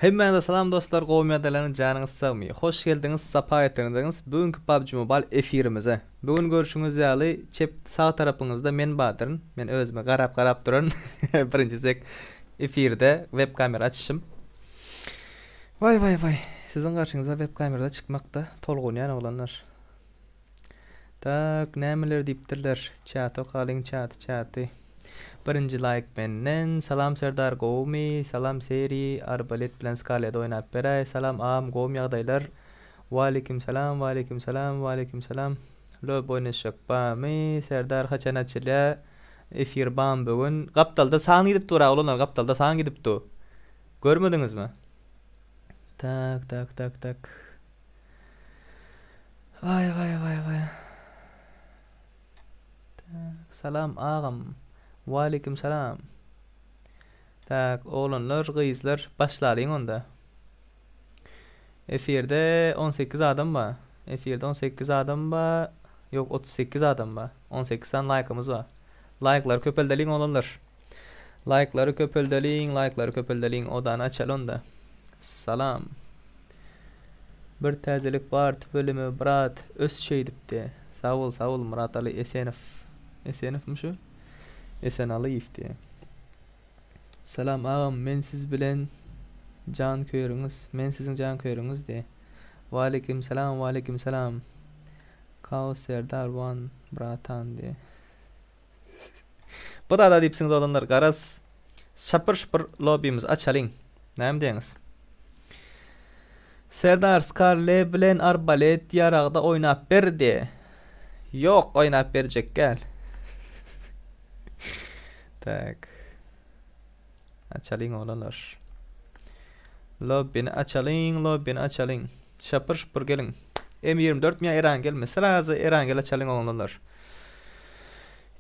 Hemmäňize salam dostlar gowmy ýagdaýlaryňyz janyňyz sagmy hoş geldiňiz sapa getirdiňiz bu günki PUBG Mobile efirimize bu gün görşüňiz ýaly çep sag tarapyňyzda men bardyryn men özüme garap garap duran birinji zek efirde web kamera açyşym waý waý waý siziň garşyňyza web kamerada çykmakda tolgunýan oglanlar Tak nämeler diýipdirler çat okalyň çaty çaty. Birinji laýk menden Salam Serdar gowumy Salam Seri arbalet bilen skaleda oýnap beräý Salam agam gowumy ýagdaýlar Waleýkim salam Waleýkim salam Waleýkim salam Lob oýnaşjak bamy Serdar haçan açylýa efir bamy bu gün Gapdalda san gidip dur oglanlar gapdalda san gidip dur Görmediňizmi Tak tak tak tak Waý waý waý waý. Tak, salam agam. Waleýkim salam. Tak, oglanlar, gyzlar, başlalyň onda. Efirde 18 adam bar. Efirde 18 adam bar. Ýok, 38 adam bar. 18 sany laýkymyz bar. Laýklary köpeldeliň oglanlar. Laýklary köpeldeliň, laýklary köpeldeliň. Odany açaly onda. Salam. Bir täzelik bar tüweleme brat ös şeýdipdi. Sag bol sag bol Myrataly Esenow. Esenowmy şu? Esenalyýew diýýär. Salam agam men siz bilen jan köýeriňiz men siziň jan köýeriňiz diýýär. Waleýkim salam waleýkim salam. Kaos Serdar one bratan diýýär. Bu zada diýipsiňiz oglanlar garaz şapyr şupur lobbymizi açalyň. Näme diýeňiz? Serdar Skarle bilen arbalet ýaragda oýnap ber diýe. Ýok oýnap berjek gel. Tak. Açalyň oglanlar. Lobbini açalyň, lobbini açalyň. Şapyr şupur geliň. M24 mi ýa Erangelmi? Srazy Erangel açalyň oglanlar.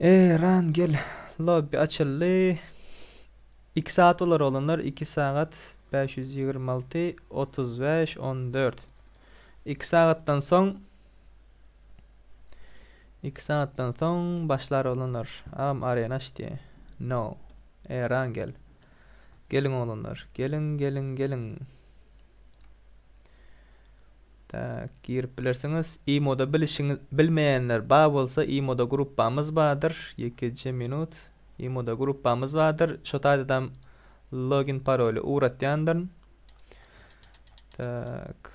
Erangel. Lobby açyldy. 2 sagat bolar oglanlar. 2 sagat 526 35 14. 2 sagatdan soň 2 sagatdan soň başlar oglanlar. Agam arena aç diýe. No. Erangel. Geliň oglanlar. Geliň, geliň, geliň. Tak, girip bilersiňiz. Imoda bilişiňiz bilmeýänler bar bolsa imoda gruppamyz bardyr. Ýekeje minut. Imoda gruppamyz bardyr. Şo taýdadam login paroly ugratýandyryn. Tak.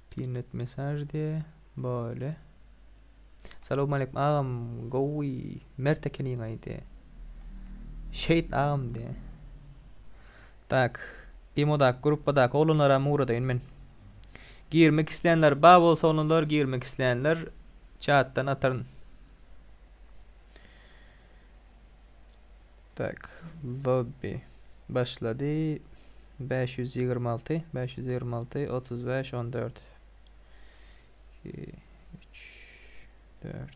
Pinned mesaj diýe. Böyle. Salowmaleýkim agam gowy mert ekeniňaý diýe. Şeýt agam diýe. Tak. Imodaky gruppadaky oglanlaram ugradaýyn men. Girmek isleýänler bar bolsa oglanlar girmek isleýänler çatdan ataryn. Tak. Lobby başlady. 526 526 35 14 2 3 4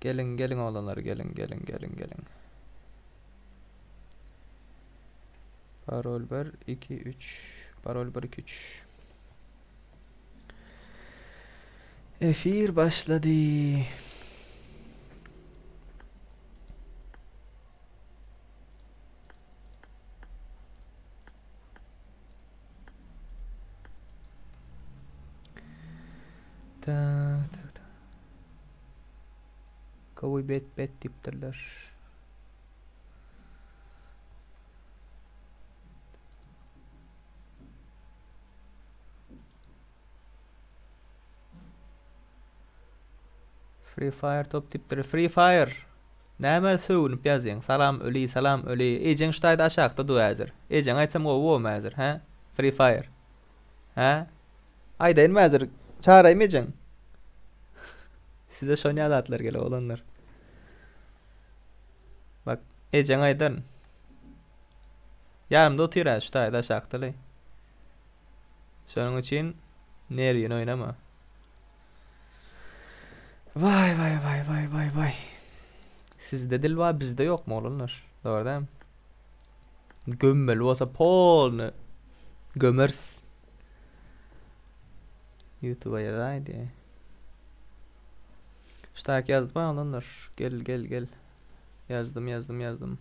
Geliň geliň oglanlar geliň geliň geliň geliň. Parol 1 2 3 Parol 1 2 3 Efir başlady. Tak tak tak. Gowy bet bet diýipdirler. Free Fire top diýipdir. Free Fire. Näme sögünip ýazýaň? Salam öli, salam öli. Ejeň şu taýda aşakda dur häzir. Ejeňe aýtsam gowy bormy häzir, hä? Free Fire. Hä? Aýdaýynmy häzir? Çagyraýmy ejeň? Size şonýa zatlar gerek oglanlar. Bak, ejeňe aýdaryn. Ýanymda otyr hä şu taýda aşakda-laý. Şonuň üçin nerwini oýnama. Waý waý waý waý waý waý. Sizde dil bar, bizde ýokmy oglanlar? Dogry dämi? Gömmeli bolsa polny gömeris. YouTube'a ýazaýdy. Şu taýak ýazdym oglanlar. Gel gel gel. Ýazdym ýazdym ýazdym.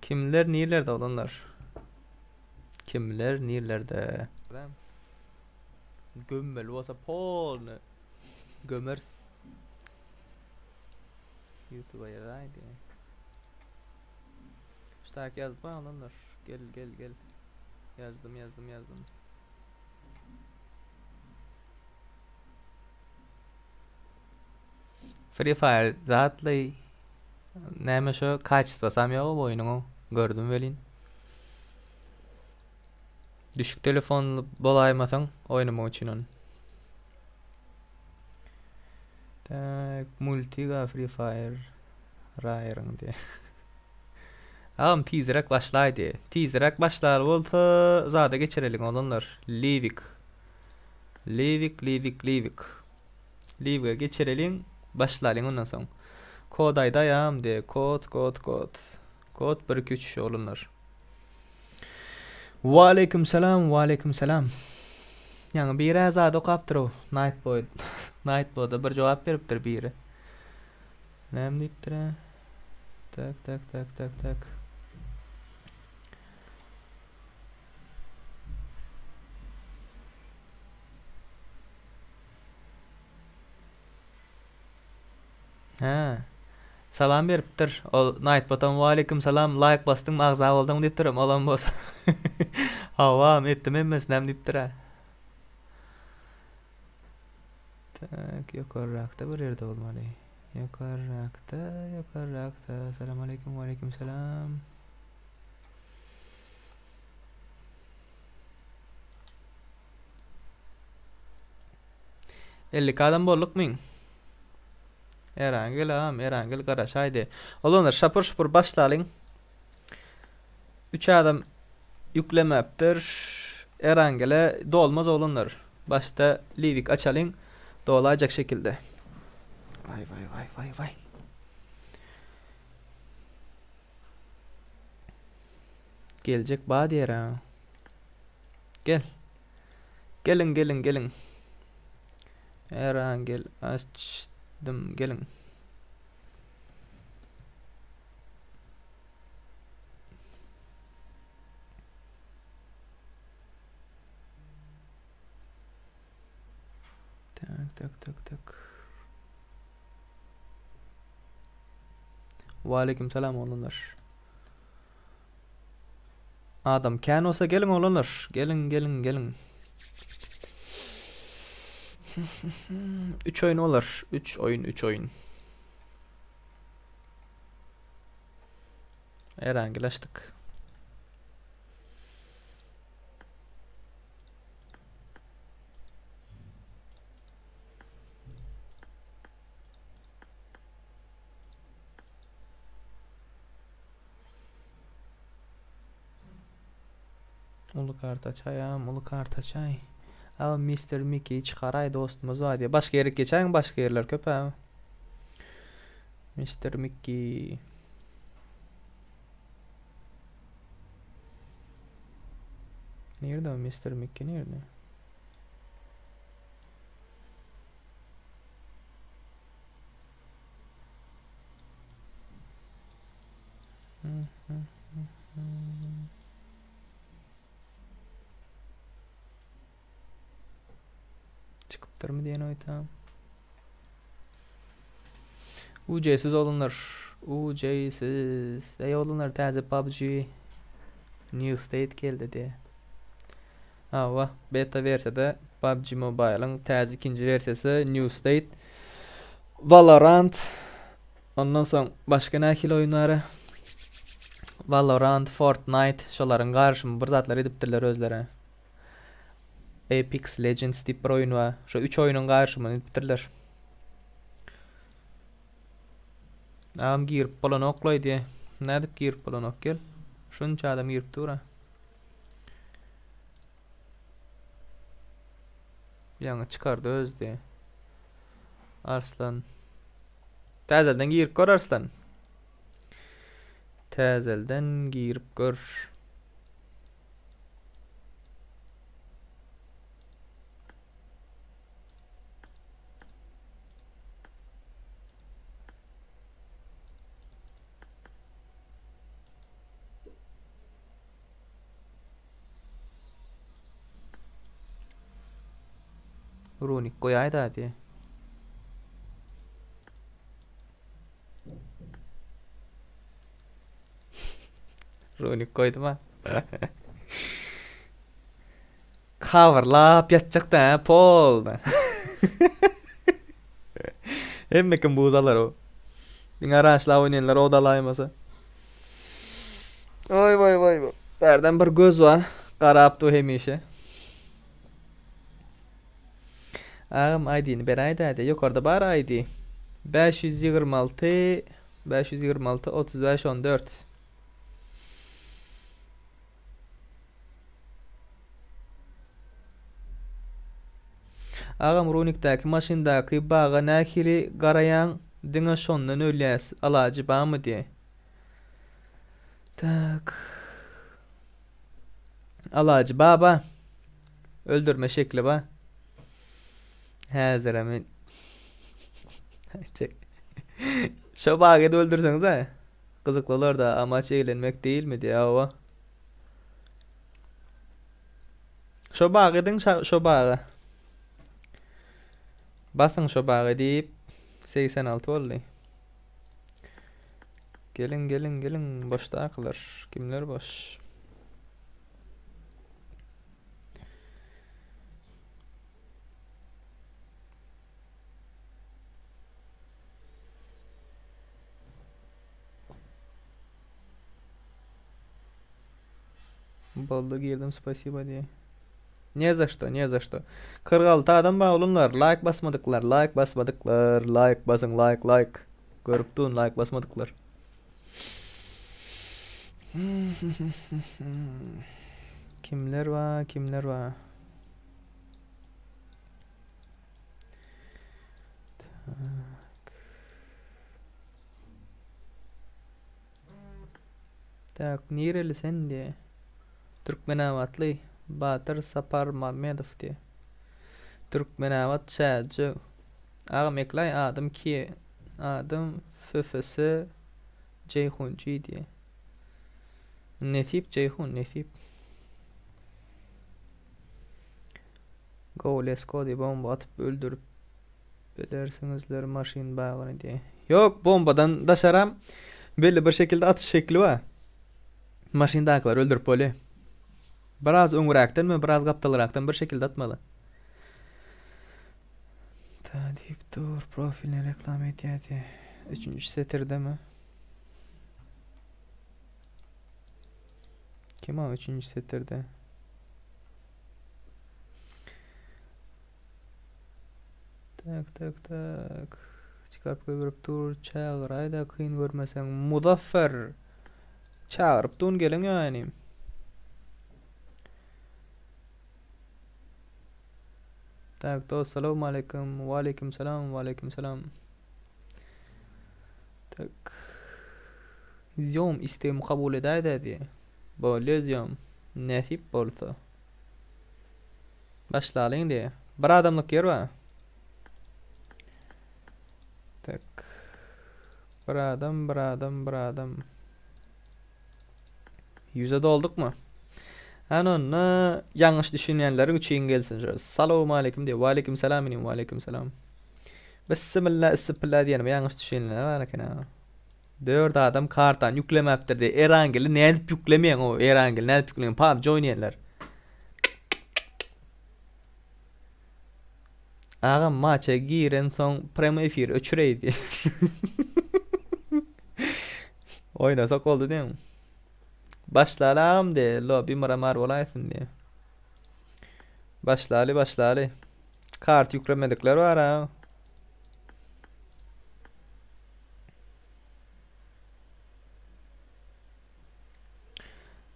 Kimler nirlerde oglanlar? Kimler nirlerde? Gömmeli bolsa polny gömeris. Youtube'a ýazaýdy. Ştak ýazyp oglanlar. Gel gel gel. Ýazdym ýazdym ýazdym. Free Fire zatly näme şo kaçestwasam ýok bu oýnuň gördüm welin. Düşük telefonly bolaýmasaň oýnamak üçin ony. Tak, multiga Free Fire Raýryň diýe. Agam tizräk başlaý diýe. Tizräk başlar bolsa zada geçireliň oglanlar. Livik. Livik, Livik, Livik. Live geçireliň, başlalyň ondan soň. Kod aýdaýam diýe. Kod, kod, kod. Kod 1 2 3 oglanlar. Waleýkim salam, waleýkim salam. Ýaňy biri zat okapdyr-ow, Nightboy. Nightboyda bir jogap beripdir biri. Näme diýipdir-ä? Tak, tak, tak, tak, tak. Hä. Salam beripdir. Ol Nightbotam waleýkim salam, laýk basdyňmy, agza bolduňmy diýipdir. Olam bolsa Hawa, etdim hemmesinem diýipdir-ä. Tak, ýokarrakda bir ýerde bolmaly. Ýokarrakda, ýokarrakda. Salam aleýkum, waleýkim salam. 52 adam boldukmy? Erangel agam, Erangel garaşaýdy. Oglanlar şapur şupur başlalyň. 3 adam ýüklemäpdir. Erangele dolmaz oglanlar. Başda Livik açalyň. Dolaýjak şekilde. Vay vay vay vay vay. Geljek ba diýer ha. Gel. Geliň geliň geliň. Erangel açdym geliň. Tak tak tak tak. Waleýkim salam oglanlar. Adam kän bolsa geliň oglanlar. Geliň geliň geliň. 3 oýun bolar. 3 oýun 3 oýun. Erangel açdyk. Uly karta çaýam, uly karta çaý. Al Mr. Mickey çykaraý dostumyz bar diýip. Başga ýere geçäýiň, başga ýerler köp ha. Mr. Mickey. Nirede o Mr. Mickey nirede? Çykypdyrmy diýen oýtam. UC-siz oglanlar. UC-siz. Eý oglanlar täze PUBG New State geldi diýe. Hawa, beta wersiýada PUBG Mobile-yň täze ikinji wersiýasy New State. Valorant Ondan soň başga nähili oýun bar? Valorant, Fortnite şolaryň garyşymy bir zatlar edipdirler özleri. Apex Legends diýip bir oýun bar. Şo üç oýnuň garyşymyny edipdirler. Agam girip bolanoklaý diýe. Nädip girip bolanok gel. Şunça adam girip dur-a. Ýaňy çykardy özdi. Arslan. Täzelden girip gör Arslan. Täzelden girip gör. Runik goýaýda diýe. Runik goýdum ha. Coverlap ýatjak da polny. Hemme kim buz alar o. Diňe raşlap oýnaýanlar o da alaýmasa. Oý voý voý voý. Bärden bir göz bar. Garap dur hemişe. Agam ID-ni beräýdä diýe. Ýokarda bar ID. 526 526 35 14. Agam runikdäki maşyndaky baga nähili garaýaň diňe şondan ölýäs alajy bamy diýe. Tak. Alajy baba. Öldürme şekli ba. Häzirem Çek. Şo bagy edip öldürseňiz a. Gyzykly bolar-da, amaç eglenmek diýilmi diýä hawa. Şo bagy ediň şo baga. Basyň şo bagy diýip 86 boldy. Geliň geliň geliň boşdakylar. Kimler boş? Boldy girdim spasiba diýe. Ne za što, ne za što. 46 adam bar olanlar, like basmadyklar, like basmadyklar, like basyň, like, like. Görüp durun like basmadyklar. Kimler bar, kimler bar? Tak. Tak, nireli sen diye. Türkmenabatly Batyr Saparmamedow diye. Türkmenabat Çäjew. Agam eklaý adym ki adym FFS Jeýhunjy diye. Nesip Jeýhun nesip. Go let's go diye bomba atyp öldürip bilersiňizler maşyn bagyny diye. Ýok bombadan daşaram belli bir şekilde atyş şekli bar. Maşyndakylary öldürip bolýar. Biraz öňräkden we biraz gapdalrakdan bir şekilde atmaly. Ta diýip dur profilini reklama edýär diýe. Üçünji setirdemi? Kim o üçünji setirde? Tak tak tak. Çykaryp goýberip dur. Çagyraýda kyn görmeseň. Muzaffer. Çagyryp dun geliň ýa inim. Tak dost salam aleyküm. Wa aleyküm salam. Wa aleyküm salam. Tak. Ziom istegimi kabul edäýdä diýe. Bolýa ziom. Nesip bolsa. Başlalyň diýe. Bir adamlyk ýer bar. Tak. Bir adam, bir adam, bir adam. Ýüze doldukmy? Hany onda ýalňyş düşünýänleriň üçin gelsin şu. Salowmaleýkim diýe. Waleýkim salam inim, waleýkim salam. Bismillah, issipilla diýenime ýalňyş düşünýänler bar eken ha. Dört adam kartany ýüklemäpdir diýe. Erangeli nädip ýüklemeýäň o Erangeli nädip ýüklemeýäň PUBG oýnaýanlar. Agam maça girensoň premo efiri öçüreýdi. Oýnasak boldy diýen. Başlaly agam diýe, lobby myramar bolaýsyn diýe. Başlaly başlaly. Kart ýüklemedikler bar ha.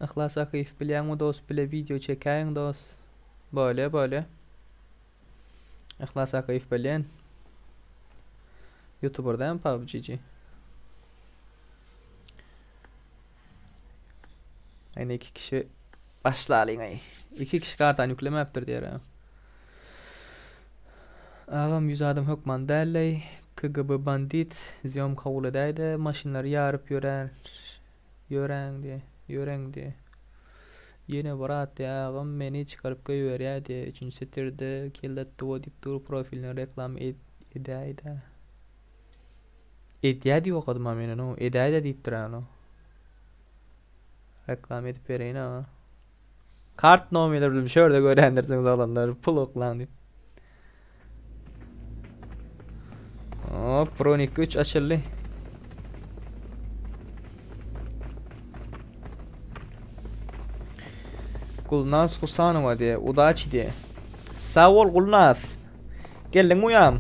Yhlas Akyýew bilýäňmi dos bile wideo çekäýiň dos. Bolýa bolýa. Yhlas Akyýew bilýän. Youtuber dämi PUBG-ci? Ýene iki kişi başlalyň aý. Iki kişi kartany ýüklemäpdir diýer. Agam 100 adam hökman dälleý. KGB bandit zýom kabul edäýdä maşynlary ýaryp ýörän ýöräň diýe ýöreň diýe. Ýene bir atýagam meni çykaryp goýberýä diýä üçünji setirde kelle tuwa diýip dur profiline reklama edäýdä. Edýä diýip okadym a men ony edäýdä diýipdir a ony. Reklama edip bereýin a. Kart nomerler bilen şu ýerde görýändirsiňiz oglanlar pul oklaň diýip. Hop, Ronik 3 açyldy. Gulnaz Husanowa diye, udaçi diye. Sag bol Gulnaz. Geldiň uýam.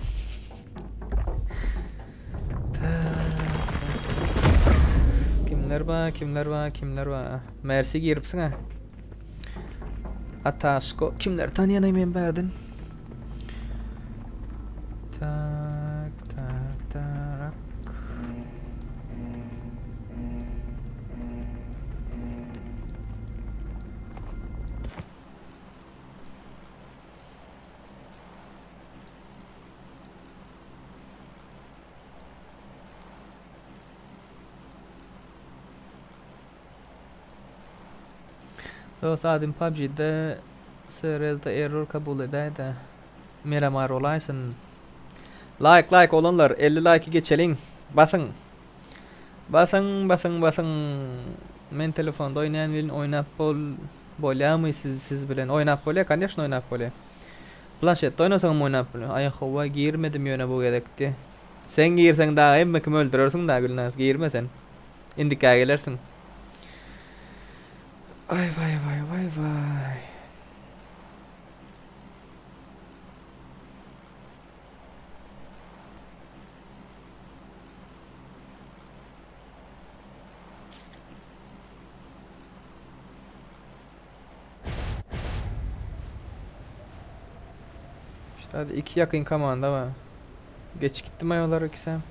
Kimler bar, kimler bar, kimler bar. Mersi giripsiň ha. Ataşko. Kimleri tanýan men bärden? Tak, tak, tak. Dos adym PUBG-de SRS-de error kabul edäýdä. Miramar bolaýsyn. Like like oglanlar 50 like geçeliň. Basyň. Basyň basyň basyň. Men telefonda oýnaýan welin oýnap bol bolýamy siz siz bilen oýnap bolýa koneşno oýnap bolýa. Planşetde oýnasaňam oýnap bolýa. Aý howwa girmedim ýöne bu gezekdi. Sen girseň dagy hemme kimi öldürersiň da Gülnaz girme sen. Indikä gelersiň. Aý waý waý waý waý. Hadi iki yakın komanda var. Geç gittim aýolar ikisem.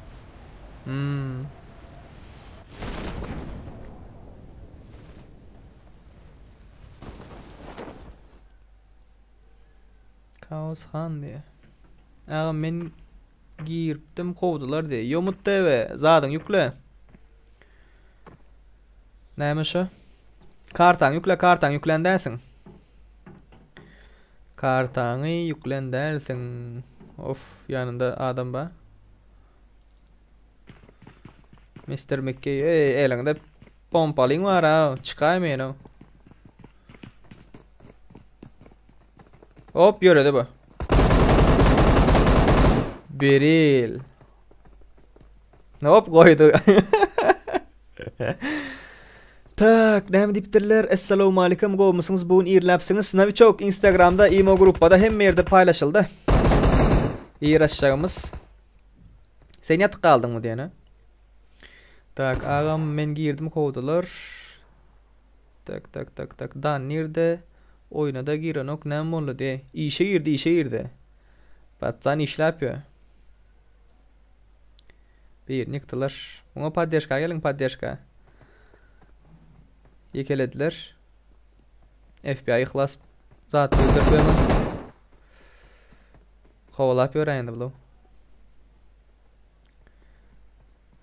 Hmm. Kaos Han diýe. Aga men giripdim kowdular diýe. Ýomut TV zadyň ýükle. Näme şu? Kartaňy ýükle, kartaňy ýüklän dälsiň. Kartaňy ýüklän dälsiň. Of, ýanynda adam bar. Mr. Mickey, ey, eliňde pompalyň bar ha, çykaý meni. Hop, ýöredi bu. Beril. Hop goýdy. Tak, näme diýipdirler? Essalamu aleýkum, gowumysyňyz? Bu gün irläpsiňiz. Nowiçok Instagramda, imo gruppada hemme ýerde paýlaşyldy. Ir açjagymyz. Sen ýatyp galdyňmy diýene. Tak, agam men girdim kowdular. Tak, tak, tak, tak. Dan nirde? Oýuna da girenok, näme boldy diýe. Işe girdi, işe girdi. Patsan işläp ýör. Birini ýykdylar. Muňa poddežka geliň, poddežka. Ýekelediler. FBI yhlas zat öldürip ýörme. Kowalap ýör indi bu.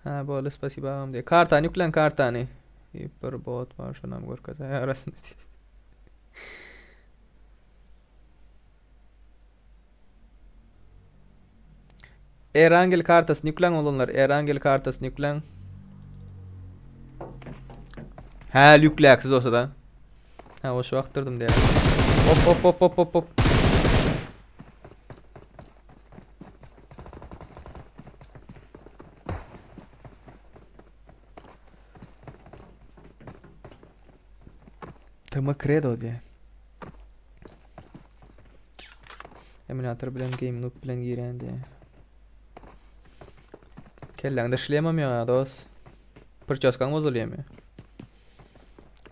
Ha, boldy, spasibo agam diýe. Kartany ýüklen kartany. Bir bot bar, şonam görkezä arasynda. Erangel kartasyny ýükläň oglanlar. Erangel kartasyny ýükläň. Hä, ýükläksiz bolsa da. Ha, boş wagtdyrdym diýär. Hop hop hop hop hop hop. Tm Credo diýär. Emulator bilen Game Loop bilen girýän diýýär. Kelläňde şlemam ýok ha dos. Prçoskaň bozulýamy?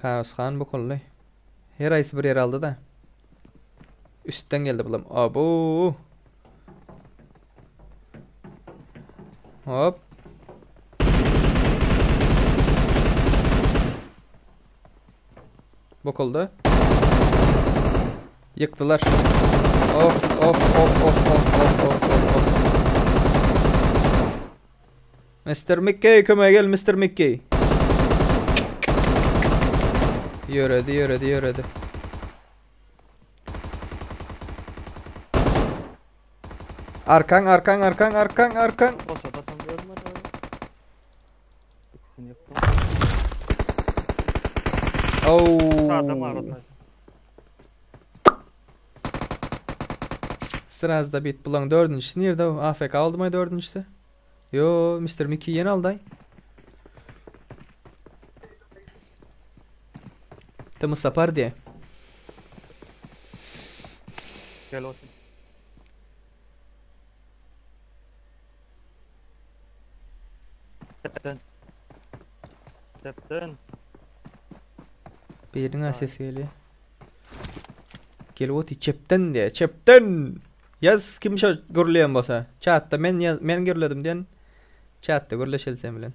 Kaos han bukuldy. Her aýsy bir ýer aldy da. Üstden geldi bulam. Abu. Hop. Bukuldy. Ýykdylar. Of, of, of, of, of, of, of, of, of. Mr. Mickey kömege gel, Mr. Mickey. Ýöredi, ýöredi, ýöredi. Arkaň, arkaň, arkaň, arkaň, arkaň. Boşa da tam ölmedi. İkisini ýykdym. Oo. Adam var orada. Sraz da bit bulan dördüncüsü nerede o? AFK oldu mu dördüncüsü? Yo, Mr. Mickey yeni alday. Tımı sapar diye. Gel olsun. Tepten. Tepten. Birinin sesi geliyor. Gel oti çepten diye. Çepten. Yaz kim şu gürleyen bolsa. Chatta men men gürledim diyen. Chatta gürleşeli sen bilen.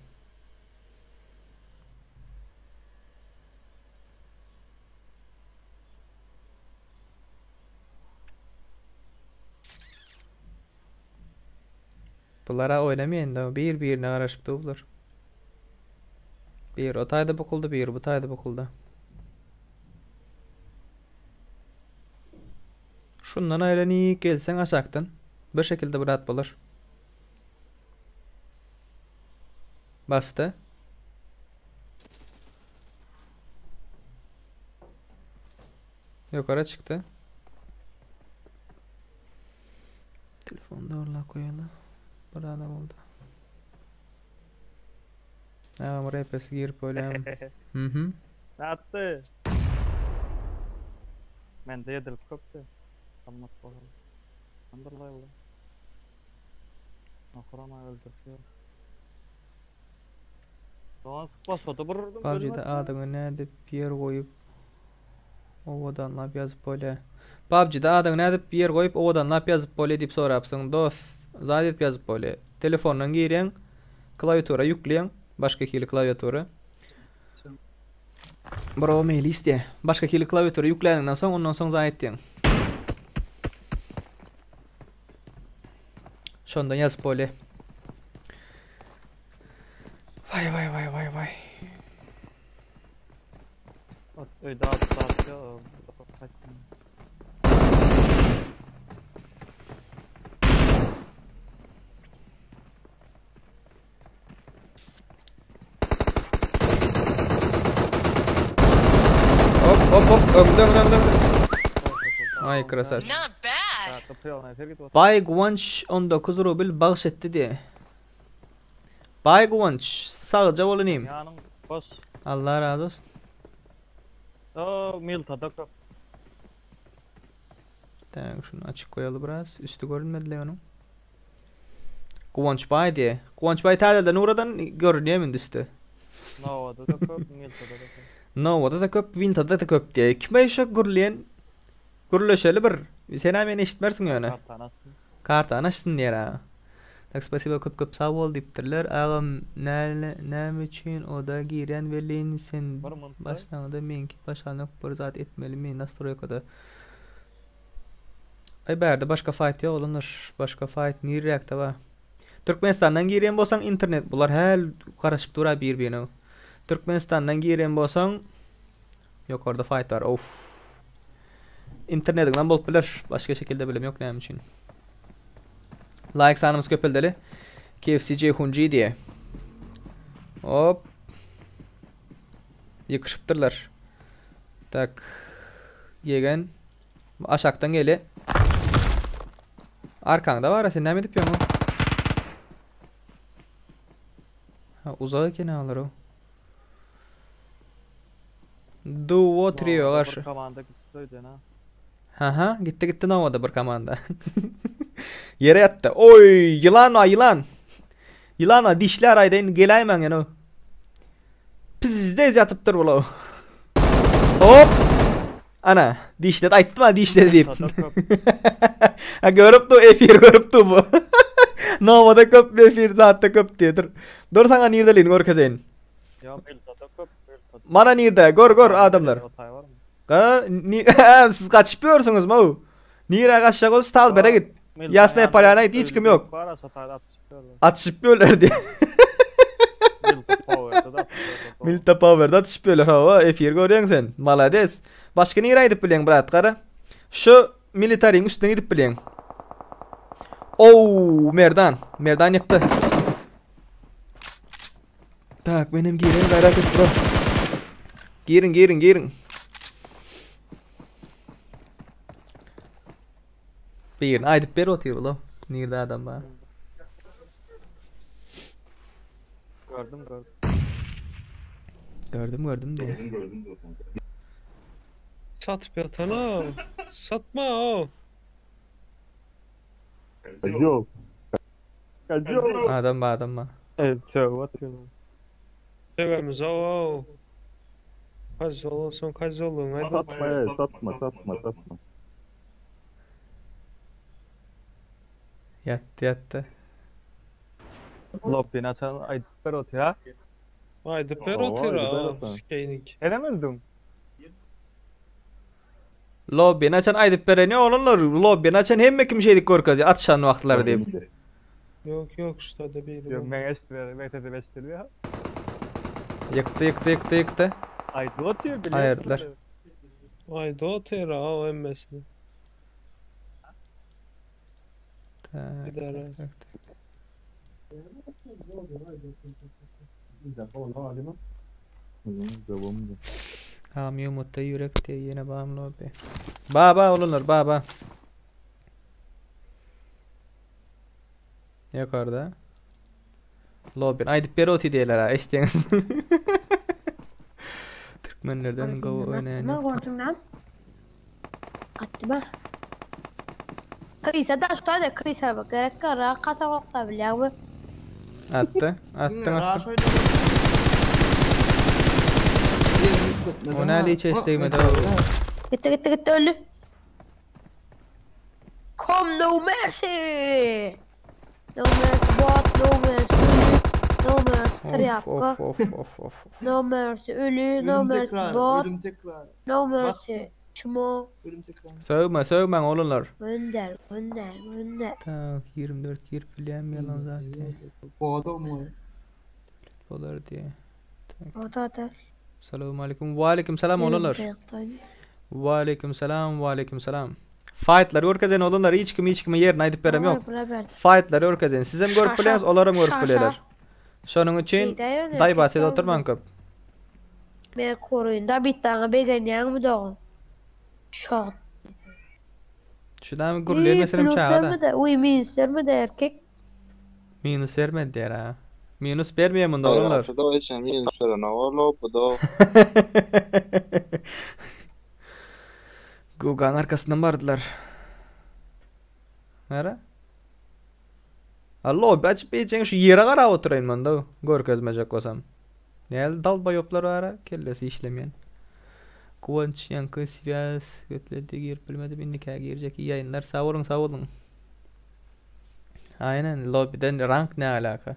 Bulara oynamayan da bir birine garaşyp durdular. Bir o taýda bukuldy, bir bu taýda bukuldy. Şundan aýlanyp gelseň aşakdan bir şekilde bir at bolar. Basdy. Ýokara çykdy. Telefonu orla koýaly. Bir adam oldu. Agam repesi girip bolýam. Mhm. Ne attı? Men de edilip köptü. Almak bakalım. Andırlayalım. Okurama öldürtüyor. Doğan sıkmasa da vururdum. PUBG'de adyňy nädip ýer goýup owadanlap ýazyp bolýar? PUBG'de adyňy nädip ýer goýup owadanlap ýazyp bolýar diýip sorapsyň. Dost, zat edip ýazyp bolýar. Telefondan girýäň, klawiatura ýükleýäň, başga hili klawiatura. Bro mail isde. Başga hili klawiatura ýükläniňden soň, ondan soň zat etýäň. Şondan ýazyp bolýar. Vay vay vay vay vay. Öýde at atıyor. Hop hop hop öňde öňde öňde. Ay krasavçik. Not bad. Bay Guwanç 19 rubl bagş etdi diye. Bay Guwanç sagja bolun im. Ýanyň boş. Allah razı olsun. O Milta da köp. Tak şunu açık koyalım biraz. Üstü görünmedi onun. Guwanç Bay diye. Guwanç Bay täzeden uğradan görünüyor min üstü. Nova'da da köp, Milta'da da köp. Nova'da da köp, Winta'da da köp diye. Kime işe gürleyen gürleşeli bir. Sen hem meni eşitmersin ýöne. Kartanasın. Kartany açsyn diýer ha. Tak spasibo köp köp sag bol diýipdirler. Agam näle näme üçin oda girýän welin sen Bir mıntı. başlaňda meňki başarnyk bir zat etmelimi nastroýkada. Ay bärde başga fight ýok olanlar. Başga fight nirräkde bar. Türkmenistandan girýän bolsaň internet bular häl garaşyp dura bir-birine. Türkmenistandan girýän bolsaň ýok orada fight bar. Of. İnternetinden bolup biler. Başga şekilde bilim yok näme üçin. Like sanımız köpeldeli. KFC Ceyhuncu diye. Hop. Yıkışıptırlar. Tak. Yegen. Aşaktan geli. Arkanda var sen ne edip yiyorsun? Ha uzağa ne alır o? Duo trio Nova'da karşı. Bir komanda gitti öýden ha. Ha ha gitti gitti Nova'da bir komanda. Yere yattı. Oy yılan var yılan. Yılan var dişler aydın gelayman yani o. Pizde yatıptır bu Hop. Ana dişledi aytdım ha dişledi deyip. Milta'da köp. ha görüp du efir görüp du bu. Nova'da köp efir zaten köp diye dur. Dur sana nirdelin görkezeyin. Ya Milta'da köp, Milta'da. Mana nirde gör gör adamlar. O tay var mı? Ga ni siz kaçıp mu? Nire kaçacak olsa tal bere git. Milta'nın Yasnaya yanında Polyana'ya hiç kim yok. Var aşağı tayda atışıp Atışıp diyorlar diye. Milta Power'da da. Milta Power'da atyşyp ýörler hawa efir görýäň sen. Malades. Başga nirä gidip bilýäň brat gara? Şu militariň üstüne gidip bilýäň. Ow, Merdan. Merdan ýykdy. Tak, men hem gireýin gaýrat et bro. Giriň, giriň, giriň. Birini aýdyp ber otyr ula. Nirde adam bar? Gördüm gördüm. Gördüm gördüm diye. Satyp ýatana. Satma o. Yok. Yok. Adam bar adam bar. Evet söv atıyor. Söwemiz o. Kaç olsun kaç olun hadi. Satma evet, satma satma satma. Ýatdy ýatdy. Lobbyny açan aýdyp ber otyr ha. Aýdyp ber Hawa, otyr aýdyp ber o. otyr. Skeýnik. Senem öldüň. Lobbini açan aýdyp bereni oglanlar. Lobbini açan hemme kim şeýdip görkezýär atyşan wagtlary diýip. Ýok ýok ştada biri. Yok men eşitmedim. Men sesimi eşitdim ya. Ýykdy ýykdy ýykdy ýykdy. Aýdyp otyr bilýär. Aýyrdylar. Aýdyp otyr o hemmesini. Tak, Gider. tak, tak. Devamlı. Hami umutda ýürek diýe ýene bam lobby. Ba ba oglanlar ba ba. Ýokarda. Lobbini aýdyp ber oty diýerler ha eşitýäňiz. Türkmenlerden gowy oýnaýan Ne ýok. gördün lan? Attı bak. Krisa da şu da krisa bak. Gerek kara kasa kokta bile bu. Atdy. Atdyň atdyň. O näli hiç eşdegmedi o. Gitti gitti gitti öldü. Come no mercy. No mercy bot no mercy. No mercy Of triyakka. of of of of. No mercy ölü no Ölüm mercy tekrarı, bot ölüm tekrarı, no mercy. Şmo ölüm tekrarı. Sögme sögmäň oglanlar. gönder gönder gönder. Tak 24 girip bilýän ýalan zaten. Bu adam mı? Bolar diýe. O da da. Salam aleyküm. Ve aleyküm selam oglanlar. Ve aleyküm selam ve aleyküm selam. Fightlar görkezen oglanlar hiç kim hiç kime ýerini aýdyp berem ýok. Fightlar görkezen. Sizem görüp Şaşa, bilýäňiz, olaram görüp şaşa. bilýärler. Şonuň üçin daýbat siz oturmaň köp. Men koruyun bir tane begenýän mi dogan? Şok. Şudan gürleýän meselem çaga da. de, uy minus mi de erkek. Minus bermedi diýär ha. Minus bermeýär munda oglanlar. Da içen minus veren oğlu bu da Gugan arkasyndan bardylar. Nere? Allah açıp beýjeň şu ýere garap oturaýyn munda görkezmejek bolsam. Näl dalba ýoplar ara kellesi işlemeýän. Guwanç ýaňky swýaz götledi girip bilmedim indi kä girjek iyi ýaýynlar sag boluň sag boluň. Aynen lobbyden rank ne alaka?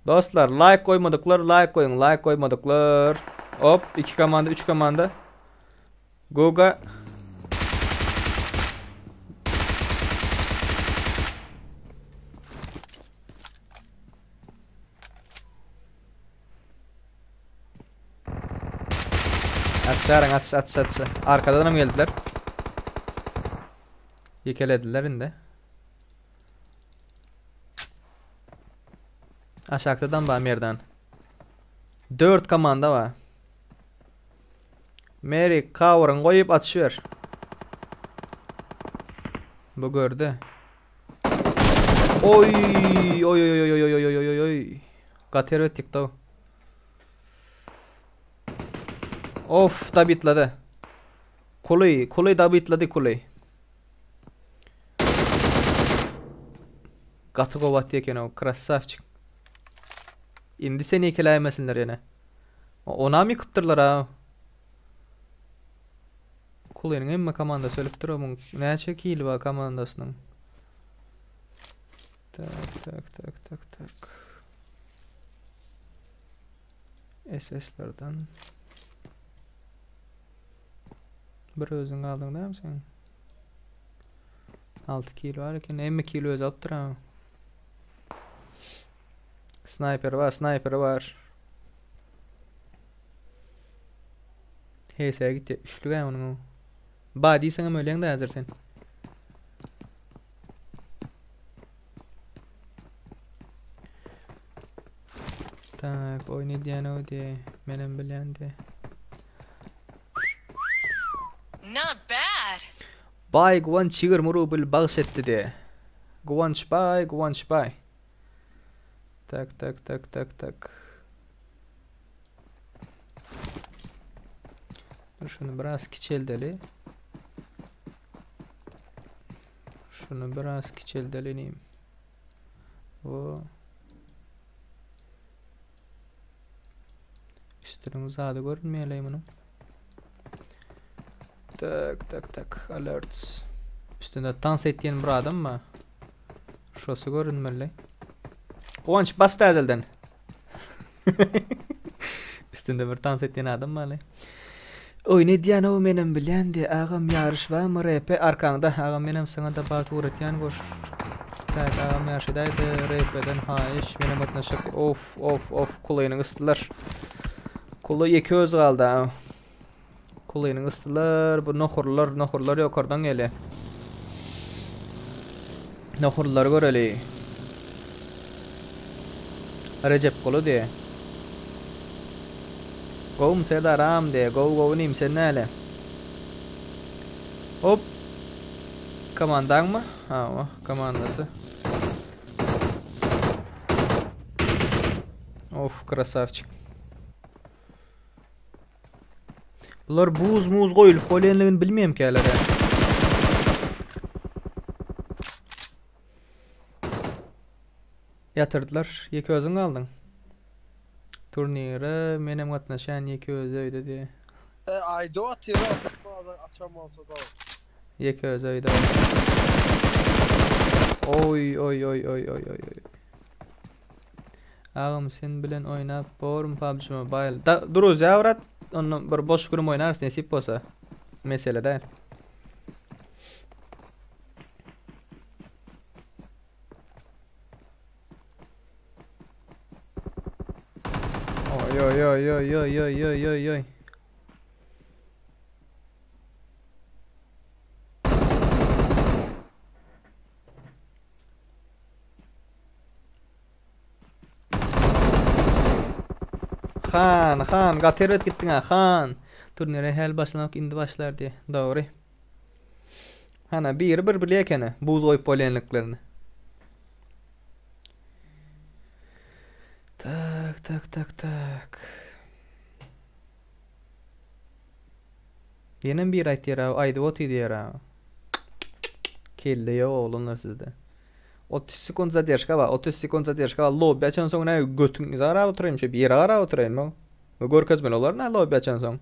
Dostlar like goýmadyklar like goýuň like goýmadyklar. Hop 2 komanda 3 komanda. Guga Atış atış atış atış. Arkadan mı geldiler? Yekelediler indi. Aşağıdan ba merdan. 4 komanda var. Mary cover'ın koyup atışıyor. Bu gördü. Oy oy oy oy oy oy oy oy oy oy. Gater etdik da. Of da bitladı. Kuleyi, kuleyi da bitladı kuleyi. Gaty gowat eken o krassavçik. Indi seni ikiläýmesinler ýene. Ona mı ýykypdyrlar ha? Kuleýniň hemme komandasy ölüpdir omuň. Näçe kill bar komandasynyň? Tak tak tak tak tak. SS-lerden. Bir özüň aldyň dämi sen? 6 kilo var eken. Hemme kilo özi alypdyr ha. Snayper bar, snayper bar. HS'ye gitti. Üçlük ha onun. Ba diýseňem ölýäň da häzir sen. Tak, oýun edýän o diýe. Menem bilýän diýe. Not bad. Baý Guwanç 20 rubl bagş etdi diýe. Guwanç baý, Guwanç baý. Tak, tak, tak, tak, tak. Dur şunu biraz kiçeldeli. Şunu biraz kiçeldeli O Üstüniň zady görünmeýärleý munuň. Tak, tak, tak. Alerts. Üstünde tans etýän bir adam bar. Şosy görünmeli. Guwanç bas täzelden. Üstünde bir tans etýän adam barly. Oýun edýän o menem bilýän diýe agam ýaryş barmy rp arkaňda agam menem saňa da bagt ugratýan goş Tak agam ýaryş edäýde rp-den haýyş menem gatnaşjak of of of kulyny gysdylar. Kuly ýeke özi galdy a. Kulyny gysdylar bu nohurlar nohurlar ýokardan gelýär. Nohurlary göreli. Rejepguly diýe. Gowmy Serdaram diýe. Gowy gowy inim sen näle? Hop. Komandaňmy? Hawa, komandasy. Of, krasavçik. Bular buz muz goýulyp bolýanlygyny bilmeýän käler. Ýatyrdylar. Ýeke özüň galdyň. Turnire menem gatnaşýan ýeke özi öýde diýe. E aýdy otyr açan bolsa da. Ýeke özi öýde. Oý oý oý oý oý oý oý. Agam sen bilen oýnap bormy PUBG Mobile? Da druzýa brat, onda bir boş günüm oýnarys nesip bolsa. Mesele däl. Oý oý oý oý oý oý oý oý oý. Han, han, gaty erbet gitdiň ha, han. Turnire häli başlanok, indi başlar diýe. Dogry. Hana biri bir bilýär ekeni, buz goýup bolýanlyklaryny. Tak, tak, tak, tak. Ýenem biri aýtýar, aýdyp otyr diýýär. Kelle ýok oglanlar sizde. 30 sekund zadержка bar, 30 sekund zadержка bar. Lobby açan soň näme götüňize garap oturaýyn, şu bir ýere garap oturaýyn. Bu görkezmeli olar näme lobby açan soň.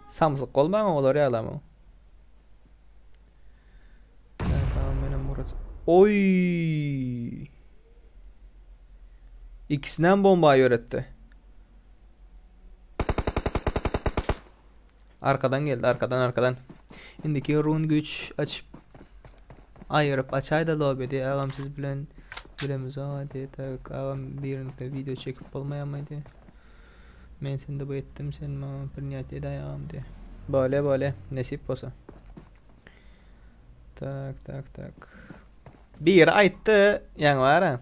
Samsyk bolmaň olar ýalamy. Oy! Ikisinem bomba ýöretdi. Arkadan geldi, arkadan, arkadan. Indiki run güýç açyp aýyryp açaýda lobby diýe agam siz bilen bilemiz o diýe tak agam birinde video çekip bolmaýarmy diýe. Men sende bu etdim sen maňa prinýat edaý agam diýe. Bole bole nesip bolsa. Tak tak tak. Biri aýtdy, ýaňy bara.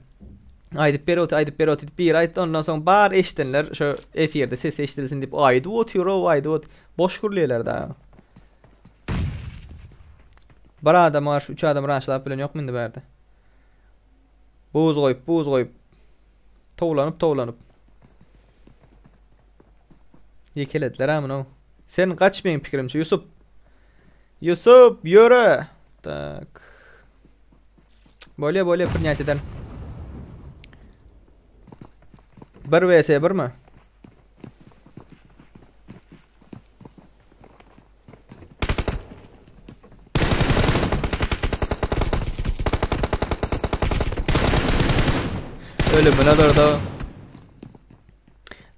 Aýdyp ber oty, aýdyp ber oty diýip biri aýtdy, ondan soň bar eşidenler şu efirde ses eşidilsin diýip aýdyp otyr-ow, aýdyp otyr. Boş gürleýärler da. Bir adam garşy üç adam raşlap bilen ýokmy indi bärde? Buz goýup, buz goýup. Towlanyp, towlanyp. Ýekelediler ha muny. Sen gaç meň pikirimçe Ýusup. Ýusup, ýöre. Tak. Bolýa, bolýa, prinýat eden. 1 vs 1 mi? Ölümüne durdy.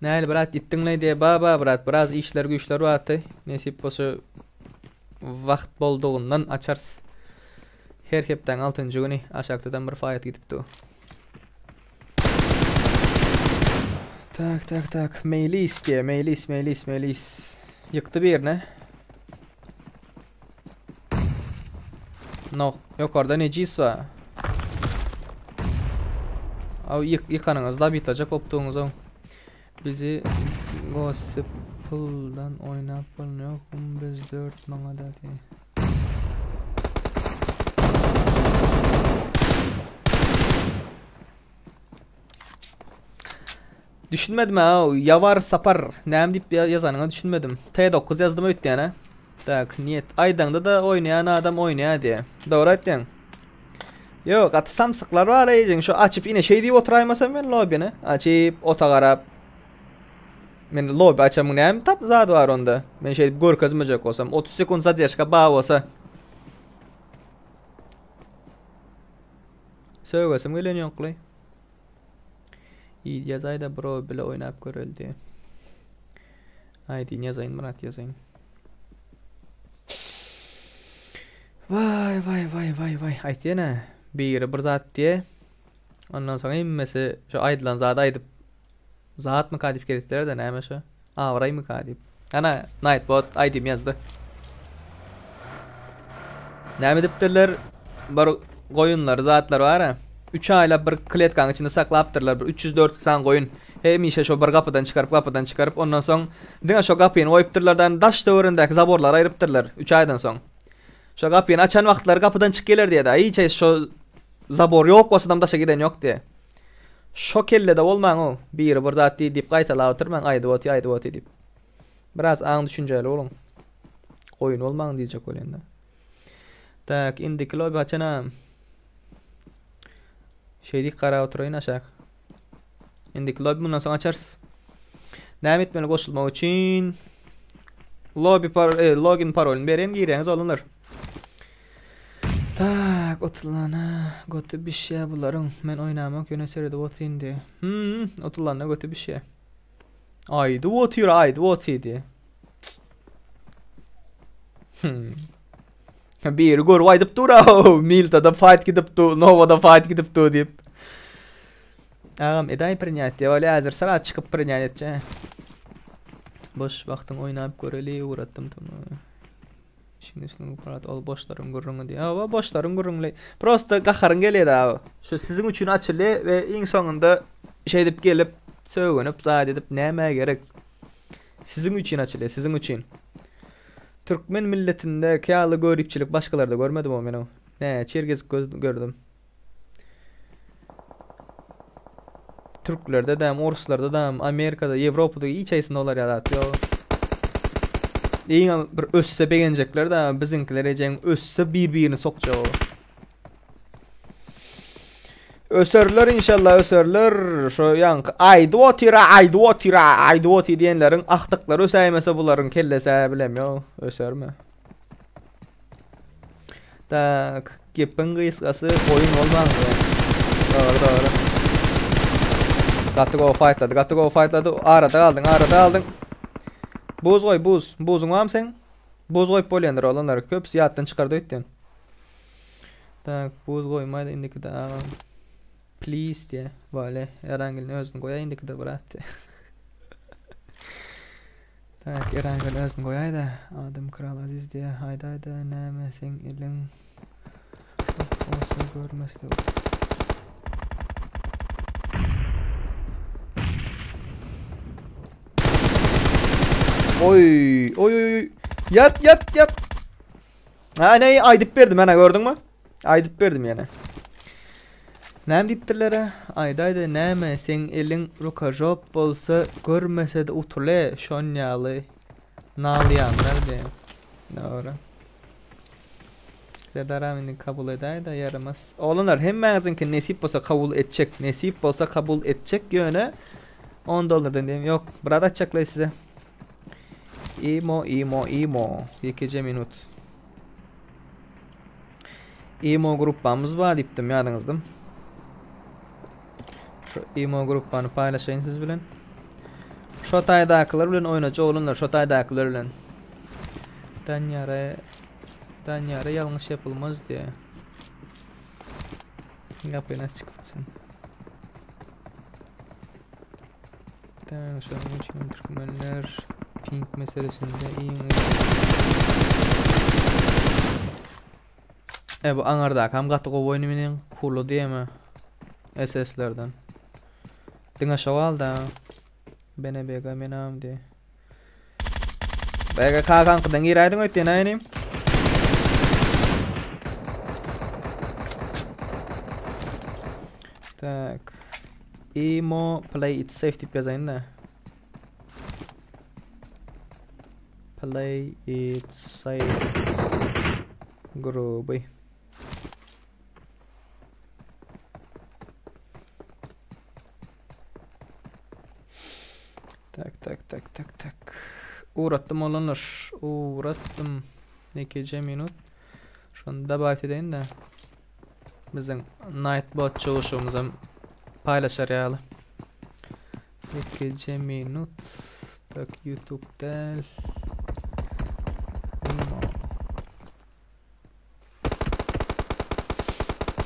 Nähili brat gitdiňle diýe ba ba brat biraz işler güýçler bardy. Nesip bolsa wagt boldugyndan açarys. Her hepdäň altynjy güni aşakdadan bir faýat gidip dur. Tak tak tak Meýlis diýe Meýlis Meýlis Meýlis Ýykdy birine. No, ýokarda nejis bar. Aw ýyk ýykanyňyz la bitlajak bolup durňyz Bizi gossip puldan oýnap bolmaýar hum biz 4 maňa da diýe. Düşünmedim ha, Ýawar Sapar näme diýip ýazanyňa düşünmedim. T9 ýazdym öýtýän ha. Tak, niýet aýdaňda-da oýnaýan adam oýnaýar diýe. Dogry aýtýaň. Ýok, gaty samsyklar bar eýjiň şu açyp ine şeý diýip oturaýmasam men lobbyny açyp ota garap men lobby açamyň näme tap zady bar onda? Men şeýdip görkezmejek bolsam 30 sekund zadержка bar bolsa. Sögesim gelen ýokly. Ýaz ýazaýda bro bile oýnap göreli diýe. Aýdyn ýazaýyn Myrat ýazaýyn. Waý waý waý waý waý aýtýana biri bir zat diýe. Ondan soň hemmesi şu aýdylan zady aýdyp zatmyka diýip gerekdiler-de näme şu abraýmyka diýip. Ana Nightbot aýdym ýazdy. Näme edipdirler? Bir goýunlary zatlar bar-a. 3 aýlap bir kletkanyň içinde saklapdyrlar. Bir 300-400 sany goýun. Hemişe şo bir gapydan çykaryp, gapydan çykaryp, ondan soň diňe şo gapyny goýupdyrlar da, daş töweregindäki zaborlary aýrypdyrlar 3 aýdan soň. Şo gapyny açan wagtlary gapydan çyk geler diýýär-de. Hiç haýsy şo zabor ýok bolsadam daşa giden ýok diýýär. Şo kellede bolmaň-ow. Biri bir zat diý diýip gaýtalap oturmaň, aýdyp otyr, aýdyp otyr diýip. Biraz aň düşünjeli boluň. Goýun bolmaň diýjek bolýan-da. Tak, indiki lobby haçana? Şeýdik garap oturaýyn aşak. Indiki lobby mundan soň açarys. Näme etmeli goşulmak üçin? Lobby par e, login parolyny berýän girýäňiz oglanlar. Tak, otulana göti bişýä bularyň. Men oýnamak ýöne seredip otyryn diýe. Hmm, otulana göti bişýä. Aýdyp otyr, aýdyp otyr diýe. Hmm. Biri görüp aýdyp dur Miltada fight gidip dur, Novada fight gidip dur diýip. Agam edaý prinýat diýip, ol häzir sara çykyp prinýat etjek. Boş wagtyň oýnap göreli, ugratdym. Işiň üstüne gurat ol boşlaryň gürrüňi diýýär. Hawa, boşlaryň gürrüňli. Prosta gaharyň gelýär abi. Şu siziň üçin açyldy we iň soňunda şeýdip gelip sögünip zat edip nämä gerek? Siziň üçin açylýar, siziň üçin. Türkmen milletinde ýaly göripçilik başgalarda görmedim o men. Näçe ýer gezip gördüm. Türklerde däm, orslarda däm, Amerikada, Ýewropada hiç haýsynda olar ýaly zat ýok. Iň bir össe begenjekler de biziňkiler ejeň össe bir-birini sokjak o. Öserler inşallah öserler. Şo ýaňky aýdyp otyra, aýdyp otyra, aýdyp otyr diýenleriň agtyklary ösäýmese bularyň kellesi bilem ýok, ösermi? Tak, gepiň gysgasy oýun bolmaň diýýär. Dogry, dogry. Gaty gowy fightlady, gaty gowy fightlady. Arada galdyň, arada galdyň. Buz goý, buz. Buzuň barmy seň? Buz goýup bolýandyr oglanlar. Köpüsi ýatdan çykardy öýtýän. Tak, buz goýmaýda indikide agam. Please diýe. Wale, Erangilini özüni goýaý indikide brat diýe. Tak, Erangel özüni goýaýda. Adym Kral Aziz diýe. Haýdaýda näme seň eliň bolsa görmesde. Oy, oy oy oy. Ýat, ýat, ýat. Ha, ne aýdyp berdim, ana gördüňmi? Aýdyp berdim ýene. Näme diýipdirler-ä? Aýdaýda näme, seň eliň rukajop bolsa görmese-de utule şon ýaly nalýanlar diýen. Dogry. Serdaram indi kabul edäý-de ýaramaz. Oglanlar hemmäňiziňki nesip bolsa kabul etjek. Nesip bolsa kabul etjek ýöne 10 dollardan diýem ýok. Brat açjaklaý size. Imo imo imo. Ýekeje minut. Imo gruppamyz bar diýipdim ýadyňyzda. Şu imo gruppany paýlaşaýyn siz bilen. Şo taýdakylar bilen oýnajy oglanlar, şo taýdakylar bilen. Danyara Danyara ýalňyş ýapylmaz diýe. Gapyny aç çykypsyn. Tak, şonuň üçin türkmenler ping meselesinde iň E bu aňardakam gaty gowy oýny meniň kuly diýeme SS-lerden. Diňe şo galda. Bene bega menam diýe. Bega kakaňkydan giräýdiň öýtýän a inim. Tak. Imo play it safe diýip ýazaýyn da. Play it safe. Gruby. Tak tak tak tak tak. Ugratdym oglanlar. Ugratdym. Nekeje minut. Şony dabawit edeýin de. Biziň Nightbot çuguşumyzam paýlaşar ýaly. Nekeje minut. Tak YouTube däl.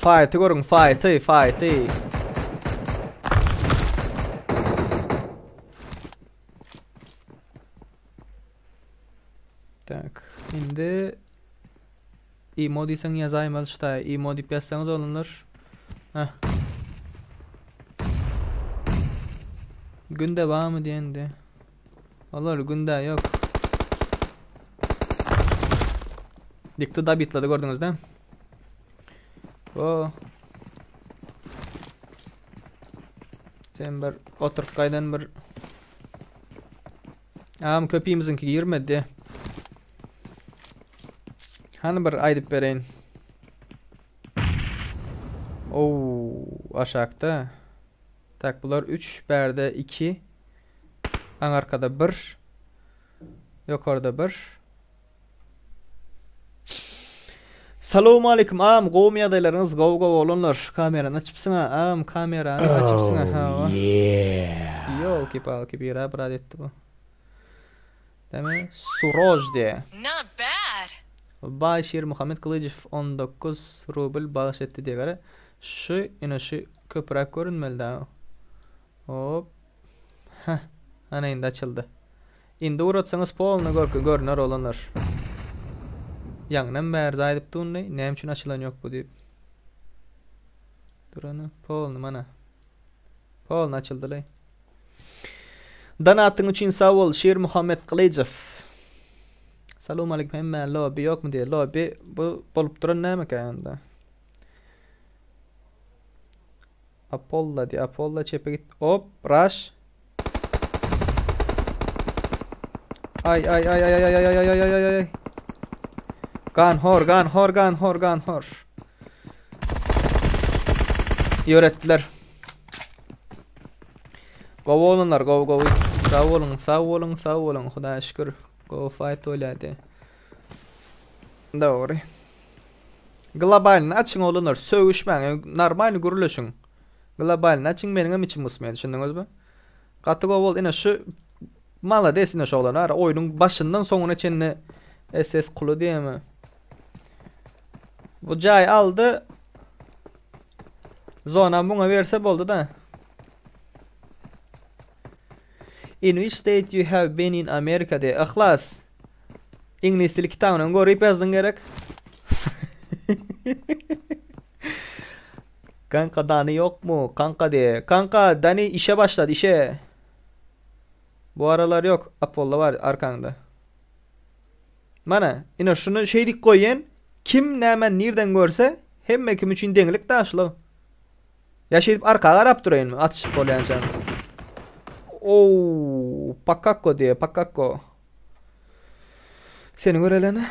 Fighty görüň, fighty, fighty. Tak, indi imo diýseň ýazaýmaly şu taýa. Imo diýip ýazsaňyz oglanlar. Heh. Günde barmy diýendi. Olar günde ýok. Dikti dabitlady gördüňiz dä? O. Sen bir oturyp gaýdan bir Am köpimiziňki girmedi. Hany bir aýdyp bereýin. Oo, aşakda. Tak bular 3, bärde 2. Aňarkada 1. Ýokarda 1. Salowmaleýkim agam gowumy ýagdaýlaryňyz gowy gowy oglanlar kamerany açypsyňa agam kamerany açypsyňa hawa ýolki palki bira brat etdi bu deme suroj diýe Not bad. Baý Şirmuhammet Gylyjow 19 rubl bagyş etdi diýe gara şu ine şu köpräk görünmeli da hop heh ana indi açyldy Indi ugratsaňyz polny görki görüner oglanlar. Ýaňynam bäri aýdyp durny, näme üçin açylan ýok bu diýip. Durany polny mana. Polny açyldyly. Donatyň üçin sag bol Şirmuhammet Gylyjow. Salowmaleýkim hemmä lobby ýokmy diýýär. Lobby bu bolup duran nämekä onda? Apolla diýýär. Apolla çepe git. Hop, rush. Ay ay ay ay ay ay ay ay ay ay ay ay. Gan hor gan hor gan hor gan hor. Ýöretdiler. Gowy oglanlar gowy gowy. Sag boluň sag boluň sag boluň Hudaýa şükür. Gowy fight bolýardy. Dogry. Globalny açyň oglanlar sögüşmäň normalny gürleşiň. Globalny açyň meniňem içim gysmaýar düşündiňizmi? Gaty gowy boldy ine şu malades ine şu oglan ara oýnuň başyndan soňuna çenli SS kuly diýemi. Bu jaý aldy. Zona muňa berse boldy da. In which state you have been in America diýe. Yhlas. Iňlis dili kitabyndan görüp ýazdyň gerek. Kanka Dani ýokmy? Kanka diýe. Kanka Dani işe başlady işe. Bu aralar ýok. Apollo bar arkaňda. Mana, ine şuny şeýdik goýan. Kim näme nirden görse, hemme kim üçin deňlik daşlyk. Ýa şeýdip arka garap duraýynmy atyşyp bolýançaňyz. Ow, pakakko diýe, pakakko. Seni görelene.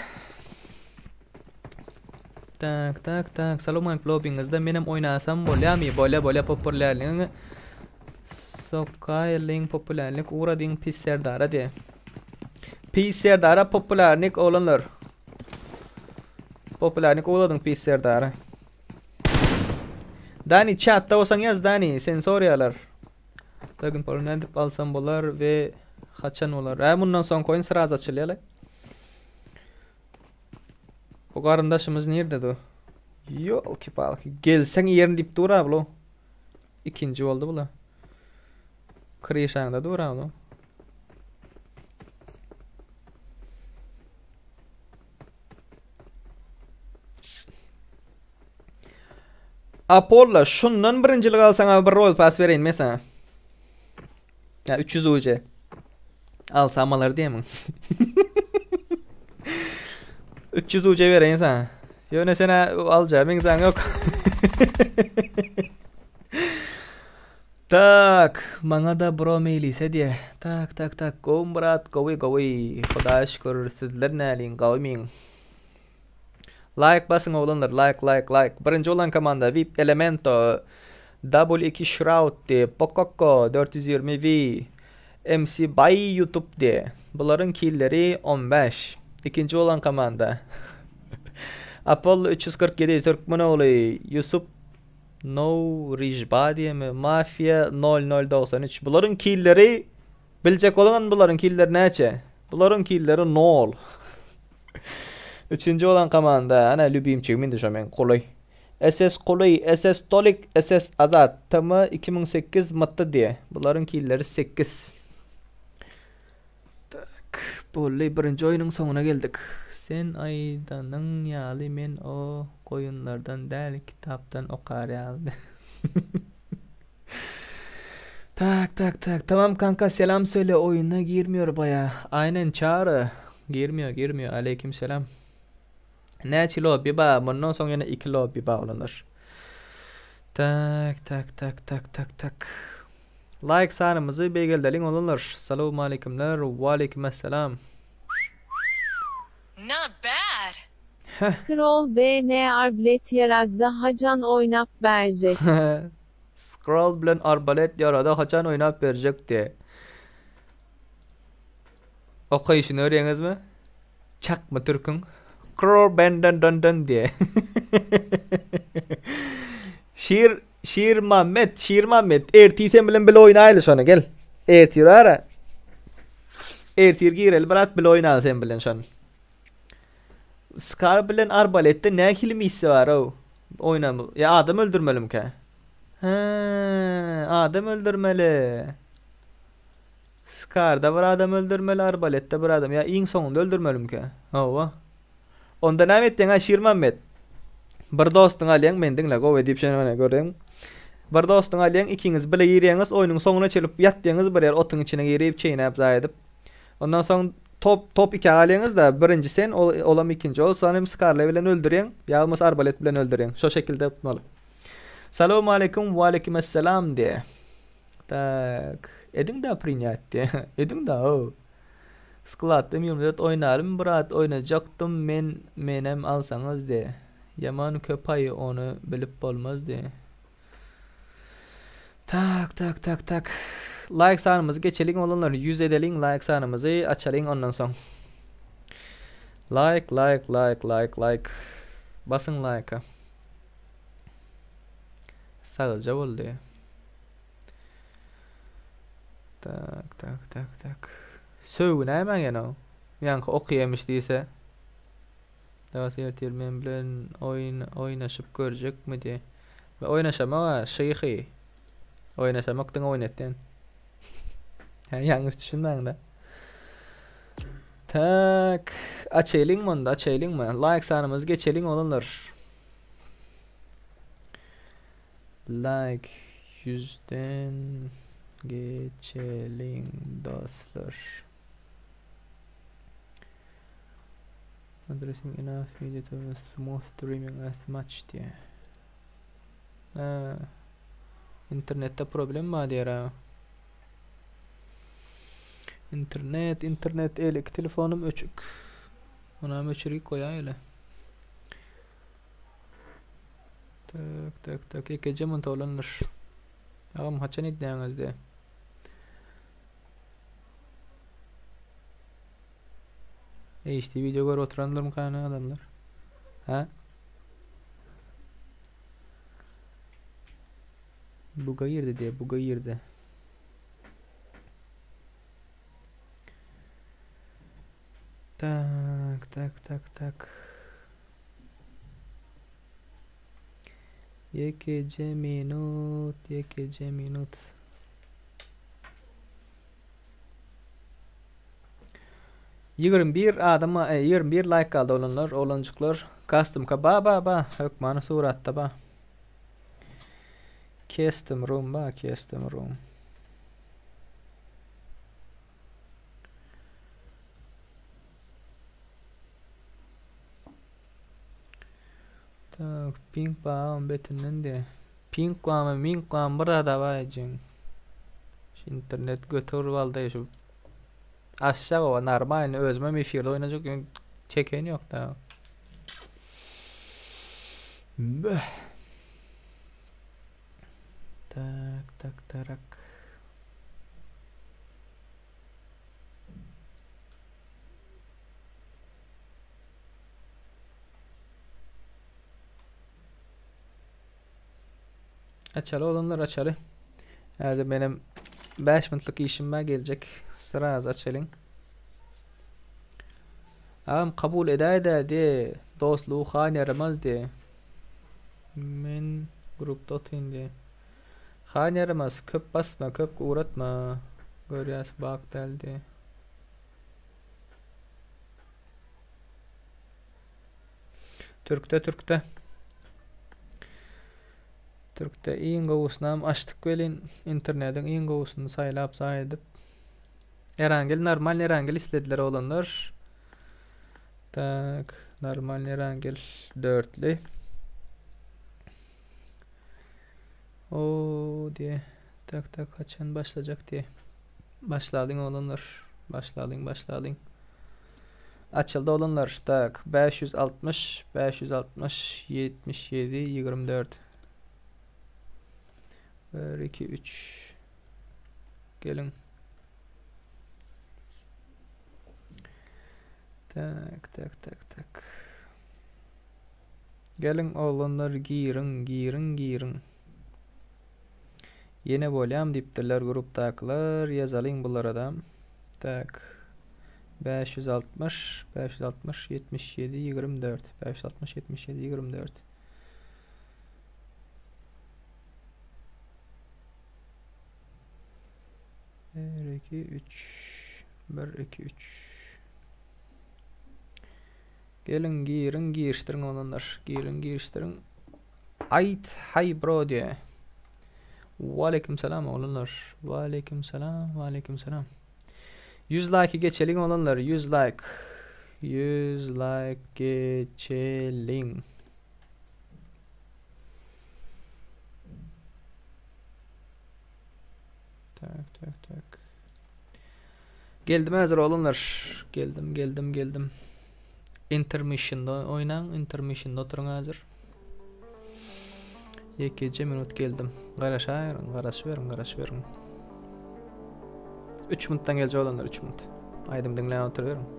Tak, tak, tak. Salam aleyküm lobbyňyzda menem oýnasam bolýamy? Bolýa, bolýa populärligiňi sokaýlyň populärlik ugradyň pis serdara diýe. Pis serdara populärlik oglanlar. Populärlik ugradyň pis serdara. Dani chatda bolsaň ýaz Dani, seni soraýarlar. Dragon Ball nädip alsam bolar we haçan bolar? Ä mundan soňky oýun sraz açylýar. Bu garyndaşymyz nirde du? Ýolki palki. Gelseň ýerin diýip dur ablo. Ikinji boldy bula. Kryşaňda dur ama. Apollo şundan birinjilik alsaň abi bir royal pass bereýin men sana. Ya 300 UC. Alsam alar diýemiň. 300 UC bereýin sana. Ýöne sen alja meňzäň ýok. Tak, maňa da bro meýlise diýe. Tak, tak, tak. Gowmy brat, gowy, gowy. Hudaýa şükür, sizler näliň, gowymyň? Laýk basyň oglanlar, laýk, laýk, laýk. Birinji bolan komanda VIP Elemento, W2 Shroud diýe, Pokoko 420 V, MC Bay YouTube diýe. Bularyň killeri 15. Ikinji bolan komanda Apollo 347 Türkmenogly, Ýusup No Rijba diýemi? Mafia 0093. Bularyň killeri biljek bolaňam bularyň killeri näçe? Bularyň killeri nol. Üçünji bolan komanda ana lübimçigim indi şo meň Kuly. SS Kuly, SS Tolik, SS Azat, TM 2008 MT diýe. Bularyň killeri 8. Tak, boldy birinji oýnuň soňuna geldik. Sen aýdanyň ýaly men o goýunlardan däl kitapdan okar ýaly. Tak tak tak tamam kanka selam söyle oýuna girmiyor baýa. Aýnen Çary girmiyor girmiyor aleýkim selam. Näçe lobby ba mundan soň ýene 2 lobby ba olanlar. Tak tak tak tak tak tak. Like sanymyzy beýgeldeliň oglanlar. Salowmaleýkimler Waleýkimessalam. Not bad. Heh. Krol BN arblet ýaragda hacan oýnap berjek. Scroll bilen arbalet ýarada haçan oýnap berjek diýe. Okaýşyny görýäňizmi? Çakma türküň. Krol benden dön dön diýe. Şir Şirmammet Şirmammet ertir sen bilen bile oýnaýly şony gel. Ertir ara. Ertir gireli brat bile oýnaly sen bilen şony. Skar bilen arbaletde nähili missiýa bar ow? Oýnam. Ýa adam öldürmelimkä? Hä, adam öldürmeli. Skarda bir adam öldürmeli, arbaletde bir adam. Ýa iň soňunda öldürmelimkä? Hawa. Onda näme etýäň a Şirmammet? Bir dostuňy alýaň, meni diňle gowy diýip şeýle mene görýäň. Bir dostuňy alýaň, ikiňiz bile girýäňiz, oýnuň soňuna çelip ýatýaňyz bir ýer otuň içine girip, çeýnäp zaý edip. Ondan soň top top ikä galýaňyz-da, birinji sen, ol olam ikinji. Ol soň hem skarle bilen öldürýäň, ýa bolmasa arbalet bilen öldürýäň. Şo şekilde tutmaly. Salowmaleýkum, waleýkimessalam diýe. Tak. Ediň-dä prinýat diýe. Ediň-dä how. Skladda 24 oýnaryn brat oýnajakdym men menem alsaňyz diýe. Ýaman köpaý ony bilip bolmaz diýe. Tak tak tak tak. Like sanymyzy geçeliň oglanlar 100 edeliň like sanymyzy açalyň ondan soň. Like like like like like. Basyň like-a. Sagja boldy. Tak tak tak tak. Söwgi näme gene o? Ýaňky okýamyş diýse. Dagasy ertir men bilen oýun oýnaşyp görjekmi diý. We oýnaşamak-a şyhy. Oýnaşamak diňe oýnatýan. Hä ýalňyş düşünmäňdä. Tak, açaýlyňmy onda, açaýlyňmy? Like sanymyzy geçeliň oglanlar. Like ýüzden geçeliň dostlar. Addressing enough media to smooth streaming as much diýe. Ha. Internetde problem bar diýer ha. Internet, internet, elek telefonym öçük. Onam öçürip goýaýly. Tak tak tak ekeje munt oglanlar. Agam haçan edýäňiz de. HD video görüp oturanlar kany adamlar? Ha? Buga girdi diye, buga girdi. Tak, tak, tak, tak. Ýekeje minut, ýekeje minut. 21 adama 21 laýk galdy oglanlar, oglanjyklar. Kostumka ba ba ba, hökmany suratda ba. Kestim room ba, kestim room. Tak, pink ba betinden de. Pink bamy, mink bamy bir zada bar ejeň. Şu internet götür aldy şu. Aşağı o normal özüme efirde oynayacak çeken yok da. Böh. Tak tak tarak. Açaly olanlar açaly. Hadi benim 5 minutlyk işim bar geljek. Sraz açalyň. Agam kabul edäýdä diýe. Dostlugy han ýaramaz diýe. Men grupda otyryn diýe. Han ýaramaz köp basma köp ugratma. Görýäs bak däl diýe. Türkde türkde. Türkde iň gowusynam açdyk welin internetiň iň gowusyny saýlap zaý edip. Erangel normal Erangel islediler oglanlar. Tak, normal Erangel dörtli. O diye. Tak tak haçan başlajak diye. Başladyň oglanlar. Başladyň başladyň. Açyldy oglanlar. Tak 560 560 77 24. 1 2 3 Geliň. Tak tak tak tak. Geliň oglanlar giriň giriň giriň. Ýene bolýam diýipdirler grupdakylar. Ýazalyň bulara-da. Tak. 560 560 77 24 560 77 24 1 2 3 1 2 3 Geliň giriň girişdiriň oglanlar. Giriň girişdiriň. Aýt haý bro diýe. Waleýkim salam oglanlar. Waleýkim salam, waleýkim salam. 100 like geçeliň oglanlar, 100 like. 100 like geçeliň. Tak tak tak. Geldim häzir oglanlar. Geldim, geldim, geldim. Intermissionda oýnaň, intermissionda oturyň häzir. Ýekeje minut geldim. Garaşaýyň, garaşyberiň, garaşyberiň. 3 minutdan geljek oglanlar, 3 minut. Aýdym diňläp oturyberiň.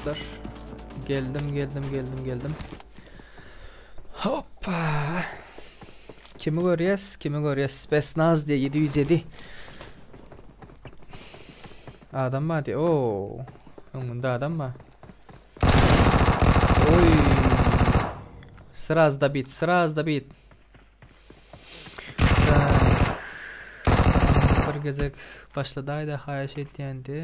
dostlar. Geldim, geldim, geldim, geldim. Hoppa. Kimi görýäs? Kimi görýäs? Besnaz diýe 707. Adam bar diýe. Oo. Öňünde adam bar. Oy. Sraz da bit, sraz da bit. Bir gezek başladaýda haýyş etýändi.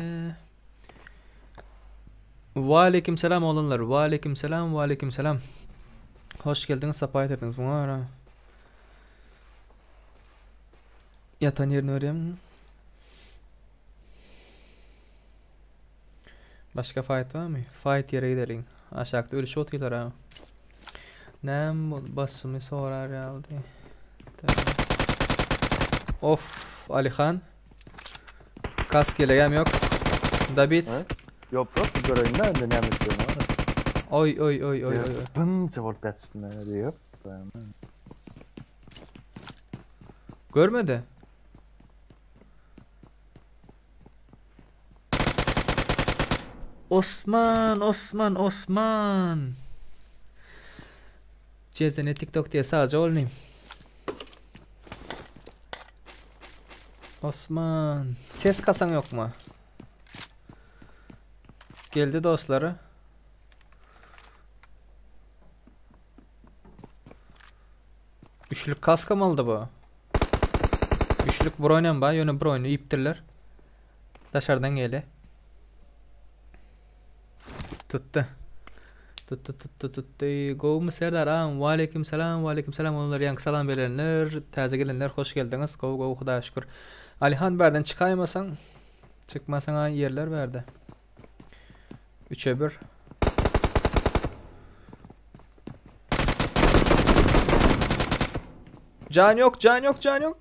Waleýkim salam oglanlar. Waleýkim salam, waleýkim salam. Hoş geldiňiz, sapa getirdiňiz muňa ara. Ýatan ýerini görýäň. Başga fight barmy? Fight ýere gideliň. Aşakda ölüşip otyrlar ha. Näme bu basymy sorar ýalydy. Of, Alihan. Kask ýelegem ýok. Dabit. Ýok, ýok, göreýin-dä indi näme etjegini. Oý, oý, oý, oý, oý. Bunça bolup ýatyşyna diýip. Görmedi. Osman, Osman, Osman. Cezene TikTok diye sadece olmayayım. Osman. Ses kasan yok mu? Geldi dostları. Üçlük kaska mı aldy bu? Üçlük broýnam bar, ýöne broýny iýipdirler. Daşardan geldi. Tutdy. Tutdy, tutdy, tutdy. Gowumy Serdar agam? Waleýkim salam, waleýkim salam olar ýaňky salam berenler, täze gelenler hoş geldiňiz. Gowy, gowy Hudaýa şükür. Alihan bärden çykaýmasaň, çykmasaň-a ýerler bärde. Üçe bir. Can yok, can yok, can yok.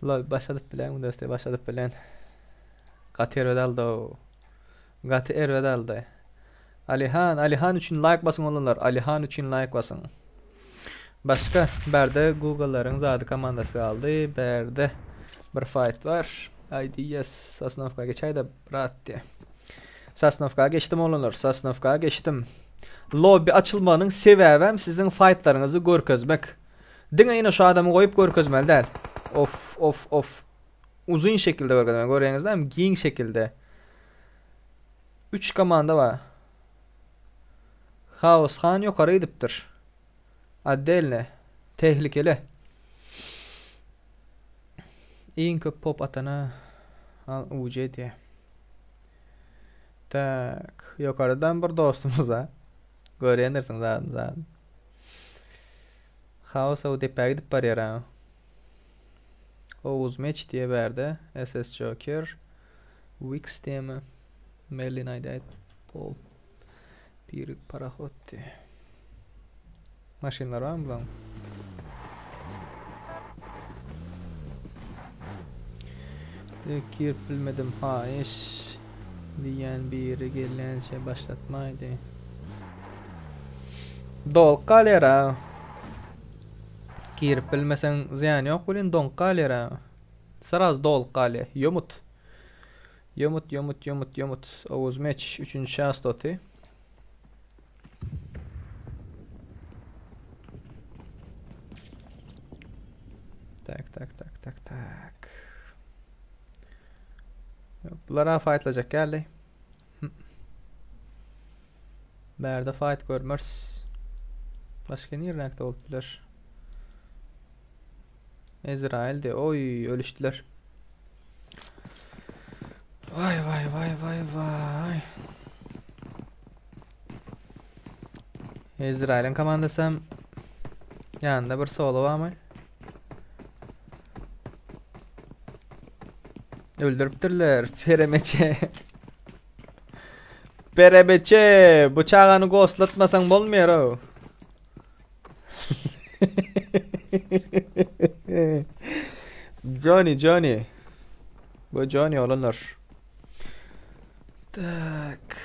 La başladyp bilen dostlar, başladyp bilen. Gaty erbet aldy o. Gaty erbet aldy. Alihan, Alihan üçin like basyň oglanlar. Alihan üçin like basyň. Başga bärde Google'laryň zady komandasy galdy. Bärde bir fight bar. IDS Sosnowka geçäýdä brat diýe. Sosnowka geçdim oglanlar. Sosnowka geçdim. Lobby açylmagynyň sebäbem siziň fightlaryňyzy görkezmek. Diňe ýene şu adamy goýup görkezmeli däl. Of of of. Uzyn şekilde görkezmeli. Görýäňiz giň şekilde. 3 komanda bar. Haos han ýokary gidipdir. Otdelne. Tehlikeli. Iň köp pop atana al UC diýe. Tak, ýokardan bir dostumyz ha. Görýändirsiň zadyny zadyny. Haos o depä gidip barýar ha. Oguz meç diýe bärde. SS Joker. Wix diýemi? Merlin aýdaýt. Pol. Biri parahod diýe. Maşynlar barmy bulaň? Girip bilmedim haýyş diýýän biri gelýänçe başlatmaýdy. Doluk galýar ha. Girip bilmeseň zyýany ýok welin doňup galýar ha. Sraz doluk galýar. Ýomut. Ýomut, ýomut, ýomut, ýomut. Oguz meç üçünji şastoty. Tak, tak, tak, tak, tak. Yok, bulara fightlajak geldi. Bärde fight görmers. Başga nirräkde bolup biler? Ezraildi. Oy, ölüşdüler. Vay vay vay vay vay. Ezrail'in komandasy hem ýanynda bir solo barmy? Öldüripdirler. Peremeçe. Peremeçe. Bu çagany ghostlatmasaň bolmaýar o. Johnny, Johnny. Bu Johnny olanlar. Tak.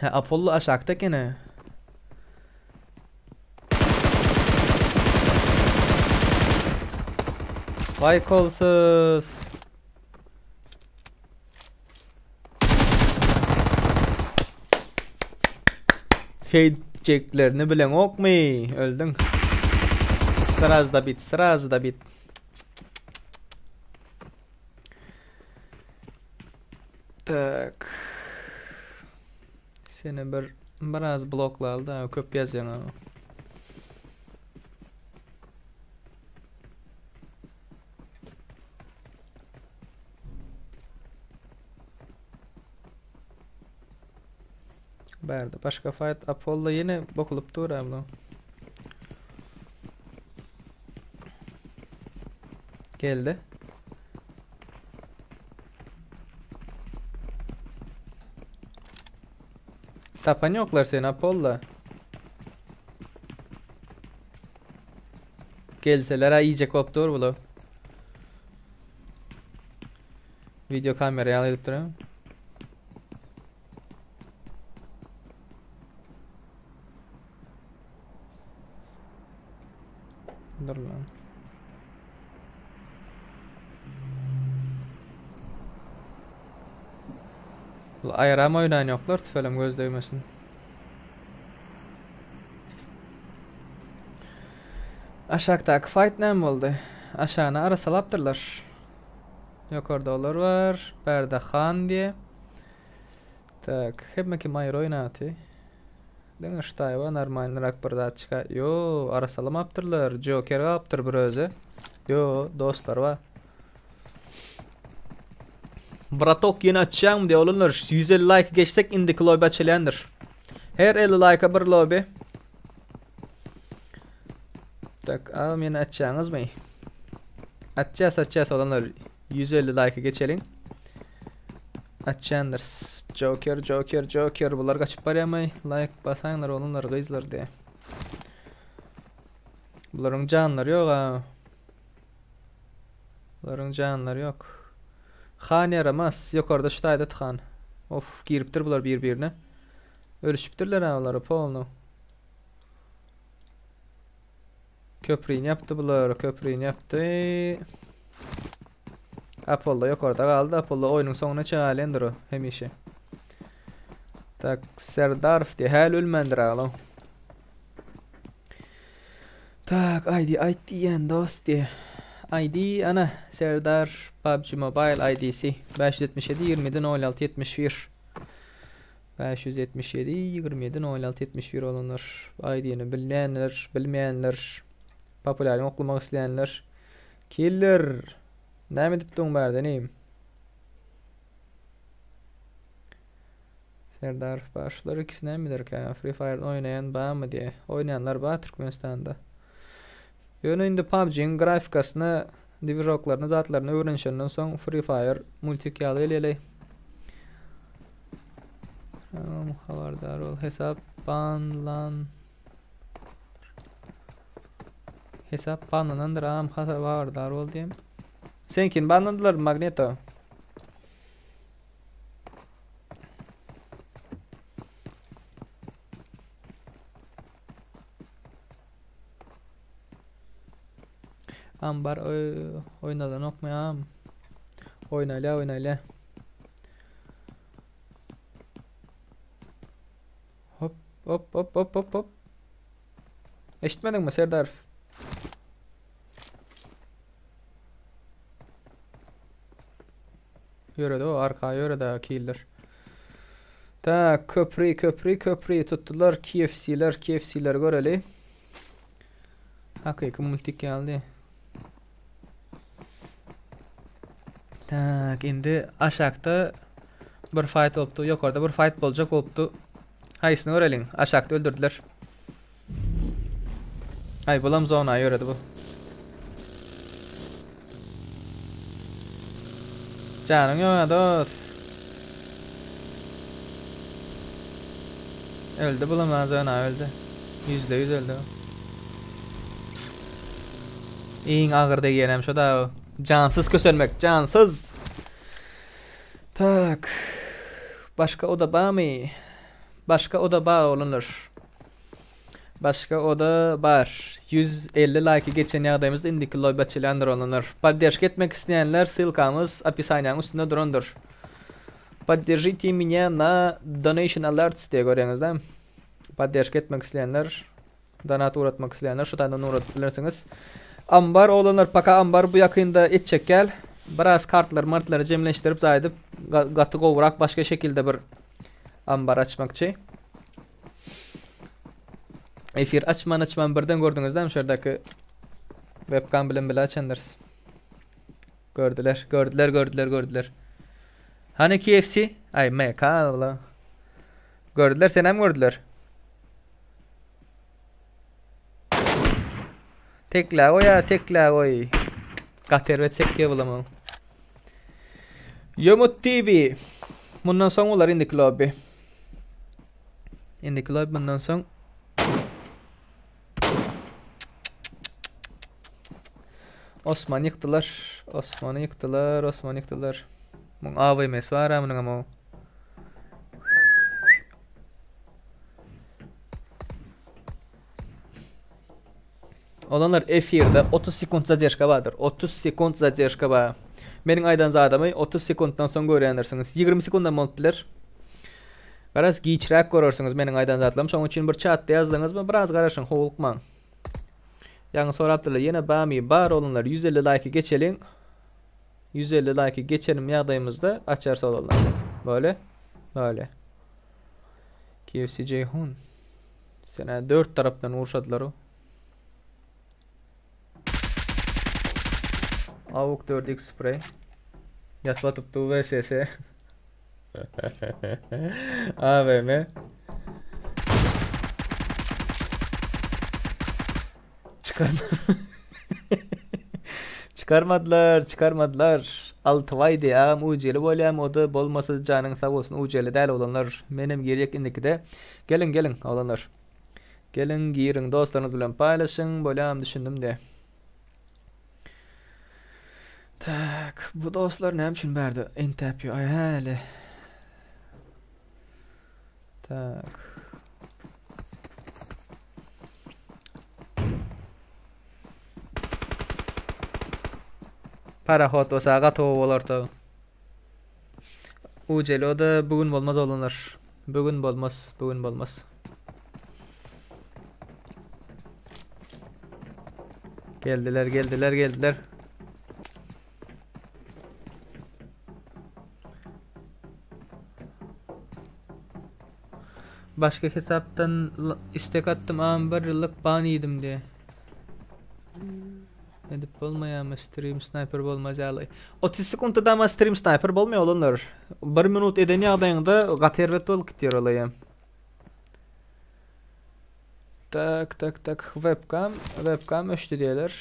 Ha, Apollo aşakda gene. Vay kolsuz. Şeýtjeklerini bileňokmy? Öldüň. Sraz da bit, sraz da bit. Tak. Seni bir biraz bloklaly da köp ýazýaň. Bärde başga fight Apollo ýene bokulyp dur abla. Geldi. Tapan ýoklar seni Apollo. Gelseler ha iýjek bolup dur bular. Video kamera ýaly edip dur. Dur lan. Bu aýram oýnan ýoklar tüfelem göz degmesin. Aşakdaky fight näme boldy? Aşagyny arasalapdyrlar. Ýokarda olar bar. Bärde Han diýe. Tak, hemme kim aýry oýnaty. Diňe şu taýba normalnyrak bir zat çyka. Ýo, arasalamapdyrlar. Joker galypdyr bir özi. Ýo, dostlar bar. Bratok ýene açýaňmy diýe oglanlar. 150 like geçsek indiki lobby açylýandyr. Her 50 like-a bir lobby. Tak, agam ýene açýaňyzmy? Açýas, açýas oglanlar. 150 like-a geçeliň. Açýandyr. Joker, Joker, Joker. Bular gaçyp barýarmy? Like basaňlar oglanlar, gyzlar diýe. Bularyň janlary ýok ha. Bularyň janlary ýok. Han ýaramaz. Ýokarda şu taýda han. Of, giripdir bular bir-birine. Ölüşipdirler ha bular polny. Köprüni ýapdy bular, köprüni ýapdy. Apollo ýokarda galdy. Apollo oýnuň soňuna çalendir o hemişe. Tak, Serdarow diýe häli ölmändir aglaw. Tak, ID aýt diýen dost diýe. ID ana Serdar PUBG Mobile ID'si 577 27 06 71. 577 27 06 71 olanlar ID'ni bilmeýänler, bilmeýänler, populýarlyk oklamak isleýänler. Killer. Näme edip duň bärde inim? Serdar bar. Şular ikisi nämedirkä? Free Fire oýnaýan barmy diýe. Oýnaýanlar bar Türkmenistanda. Ýöne indi PUBG-iň grafikasyny, dwižoklaryny, zatlaryny öwrenişenden soň Free Fire multik ýaly gelýäleý. Habardar ol hesap banlan Hesap banlanandyr agam habardar bol diýem. Seňkini banladylar Magneto. Ambar oýnalanokmy am? Oýnaýla oýnaýla. Hop hop hop hop hop hop. Eşitmediňmi Serdar? Ýöredi o arka ýöredi killer. Tak köpri köpri köpri tutdular KFC'ler KFC'ler göreli. Hakyky multik geldi. Tak indi aşakda bir fight bolupdy. Ýokarda bir fight boljak bolupdy. Haýsyny göreliň? Aşakda öldürdüler. Ay bulam zona ýöredi bu. Janyň ýok dost. Öldü bulam ha zona öldü. %100 öldü. Iň agyr degýänem şo da. Jansyz kösenmek, jansyz. Tak. Başga oda barmy? Başga oda bar oglanlar. Başga oda bar. 150 laýky geçen ýagdaýymyzda indiki lobby açylýandyr olanlar. Podderşka etmek isleýänler ssylkamyz opisaniýanyň üstünde durandyr. Podderžite меня na donation alerts diýe görýäňizda. Podderşka etmek isleýänler, donat ugratmak isleýänler şu taýdan ugradyp bilersiňiz. Ambar oglanlar paka ambar bu ýakynda etjek gel. Biraz kartlar martlary jemleşdirip zaýdyp gaty gowurak başga şekilde bir ambar açmakçy. Efir açman açman birden gördüňiz dämi şu ýerdäki webcam bilen bile açandyrys. Gördüler, gördüler, gördüler, gördüler. Hani KFC? Ay MK Allah. Gördüler, senem gördüler. Tekle oy ya, tekle oy. Gaty erbet sekge bulamam. Yomut TV. Mundan soň bolar indiki lobby. Indiki lobby bundan soň. Osman ýykdylar. Osmany ýykdylar, Osmany ýykdylar. Muň AWM-si bar ha munuň hem o. Olanlar efirde 30 sekund zadержка bardyr. 30 sekund zadержка bar. Meniň aýdan zadymy 30 sekunddan soň görýändirsiňiz. 20 sekundam bolup biler. Garaz giçräk görersiňiz meniň aýdan zatlarymy. Şonuň üçin bir çatda ýazdyňyzmy biraz garaşyň, howlukmaň. Ýaňy sorapdyrlar ýene bamy bar olanlar 150 laýky geçeliň. 150 laýky geçelim ýagdaýymyzda açarys olanlar. Böyle. Böyle. KFC Ceyhun. Sene dört tarapdan urşadylar o. Avuk 4x spray. Ýatyp atypdy VSS. AVM. Çıkarma. Çıkarmadylar, çıkarmadylar. Altybaýdy, agam ujeli bolýam, o-da bolmasa janyň sag bolsun, ujeli däl oglanlar. Menem girjek indikide. Geliň, geliň oglanlar. Geliň, giriň, dostlaryňyz bilen paýlaşyň, bolýam düşündim-de. Tak, bu dostlar näme üçin bärde entäp ýör? Aý häli. Tak. Parahod bolsa gaty gowy bolardy. Ujeli o-da bu gün bolmaz oglanlar. Bu gün bolmaz, bu gün bolmaz. Geldiler, geldiler, geldiler. Başga hesapdan istek atdym agam bir ýyllyk ban iýdim diýe. Edip bolmaýarmy stream sniper bolmaz ýaly. 30 sekuntda dama stream sniper bolmaýar olanlar. 1 minut eden ýagdaýyňda gaty erbet bolup gitýär olaýam. Tak tak tak webcam webcam öçdi diýerler.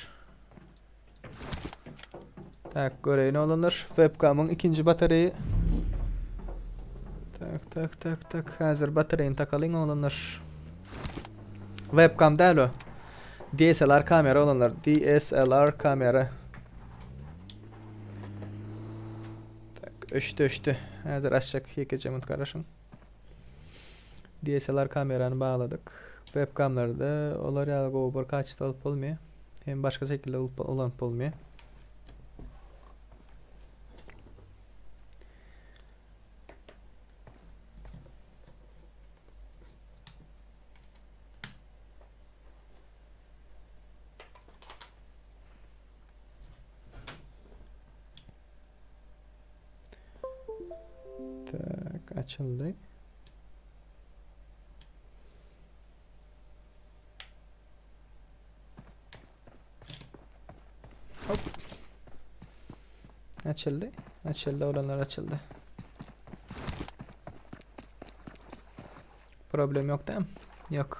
Tak göreýin olanlar. Webcamyň ikinji batareýi. Tak tak tak tak häzir batareýini takalyň olanlar. Webcam däl o. DSLR kamera olanlar. DSLR kamera. Tak öçdi öçdi. Häzir açjak ýekeje minut garaşyň. DSLR kamerany bagladyk. Webcamlarda olar ýaly gowy bir kaçestvo alyp bolmaýar. Hem başga şekilde ulanyp bolmaýar. Tak, açyldy. Hop. Açyldy. Açyldy, olanlar açyldy. Problem yok değil mi? Yok.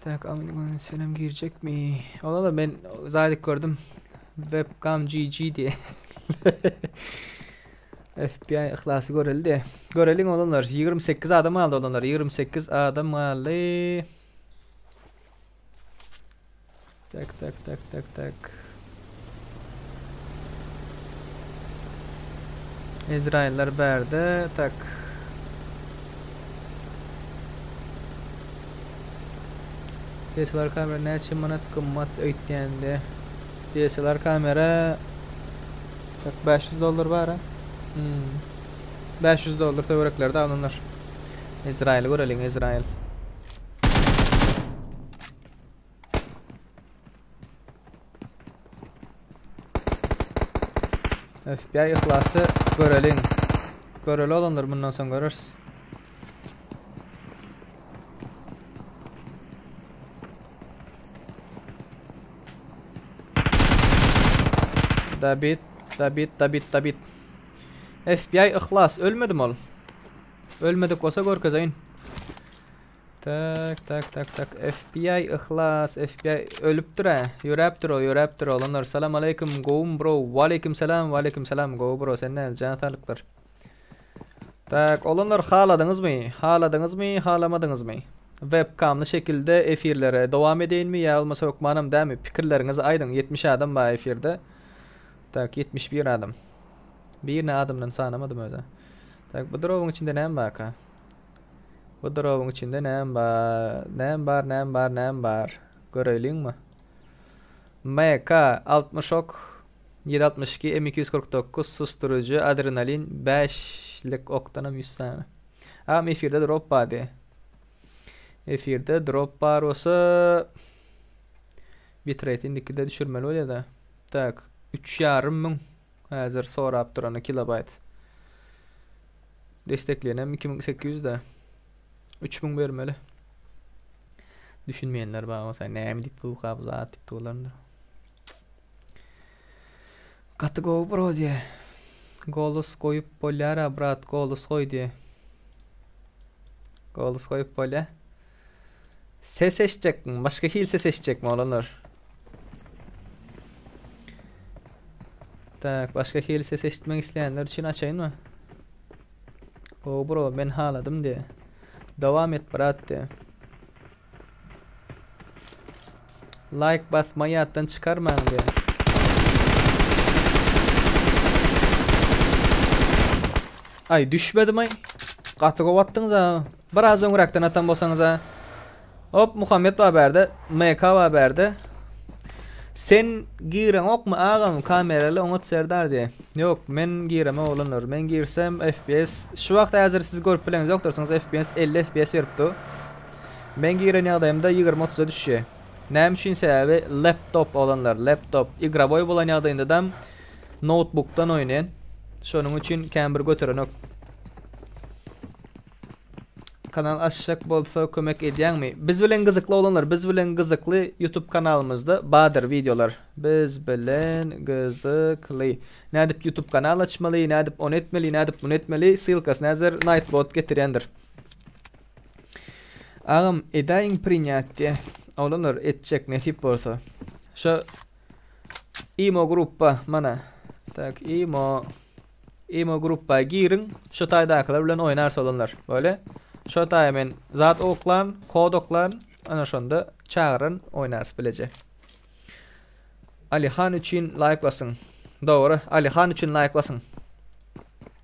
Tak, senem girjekmi? Ola da men zaýdyk gördüm. Webcam GG diye. FBI yhlasy göreldi. Göreliň olanlar. 28 adam galdy olanlar. 28 adam galdy. Tak tak tak tak tak. Izrailler bärde. Tak. DSLR kamera näçe manat gymmat öýtýände. DSLR kamera tak 500 dollar bar ha. Hmm. 500 dollar töwereklerde alynlar. Izrail göreliň Izrail. FBI yhlasy göreliň. Göreli olanlar bundan soň göreris. Dabit, dabit, dabit, dabit. FBI yhlas ölmedim ol. Ölmedik bolsa görkezeýin. Tak, tak, tak, tak. FBI Yhlas, FBI ölüpdir hä. Ýöräpdir o, ýöräpdir oglanlar. Salam aleýkum, gowumy bro? Waleýkim salam, waleýkim salam. Gowy bro, sen näl, jan saglyklar. Tak, oglanlar haladyňyzmy? Haladyňyzmy, halamadyňyzmy? Webkamly şekilde efirlere dowam edeýinmi ýa bolmasa hökmanam dämi? Pikirleriňizi aýdyň. 70 adam bar efirde. Tak, 71 adam. Birini adamdan sanamadym özä. Tak, bu drowyň içinde näme barka? Bu drowyň içinde näme bar? Näme bar, näme bar, näme bar? Göreýliňmi? MK 60 ok 762 M249 susturyjy adrenalin 5-lik okdanam 100 sany. Agam efirde drop bar diýe. Efirde drop bar bolsa bitrate indikide düşürmeli bolýar-da. Tak, 3,5 müň häzir sorap durany kilobayt. Destekleýänem 2800 de. 3000 bermeli. Düşünmeýänler bar bolsa näme diýip durka bu zat diýip durlardyr. Gaty gowy bro diýe. Golus goýup bolýara brat golus goý diýe. Golus goýup bolýa. Ses eşitjekmi? Başga hil ses eşitjekmi oglanlar? Tak, başga hil ses eşitmek isleýänler üçin açaýynmy? Gowy bro, men haladym diýe. Dowam et brat diýe. Like basmaý ýatdan çykarmaň diýe. Aý düşmedim aý. Gaty gowy atdyňyz a. Biraz öňräkden atan bolsaňyz-a. Hop, Muhammet bar bärde, MK bar bärde. Sen gireňokmy agam kameraly oňat serdar diýe. Ýok, men giremok oglanlar. Men girsem FPS şu wagt häzir siz görüp bileňiz ýokdursyňyz FPS 50 FPS berip dur. Men giren ýagdaýymda 20-30-a düşýär. Näme üçin sebäbi laptop oglanlar, laptop igrowoý bolan ýagdaýyndadam noutbukdan oýnaýan. Şonuň üçin kän bir göterenok. Kanal açjak bolsa kömek edýäňmi? Biz bilen gyzykly oglanlar, biz bilen gyzykly YouTube kanalymyzda bardyr wideolar. Biz bilen gyzykly. Nädip YouTube kanal açmaly, nädip ony etmeli, nädip muny etmeli, ssylkasyny häzir Nightbot getirýändir. Agam edäýiň prinýatýe. Oglanlar etjek nesip bolsa. Şo imo gruppa mana. Tak imo Imo gruppa giriň, şu taýdakylar bilen oýnarys oglanlar. Böyle. Şu taýa men zat oklan, kod oklan, ana şonda çagyryn oýnarys bileje. Alihan üçin like basyň. Dogry, Alihan üçin like basyň.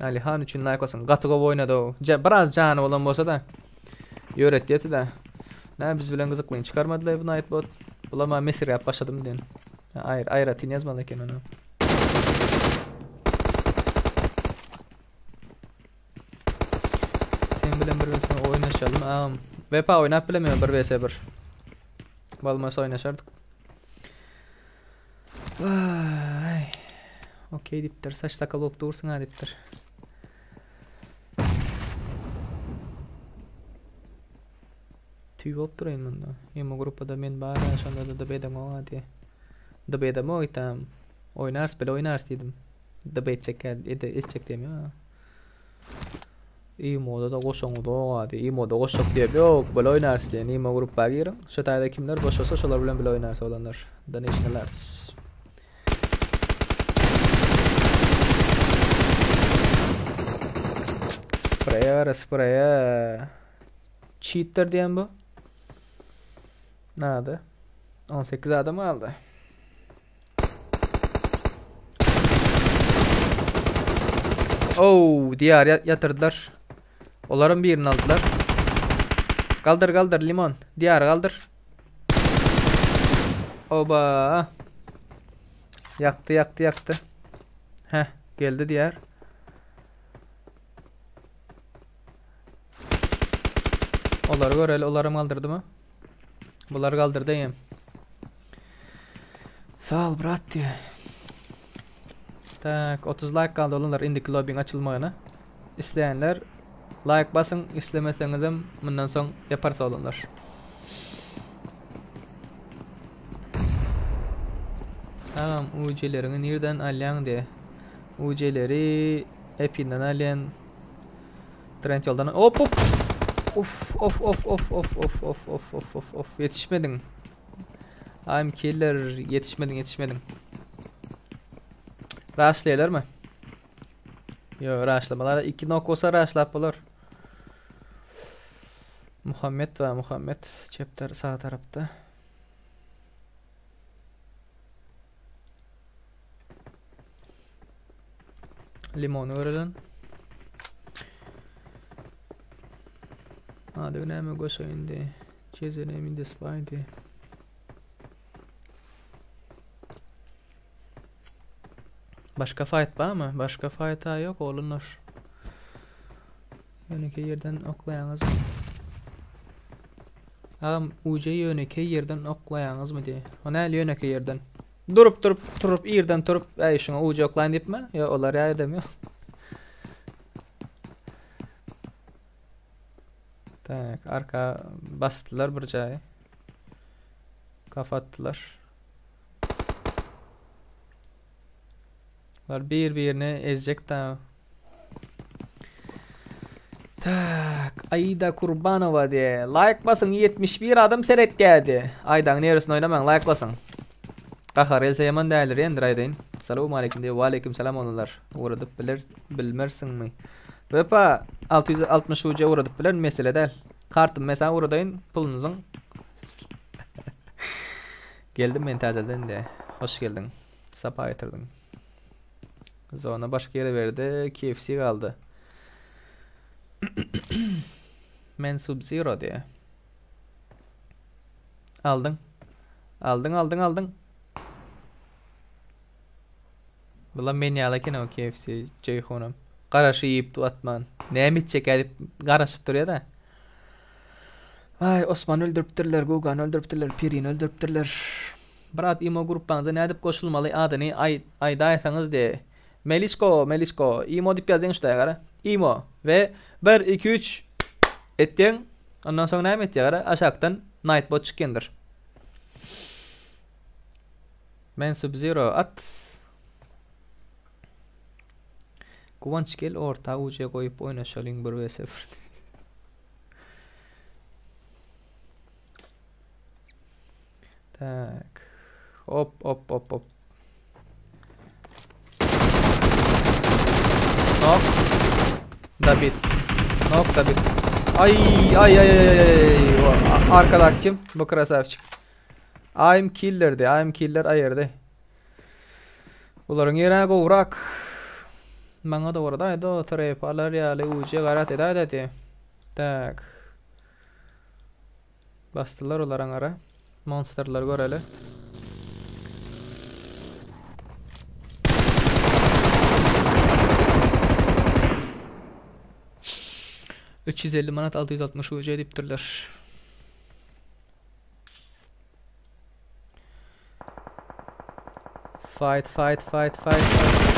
Alihan üçin like basyň. Gaty gowy oýnady o. Biraz jany bolan bolsa-da. Ýöretýeti-de. Näme biz bilen gyzyklyny çykarmadylar bu Nightbot. Bular maňa mesirgäp başladym diýen. Aýr, aýratyn ýazmaly eken ony. Sen bilen bir vs oýnaşalım agam. Wepa oýnap bilemem bir vs 1. Bolmasa oýnaşardyk. Vay. Okey diýipdir. Saç sakal bolup dursuň ha diýipdir. Tüý bolup duraýyn munda. Imo gruppada men bar ha şonda da db edemok ha diýe. Db edemok itam. Oýnarys bile oýnarys diýdim. Db etjek ede etjek diýem ýok. Imoda da goşaňyzok ha diýe. Imoda goşjak diýem ýok. Bile oýnarys diýen. Imo gruppa giriň. Şu taýda kimler boşasa şolar bilen bile oýnarys oglanlar. Donation alerts. Spraya gara spraya. Cheater diýen bu. Nada. 18 adam galdy. Oh, diğer yatırdılar. Olaryň birini aldylar. Galdyr, galdyr limon. Diýar galdyr. Oba. Ýakdy, ýakdy, ýakdy. Heh, geldi diýär. Olary göreli, olaram galdyrdymy? Bular galdyrdy eýem. Sag ol brat diýär. Tak, 30 like galdy olanlar indiki lobbyň açylmagyna. Isleýänler like basyň, islemeseňizem mundan soň yaparys oglanlar. Agam UC-leriňi nirden alýaň diýe. UC-leri Epinden alýan. Trend ýoldan. Op op. Of of of of of of of of of of of ýetişmediň. I'm killer ýetişmediň ýetişmediň. Rushlaýarlarmy? Ýok, rushlamalar. 2 nok bolsa rushlap bolar. Muhammet we Muhammet çep tar sag tarapda. Limony görelen. Hadi näme göşeýindi. Çezenem indi spaydy. Başga fight barmy? Başga fight ha ýok oglanlar. Ýönekeý ýerden oklaýaňyz. Agam UJ ýönekeý ýerden oklaýaňyzmy diýe. O näl ýönekeý ýerden? Durup durup turup ýerden turup äý şuňa UJ oklaýyn diýipmi? Ýok olar ýa edem ýok. Tak, arka basdylar bir jaýy. Kafa atdylar. Bular bir-birini ezjek da. Tak, Aida Kurbanova diye. Like basın 71 adam seretýärdi. Aýdaň neresini oýnamaň like basın. Gahar gelse ýaman däldir endir aýdaýyn. Salam aleyküm diye. Waleyküm salam onular. Ugradyp biler bilmersiňmi? Wepa 660 uja ugradyp bilerin mesele däl. Kartym mesa ugradaýyn pulunyzyň. Geldim men täzeden de. Hoş geldiň. Sapa getirdiň. Zona başga ýere berdi. KFC galdy. Men Sub-Zero diýe. Aldyň. Aldyň, aldyň, aldyň. Bular men ýaly eken o KFC Jeýhunam. Garaşy iýip atman. Näme içjek diýip garaşyp durýar da. Aý, Osmany öldüripdirler, Gugany öldüripdirler, Pirini öldüripdirler. Brat imo grupbaňyza nädip goşulmaly adyny aý aýdaýsaňyz de. Melisko Melisko imo diýip ýazýaň şutaýa gara. Imo we bir iki üç etýäň ondan soň näme etýä gara aşakdan Nightbot çykýandyr. Men sub zero at. Guwanç gel orta uja goýup oýnaşalyň bir vs bir. Tak. Hop hop hop hop. Nok. David. Nok David. Ay ay ay ay ay ay. Arkadaki kim? Bu krasavçik. I'm killerdi. I'm killer ayırdy. Bularyň ýeri gowrak. Maňa da orada oturyp alar ýaly uje garat edäýdi. Tak. Basdylar olar aňara. Monsterleri göreli. 350 manat 660 UC edipdirler. Fight, fight, fight, fight, fight.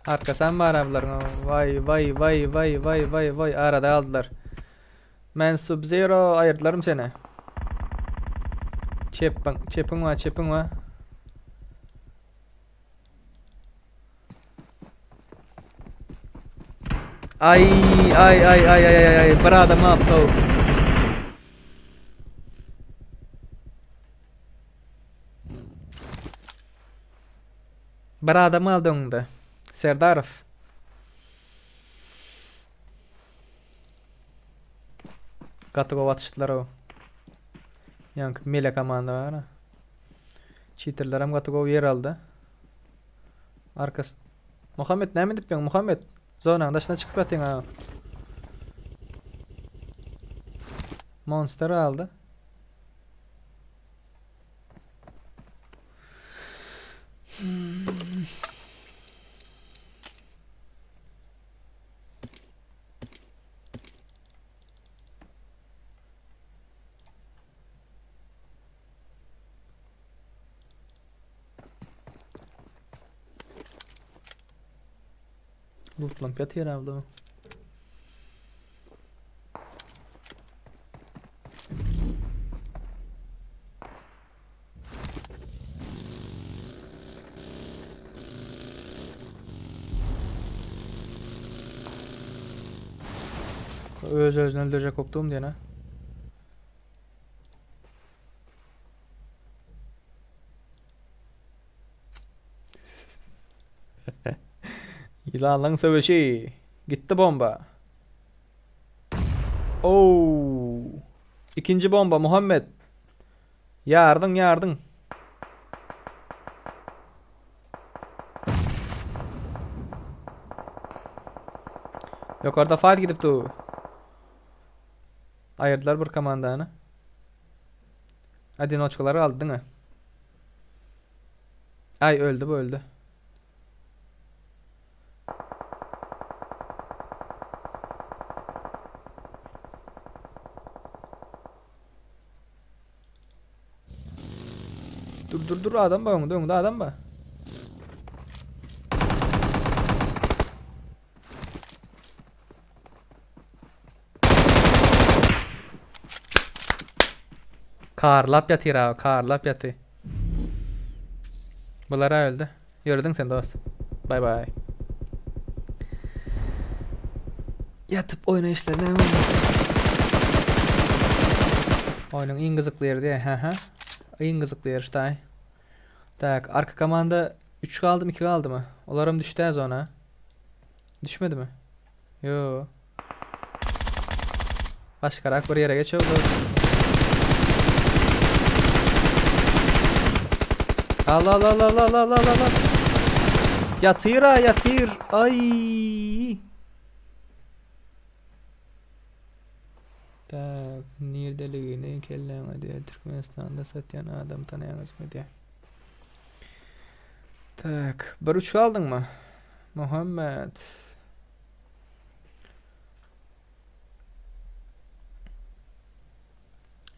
Arkasam bar ablaryň. Vay vay vay vay vay vay vay arada aldylar. Men sub zero aýyrdylarym seni. Çepiň, çepiň wa, çepiň wa. Ay ay ay ay ay ay ay bir adam aptau. Bir adam aldy öňünde. Serdarow. Gaty gowy atyşdylar o. Ýaňky mele komanda bar. Çitirler hem gaty gowy ýer aldy. Arkasy Muhammet näme edip ýöň Muhammet? Zonanyň daşyna çykyp ýatyň ha. Monster aldy. Lootlanyp ýatyr abla. Öz özüni öldürjek bolup durm diýene. Ýylanlaň söweşi. Gitdi bomba. Oo. Ikinji bomba Muhammed. Ýardyň, ýardyň. Ýokarda fight gidip dur. Aýyrdylar bir komandany. Odinoçkalar galdy diňe. Ay öldü bu öldü. Dur dur dur adam bar öňünde öňünde adam bar. Karlap ýatyr abi, karlap ýaty. Bular öldü. Ýördüň sen dost. Bye bye. Ýatyp oýnaýyşlar näme boldy? Oýnuň iň gyzykly ýeri diýe, hä hä. Iň gyzykly ýeri ştaý. Tak, arka komanda 3 galdymy, 2 galdymy? Olaram düşdi zona. Düşmedimi? Yo. Başgarak bir ýere geçiyorlar. Al al al al al al al al. Ýatyr ha ýatyr. Ay. Tak, nirdeligini kelläňe diýe Türkmenistanda satýan adam tanaýaňyzmy diýe. Tak, bir üç aldyňmy? Muhammed.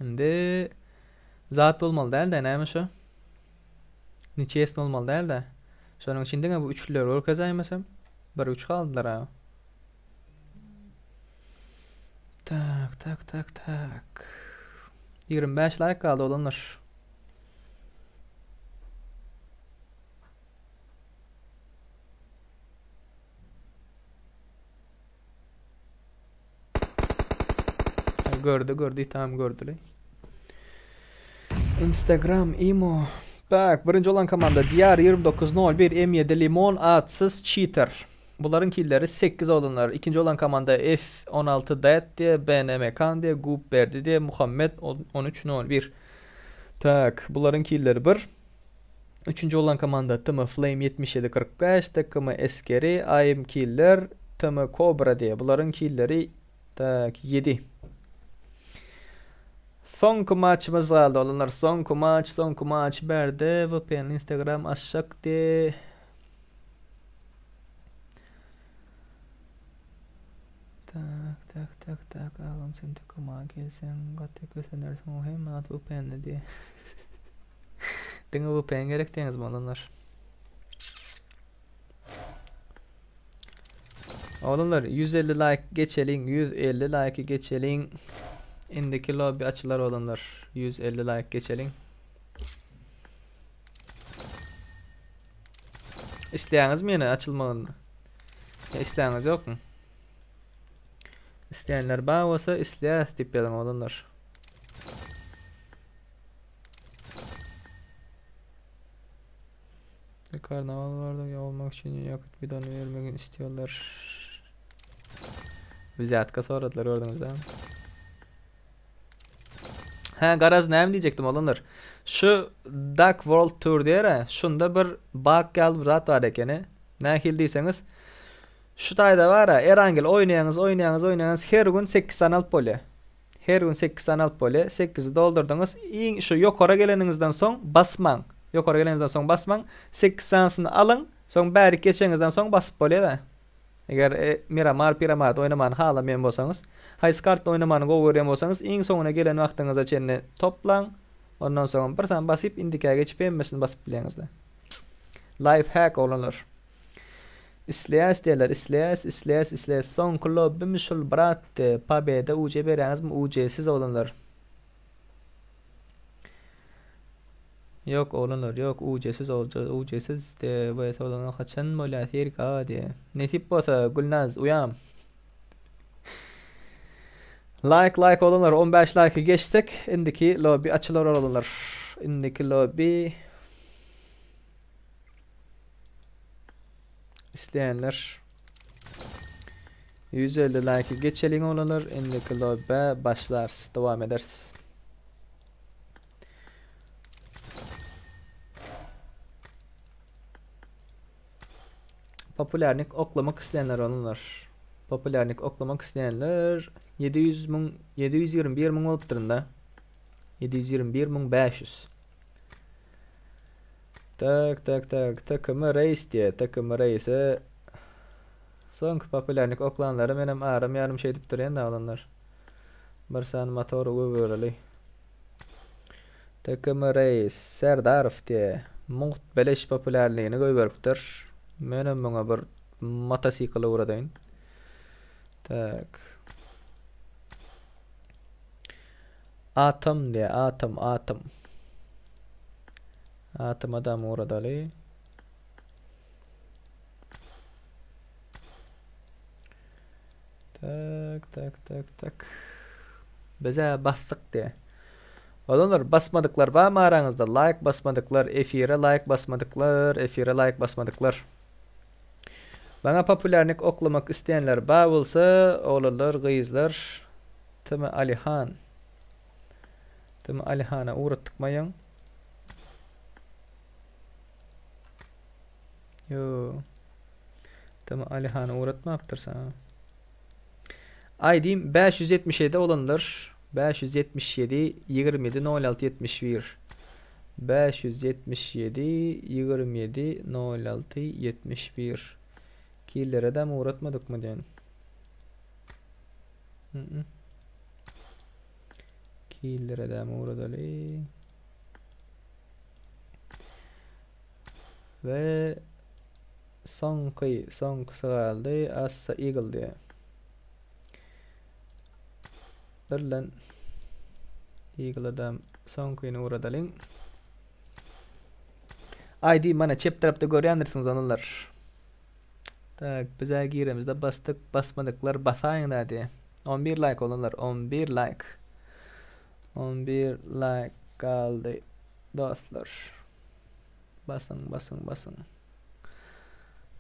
Indi zat bolmaly däl-de, näme şu? Niçesini bolmaly däl-de. Şonuň üçin diňe bu üçlüleri görkezäýmesem, bir üç galdylar ha. Tak, tak, tak, tak. 25 like galdy olanlar. Gördü gördü tamam gördüler. Instagram imo. Tak birinji olan komanda Diyar 2901 M7 Limon atsyz cheater. Bularyň killeri 8 olanlar. Ikinji olan komanda F16 Dead diye BNM Kan diye Gup Berdi diye Muhammed 1301. Tak bularyň killeri 1. Üçünji bolan komanda TM Flame 77 45, TKM Eskeri, IM Killer, TM Cobra diýe. Bularyň killeri tak 7. Soňky maçymyz galdy olanlar. Soňky maç, soňky maç bärde VPN Instagram aşak diýe. Tak, tak, tak, tak, agam sen TKM-a gelseň gaty kösenersiň o hemme zat VPN-de diýe. Diňe VPN gerek diýeňizmi oglanlar? Oglanlar 150 like geçeliň, 150 like geçeliň. Indiki lobby açylar oglanlar. 150 like geçeliň. Isleýäňizmi ýene açylmagyny? Ýa isleýäňiz ýokmy? Isleýänler bar bolsa isleýäs diýip ýazyň oglanlar. Karnaval vardı ya olmak için yakıt bidonu vermek istiyorlar. Vziyatka soradylar gördüňiz dämi? Hä garaz näme diýjekdim oglanlar. Şu Duck World Tour diýer-ä, şunda bir bug ýaly bir zat bar ekeni. Nähili diýseňiz, Şu taýda bar-a, Erangel oýnaýaňyz, oýnaýaňyz, oýnaýaňyz, her gün sekiz sany alyp bolýar. Her gün sekiz sany alyp bolýar. Sekizi doldurdyňyz, iň şu ýokara geleniňizden soň basmaň. Ýokara geleniňizden soň basmaň. Sekiz sanysyny alyň, soň bärik geçeniňizden soň basyp bolýar-da. Eger Miramar, Piramarda oýnamany halamaýan bolsaňyz, haýsy kartda oýnamany gowy görýän bolsaňyz, iň soňuna gelen wagtyňyza çenli toplaň. Ondan soňam bir sany basyp indikä geçip hemmesini basyp bilýäňizle. Life hack oglanlar. Isleýäs diýerler, isleýäs, isleýäs, isleýäs. Soňky lobbimi şul brat Pobeda UC berýäňizmi UC-siz oglanlar. Ýok oglanlar ýok UC-siz UC-siz de VS oglanlar haçan bolýar Serik aga diýe. Nesip bolsa Gülnaz uýam. Like like oglanlar 15 like geçsek indiki lobby açylar oglanlar. Indiki lobby İsleýänler 150 like geçeliň oglanlar indiki lobby başlarys dowam ederis. Populärnik oklamak isleýänler olanlar. Populärnik oklamak isleýänler 700 müň 721 müň bolupdyr indi. 721 müň 500. Tak tak tak TKM Reis diýe TKM Reise soňky populärnik oklanlary menem aram ýarym şeýdip durýan da olanlar. Bir sany motor gögereli. TKM Reis Serdarow diýe mugt beleş populärligini goýberipdir. Menem muňa bir motosikl ugradaýyn. Tak. Atom diýe, atom, atom. Atom adam ugradaly. Tak, tak, tak, tak. Bize basdyk diye. Olanlar basmadyklar barmy araňyzda? Like basmadyklar, efire like basmadyklar, efire like basmadyklar. Bana populärnik oklamak isleýänler bar bolsa, oglanlar, gyzlar, Tm Alihan. Tm Alihana ugratdyk maýaň. Yo. Tm Alihany ugratmapdyr sana. ID-m 577 olanlar 577 27 06 71 577 27 06 71 Killere däm ugratmadykmy diýen. Mm Killere däm ugradaly. We soňky, soňkysy galdy. Assa Eagle diýýär. Birlen Eagle adam soňkyny ugradalyň. ID mana çep tarapda görýändirsiňiz onular. Tak, bize giremizde basdyk, basmadyklar basaýyň da diýe. 11 like olanlar, 11 like. 11 like galdy dostlar. Basyň, basyň, basyň.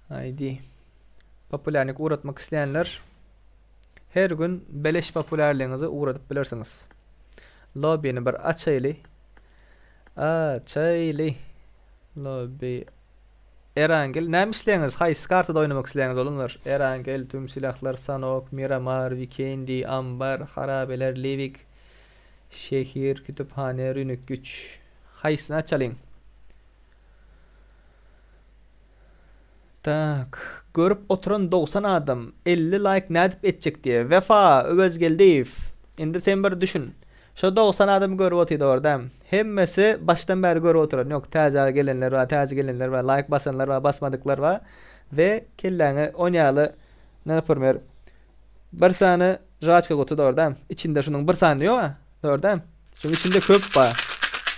Haydi. Populärlik ugratmak isleýänler her gün beleş populärligiňizi ugradyp bilersiňiz. Lobbyny bir açaýly. Açaýly. Lobby. Erangel, näme isleýäňiz? Haýsy kartada oýnamak isleýäňiz olanlar? Erangel, tüm silahlar, Sanok, Miramar, Vikendi, Ambar, Harabeler, Livik, Şehir, kütüphane, rünik güç. Haýsyny açalyň? Tak. Görüp oturan 90 adam 50 laýk nädip etjek diýe. Wefa Öwezgeldiýew. Indi sen bir düşün. Şo 90 adam görüp otyr dogry dämi? Hemmesi başdan bäri görüp oturan ýok. Täze gelenler bar, täze gelenler bar, laýk basanlar bar, basmadyklar bar. We kelläňe onýaly naprmer bir sany žwaçka guty dogry dämi? Içinde şunuň bir sany ýok-a. Dogry dämi? Şunuň içinde köp bar.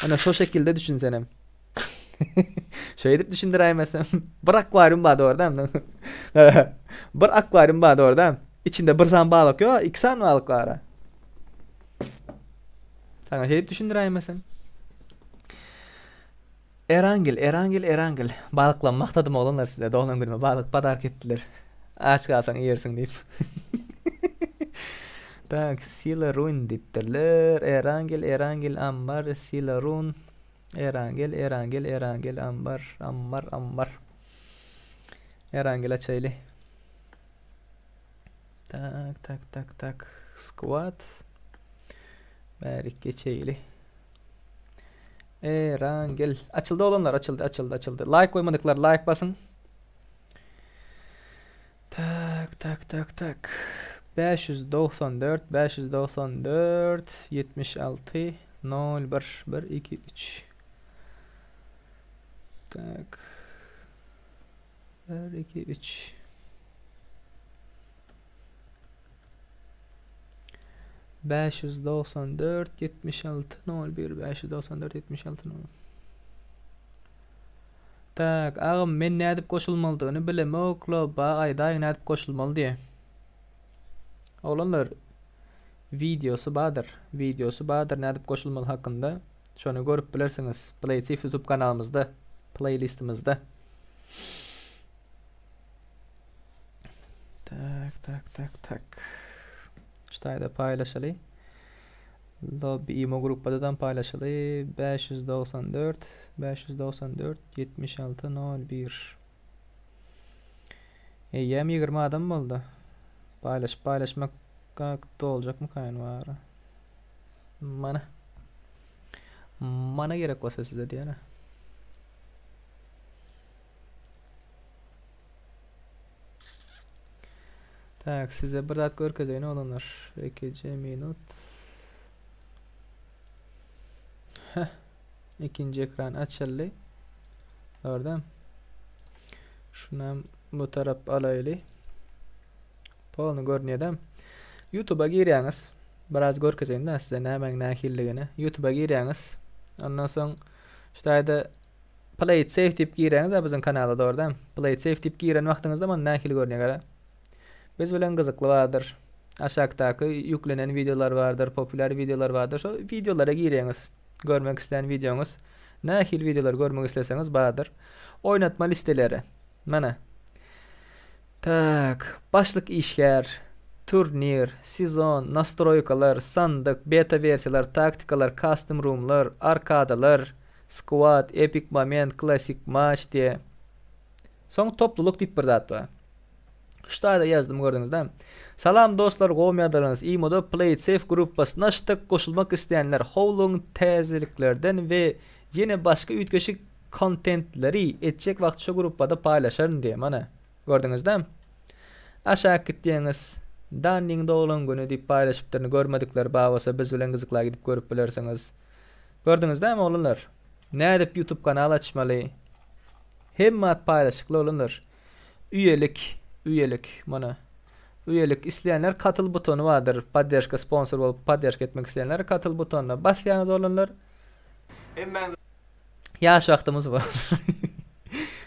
Ana şo şekilde düşün senem. Şeýdip düşündiräýmesem. Bir akwarium bar dogry dämi? Bir akwarium bar dogry dämi? Içinde bir sany balyk ýok, iki sany balyk bar. Saňa şeýdip düşündiräýmesem. Erangel, Erangel, Erangel. Balyklam magtadym oglanlar size doglan günüme balyk padark etdiler. Aç galsaň iýersiň diýip. Tak, Sila Run diýipdirler. Erangel, Erangel, Ambar, Sila Run. Erangel, Erangel, Erangel, Ambar, Ammar, Ammar. Erangel açaýly. Tak tak tak tak squad. Bärik geçeýli. Erangel. Açyldy oglanlar açyldy açyldy açyldy. Like goýmadyklar like basyň. Tak tak tak tak. 594 594 76 01 1 2 3. Tak. 1 2 3. 594 76 01 594 76 01 Tak, agam men nädip goşulmalydygyny bilemok, loba aýdaýyň nädip goşulmaly diýe. Oglanlar wideosy bardyr, wideosy bardyr nädip goşulmaly hakynda. Şony görüp bilersiňiz Playsafe YouTube kanalymyzda, playlistimizde. Tak, tak, tak, tak. Şu taýda paýlaşaly. Lobby imo gruppadadan paýlaşaly. 594 594 76 01. Eýýäm 20 adam boldy. Paýlaşyp paýlaşmak doljakmy kaýyn bara. Mana. Mana gerek bolsa size diýene. Tak, size bir zat görkezeýin oglanlar. Ikinji minut. Heh. Ikinji ekran açyldy. Gördüm. Şunam bu tarap alaýly. Polny görünýär-de. YouTube'a girýäňiz. Biraz görkezeýin-de size nämäň nähililigini. YouTube'a girýäňiz. Ondan soň şu taýda Play it safe diýip gireňiz-ä biziň kanala dogry dämi? Play it safe diýip giren wagtyňyzda mana nähili görünýär gara. Biz bilen gyzykly bardyr. Aşakdaky ýüklenen wideolar bardyr, populýar wideolar bardyr. Şo wideolara gireňiz. Görmek islän wideoňyz. Nähili wideolar görmek isleseňiz bardyr. Oýnatma listeleri. Mana. Tak, başlyk işgär, turnir, sezon, nastroýkalar, sandyk, beta wersiýalar, taktikalar, custom roomlar, arkadalar, squad, epic moment, klasik maç diýe. Soň toplulyk diýip bir zat bar. Şu taýda ýazdym gördüňiz dämi? Salam dostlar gowmy ýagdaýlaryňyz imoda play it safe gruppasyna açdyk goşulmak isleýänler howluň täzeliklerden we ýene başga üýtgeşik kontentleri etjek wagty şu gruppada paýlaşaryn diýe mana gördüňiz dämi? Aşak gitýäňiz Danniň doglan güni diýip paýlaşypdyryn görmedikler bar bolsa biz bilen gyzykla gidip görüp bilersiňiz. Gördüňiz dämi oglanlar? Nädip YouTube kanal açmaly? Hemme zat paýlaşykly oglanlar. Üýelik, üýelik, mana. Üýelik isleýänler katyl butony bardyr. Podderşka sponsor bolup podderşka etmek isleýänler katyl butonyna basýaňyz oglanlar. Hemmäňiz ýaş wagtymyz bar.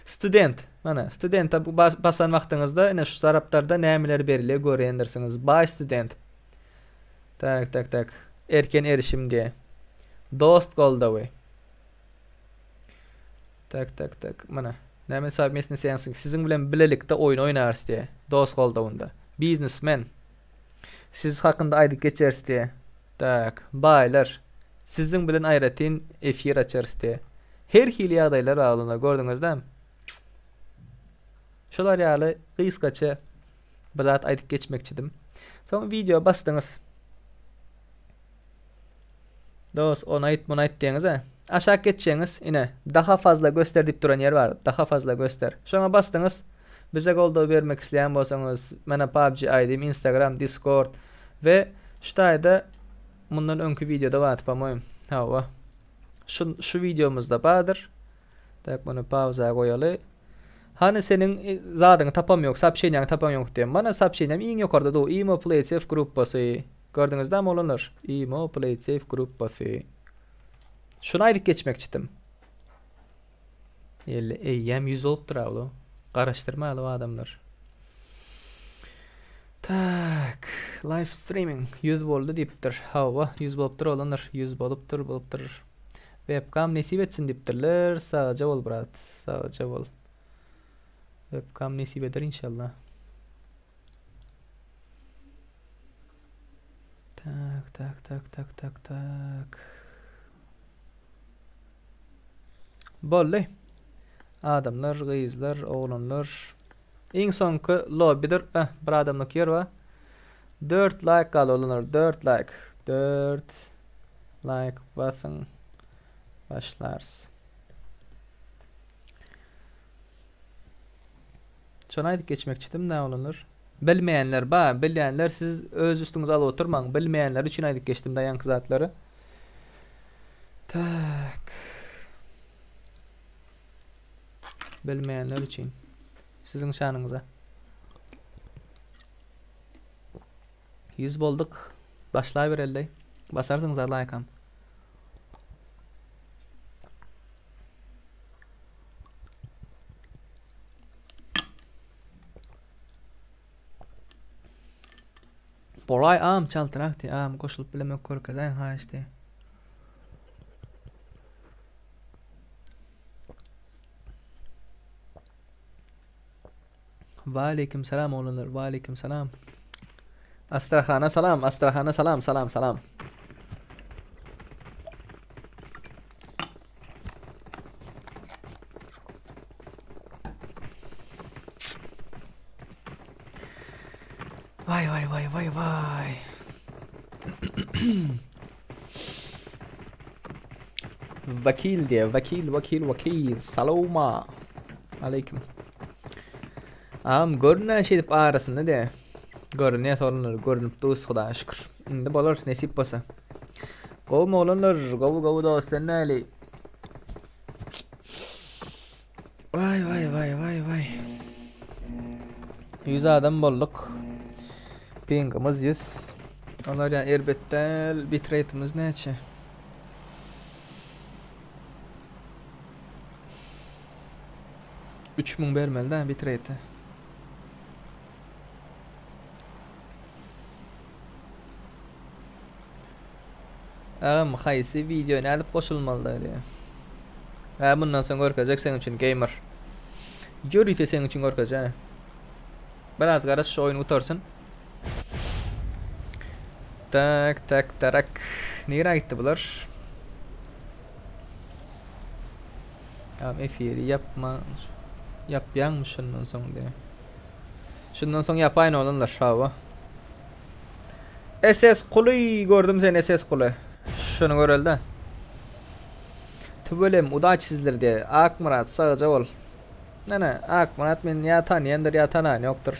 Student, mana studente basan wagtyňyzda ine şu taraplarda nämeler berilýär görýändirsiňiz. Baý student. Tak tak tak. Erken erişim diýe. Dost goldawy. Tak tak tak. Mana. Näme совместный seansyň siziň bilen bilelikde oýun oýnarys diýe. Dost goldawynda. Biznesmen. Siz hakynda aýdyp geçeris diýe. Tak. Baýlar. Siziň bilen aýratyn efir açarys diýe. Her hili ýagdaýlar bar olarda gördüňiz dämi? Şular ýaly gysgaça bir zat aýdyp geçmekçidim. Soň wideo basdyňyz. Dos, ony aýt, muny aýt diýeňiz-ä. Aşak geçjeňiz, ine, daha fazla göster diýip duran ýer bar. Daha fazla göster. Şoňa basdyňyz. Bize goldaw bermek isleýän bolsaňyz, mana PUBG ID-im, Instagram, Discord we şu taýda mundan öňki wideoda bardy, po-moýem. Hawa. Şu şu wideomyzda bardyr. Tak, muny pauza goýaly. Hany seniň e, zadyňy tapam ýok, soobşeniýaňy tapam ýok diýen. Mana soobşeniýam iň ýokarda dur. Imo Playsafe gruppasy. Gördüňiz dämi oglanlar? Imo Playsafe gruppasy. Şuny aýdyp geçmekçidim. Elli eýýäm 100 bolupdyr awlo. Garaşdyrmaly bu adamlar. Tak, live streaming 100 boldy diýipdir. Hawa, 100 bolupdyr oglanlar. 100 bolupdyr, bolupdyr. Webcam nesip etsin diýipdirler. Sagja bol brat. Sagja bol. Webcam nesip eder inşallah. Tak, tak, tak, tak, tak, tak. Boldy. Adamlar, gyzlar, oglanlar. Iň soňky lobbydir. Eh, bir adamlyk ýer bar. 4 like galdy oglanlar 4 like. 4 like basyň. Başlarys. Şony aýdyp geçmekçidim da oglanlar. Bilmeýänler ba, bilýänler siz öz üstüňize alyp oturmaň. Bilmeýänler üçin aýdyp geçdim da ýaňky zatlary. Tak. Bilmeýänler üçin. Siziň şanyňyza. 100 bolduk. Başlabereli. Basarsyňyz laýkam. Bolaý agam çaltrak diý agam goşulyp bilemek görkezäň haýyş diý. Waleýkim salam oglanlar waleýkim salam. Astrahana salam Astrahana salam salam salam. Vay vay vay vay vay. Vakil diye vakil vakil vakil saloma. Aleyküm. Am görünýän şeýdip arasynda de. Görünýär solanlar görünüp dus Hudaýa şükür. Indi bolar nesip bolsa. Gowy oglanlar, gowy gowy dost sen näli? Vay vay vay vay vay. 100 adam bolduk. Pingimiz 100. Olar ýa erbet däl. Bitrate'imiz näçe? 3000 bermeli dä bitrate. Agam haýsy wideo nädip goşulmalyda diýýär. Hä mundan soň görkezjek seň üçin gamer. Ýörite seň üçin görkezjek. Biraz garaş şu oýun gutarsyn. Tak tak tarak. Nirä gitdi bular? Tamam efiri ýapma. Ýapýaňmy şundan soň diýýär. Şundan soň ýapaýyn oglanlar hawa. SS Kuly gördüm seni SS Kuly. Şuny görelde. Tüwelem udaç sizler diye. Akmyrat sagja bol. Nene Akmyrat meni ýa tanýandyr ýa tanan ýokdur.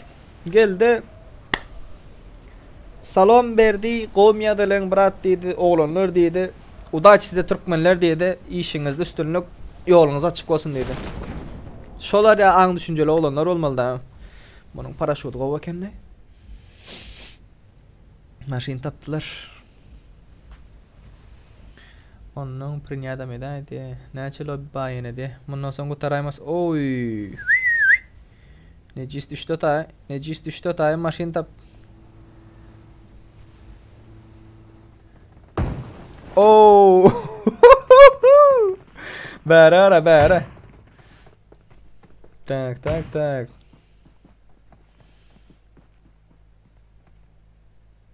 Geldi. Salam berdi, gowy ýazylyň brat diýdi, oglanlar diýdi. Udaç size türkmenler diýdi. Işiňizde üstünlik, ýoluňyz açyk bolsun diýdi. Şolar ýa aň düşünjeli oglanlar bolmaly da. Munuň paraşudy gowy ekeni. Maşyn tapdylar. Ondan prinýadam edäýdi. Näçe lobby bar ýene diýe. Mundan soň gutaraýmas. Oý. Nejis düşdi taý. Nejis düşdi taý maşyn tap. Oo. Bäre ara bäre. Tak tak tak.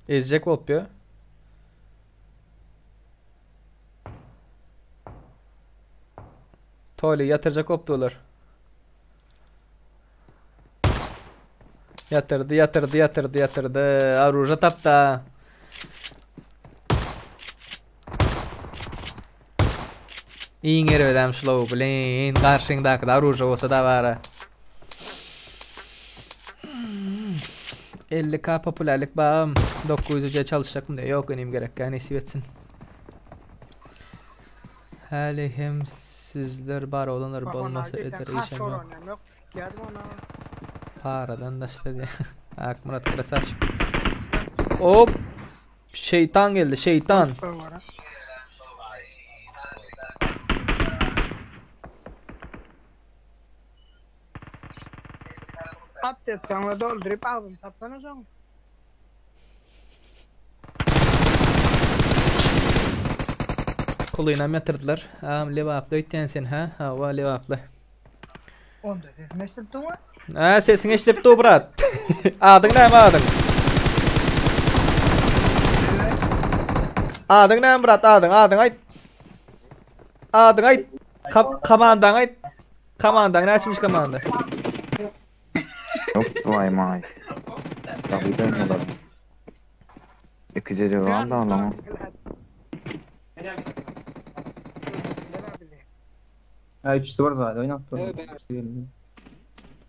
Ezjek bolup ýör. Toýly ýatyrjak bolup durlar. Ýatyrdy, ýatyrdy, ýatyrdy, ýatyrdy. Aruja tapda. Iň erbedem şulow, blin, garşyňdakyda aruja bolsa da bara. 50k populärlik bagam 900-e çalışjakmy diýýär. Ýok inim gerekkä nesip etsin. Häli hem sizler bar oglanlar bolmasa eder işem ýok. Paradan daşda diýýär. Akmyrat krasavçik. Hop. Şeýtan geldi, şeýtan. Aptečkaňy dolduryp agzyny tapsana şoň. Pulynam ýatyrdylar. Agam lebaply öýtýän sen hä? Hawa lebaply. Onda sesimi eşidip durma. Hä sesiň eşidip dur brat. Adyň näme adyň? Adyň näme brat adyň adyň aýt. Adyň aýt. Komandaň aýt. Komandaň näçinji komanda? Ýok, tvoý maý. Ikijejigi galdy olaň. Ha üçüsi bir zat oýnap dur.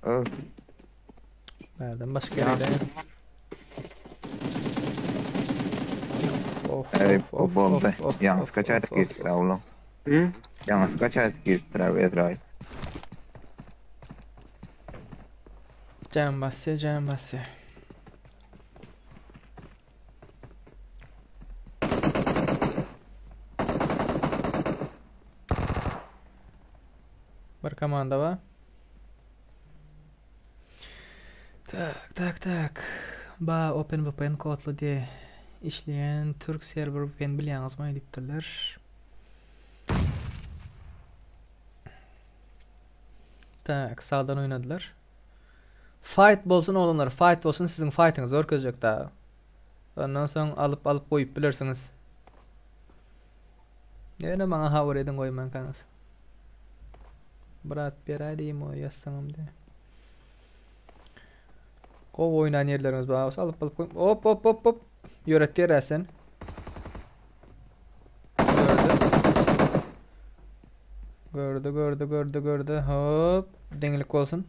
Öf. Nereden başga ýere Of Ey of bu of boldy. of of Ýaňysy of kaç of aýdyp of giripdir of. oglum. Ýaňysy kaç aýdyp giripdir abi Ezrail. Jan basýa, jan basýa. Bir komanda bar. Tak, tak, tak. Ba OpenVPN kodly diye işleýän türk serwer VPN bilýäňizmi diýipdirler. Tak, sağdan oynadylar. Fight bolsun oglanlar, fight bolsun siziň fightyňyzy görkezjek daha. Ondan soň alyp alyp goýup bilersiňiz. Ýöne maňa habar ediň goýmankaňyz. Brat beräý diýim o ýazsaňam diýe. Gowy oýnan ýerleriňiz bar bolsa alyp alyp goý. Hop hop hop hop. Ýöret ýere sen. Gördü. Gördü gördü gördü gördü. Hop. Deňlik bolsun.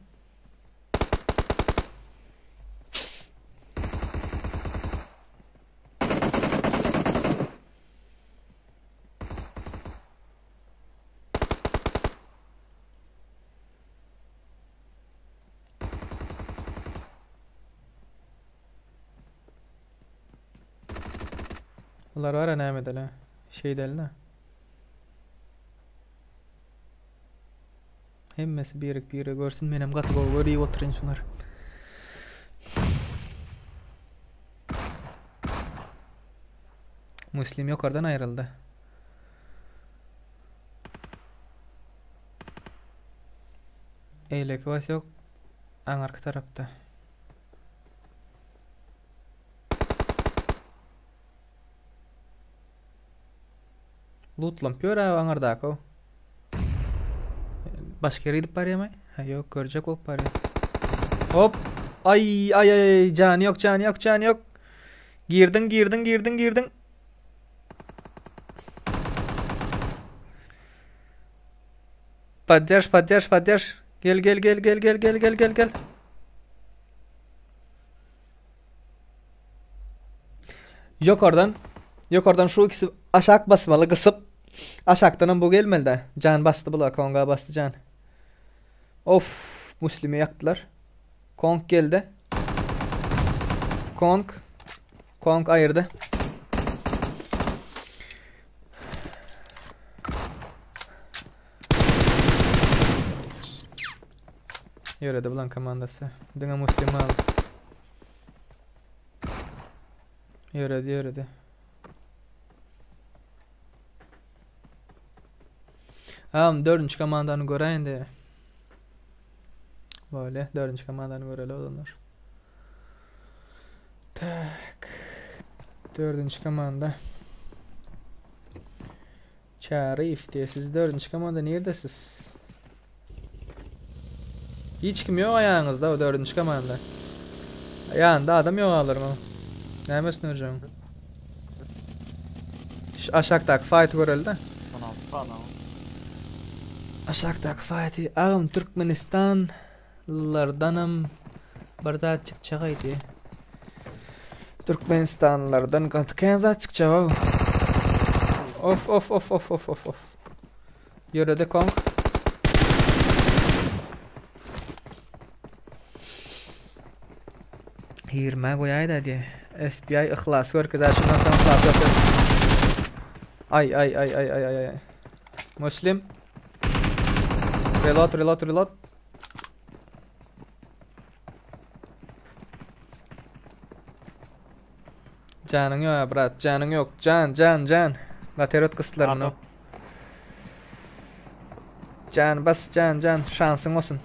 Bular var ya näme edeli? Şey edeli Hemmesi birek birek görsün menem gaty gowy görüp oturyn şular. Muslim ýokardan aýryldy. Eýleki Wasýok aňyrky tarapda. Lutlamp ýör abi aňyrdaky. Başga ýere gidip barýamy? Ha ýok, görjek bolup barýar. Hop. Ay ay ay jany ýok, jany ýok, jany ýok. Girdiň, girdiň, girdiň, girdiň. Podderž, podderž, podderž. Gel, gel, gel, gel, gel, gel, gel, gel, gel. Ýokardan, ýokardan şu ikisi aşak basmaly gysyp. Aşakdanam bu gelmeli de. Can basdy bula, Konga basdy can. Of, Muslimi ýakdylar. Kong geldi. Kong. Kong aýyrdy. Ýöredi bulan komandasy. Diňe Muslim galdy. Ýöredi, ýöredi. Am dördünji komandany göräýin diýe. Böyle dördünji komandany göreli olanlar. Tak. Dördünji komanda. Çaryýew diýe siz dördünji komanda nirdesiz? Hiç kim ýok aýagyňyzda o dördünji komanda. Ýanynda adam ýok alaryň. Näme üstüne urjagyň? Şu aşakdaky fight göreli de. 16 sany. Aşakdaky fighty agam Türkmenistanlylardanam bir zat çykjak aýdy. Türkmenistanlylardan gaty kän zat çykjak. Of of of of of of of. Ýöredi Kong. Girmä goýaýda diýe. FBI yhlas görkezär şundan soň yhlas görkez. Ay ay ay ay ay ay ay. Muslim. Reload reload reload. Janyň ýok brat, janyň ýok. Jan, jan, jan. Gaterot gysdylar muny. Jan bas, jan, jan. Şansyň bolsun.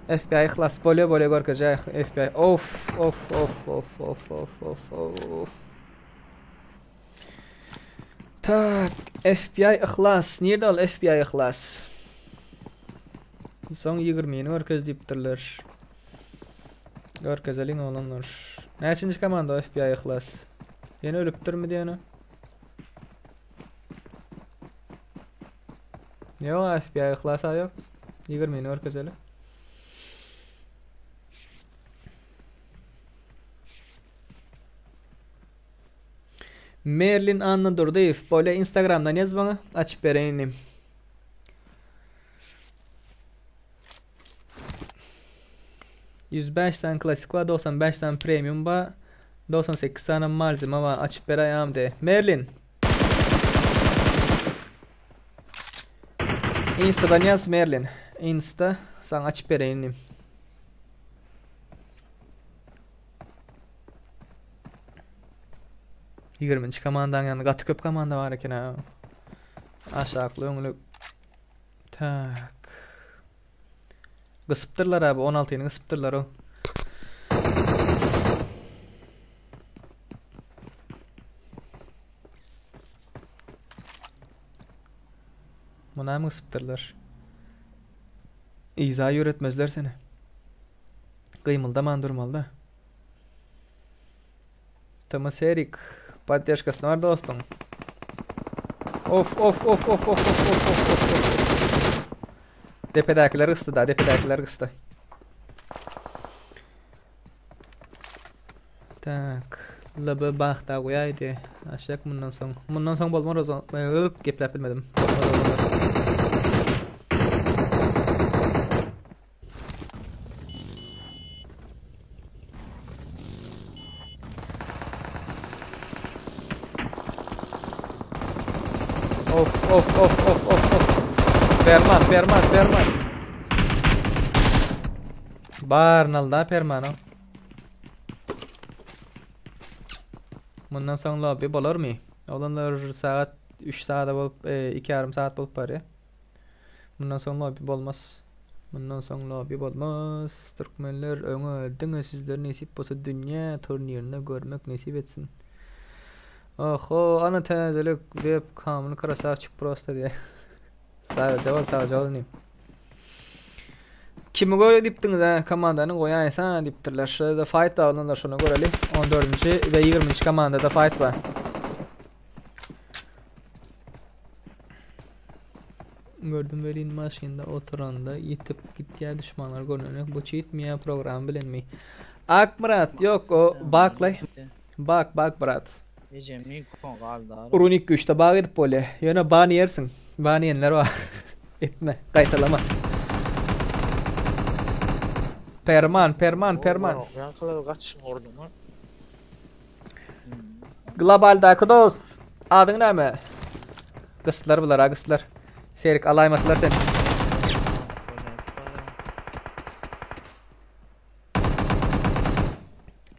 FBI yhlas bolýa bolýa görkezýär FBI. Of, of, of, of, of, of, of, of. Tak, FBI yhlas. Nirde ol FBI yhlas? Soň 20-ni görkez diýipdirler. Görkezeliň oglanlar. Näçinji komanda o FBI Yhlas? Ýene ölüpdirmi diýene? Ýok, FBI Yhlas ýok. 20-ni görkezeli. Merlin Annadurdyýew bolýa Instagramdan ýaz maňa açyp bereýin inim. 105 sany klasik bar, 95 sany premium bar, 98 sany malzeme bar. Açyp beräý AMD. Merlin. Instadan ýaz Merlin. Insta saňa açyp bereýin inim. Ýigriminji komandaň ýanynda gaty köp komanda bar eken ha. Aşakly öňlü. Tak. Gysypdyrlar abi 16-ny gysypdyrlar o. Muna mı gysypdyrlar? Yza ýöretmezler seni. Gymyldaman durmaly-da. Tmserik poddeşkasyny bar dostuň. Of of of of of of of of of of. Depedäkiler gysdy da, depedäkiler gysdy. Tak. LB bagta goýaýdy. Aşak mundan soň. Mundan soň bolmar o zaman. Öp gepläp bilmedim. Of of of of of of. Perman perman perman. Baryny alda permany. Mundan soň lobby bolarmy? Oglanlar sagat 3 saat bolup, 2 e, ýarym saat bolup barýar. Mundan soň lobby bolmaz. Mundan soň lobby bolmaz. Türkmenler öňe diňe sizler nesip bolsa dünýä turnirinde görmek nesip etsin. Oho, ana täzelik web kamyny krasavçik prosta diýä. Sagja bol, sagja bol inim. Kimi göre diýipdiňiz ha, komandany goýaýsa diýipdirler. Şu ýerde fight bar, ondan şony göreli. 14-nji we 20-nji komandada fight bar. Gördüm welin maşynda oturanda ýitip gitýär düşmanlar görnenek bu çitmi ýa program bilenmi. Akmyrat ýok o baklay. Bak bak brat. Ejemi galdar. Runik güçde bak edip bolýar. Ýöne ban ýersiň. Ban ýenler bar. Etme, gaýtalama. Perman, perman, perman. Ýaňkylar gaçyň orduňa. Globaldaky dos. Adyň näme? Gysdylar bular, a gysdylar. Serik alaýmasylar seni.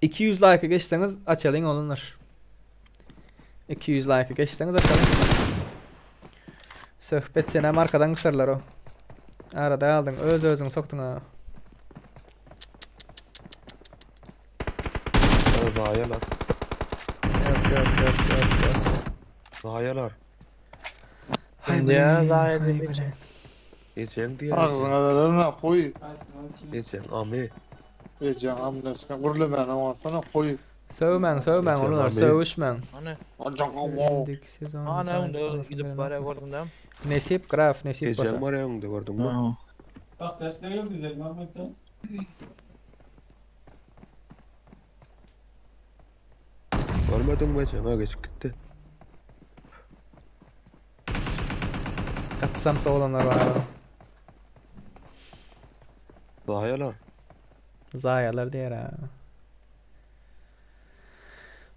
200 like geçseňiz açalyň oglanlar. 200 like geçseňiz açalyň. Söhbet senem arkadan gysarlar o. Arada galdyň, öz özüňi sokduň ha. Zaýalar. Yok yok yok yok yok. Zaýalar. Hay Indi bilen, zaýa hay diýip bilen. Ejeň diýýär. Agzyňa berene koý. Ejeň amy. Ejeň amyna sen gürlemäne bolsana koý. Söwmäň, söwmäň Ejeň olar, amy. söwüşmäň. Ana. Ejeň amy. Dik sezon Ana saýt öňde arasynda gidip bilen barýar okma. gördüň dämi? Nesip graf, nesip Ejeň bolsa. barýar öňde gördüňmi? Bak derslere geldi güzel Mahmut'tan. Görmediňmi ejeň geçip gitdi. Gatsam oglanlar bar. Zaýalar. Zaýalar diýer ha.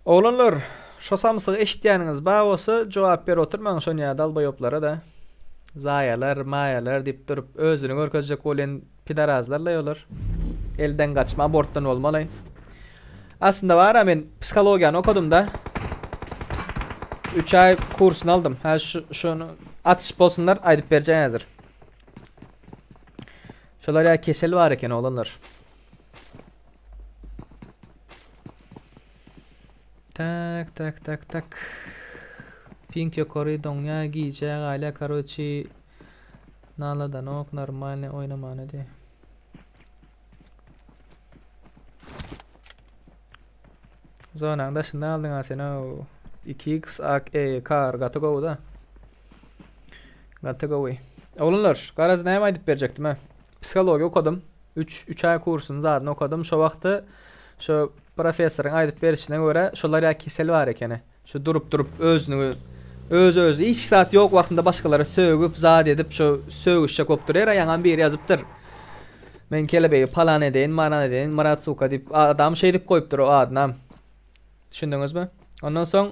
Oglanlar, şo samsygy eşitýäniňiz bar bolsa jogap berip oturmaň şony ýa dalbaýoplara da. Zaýalar, maýalar diýip durup özüni görkezjek bolýan pidarazlarlaý olar. Elden gaçma abortdan bolmaly. Aslynda bar-a men psihologiýany okadym-da. 3 aý kursuny aldym. Hä şu şony atyşyp bolsunlar aýdyp berjek häzir. Şolar ýa kesel bar eken oglanlar. Tak tak tak tak. Pink ýokary doňýa gijä galýa karoçi. Naladanok normalny oýnamany diý. Zonaň daşynda aldyň a sen ow. 2x ak e kar gaty gowy da. Gaty gowy. Oglanlar, garaz näme aýdyp berjekdim ha? Psihologiýa okadym. 3 3 aý kursuny zadyny okadym. Şo wagty şo professoryň aýdyp berişine görä şolar ýa kesel bar ekeni. Şu durup durup özüni öz özi hiç zat ýok wagtynda başgalara sögüp zat edip şu sögüşjek bolup durýar ýaňam biri ýazypdyr. Men kelebegi palan edeýin malan edeýin Myrat suka diýip adam şeýdip goýupdyr o adynam. Düşündiňizmi? Ondan soň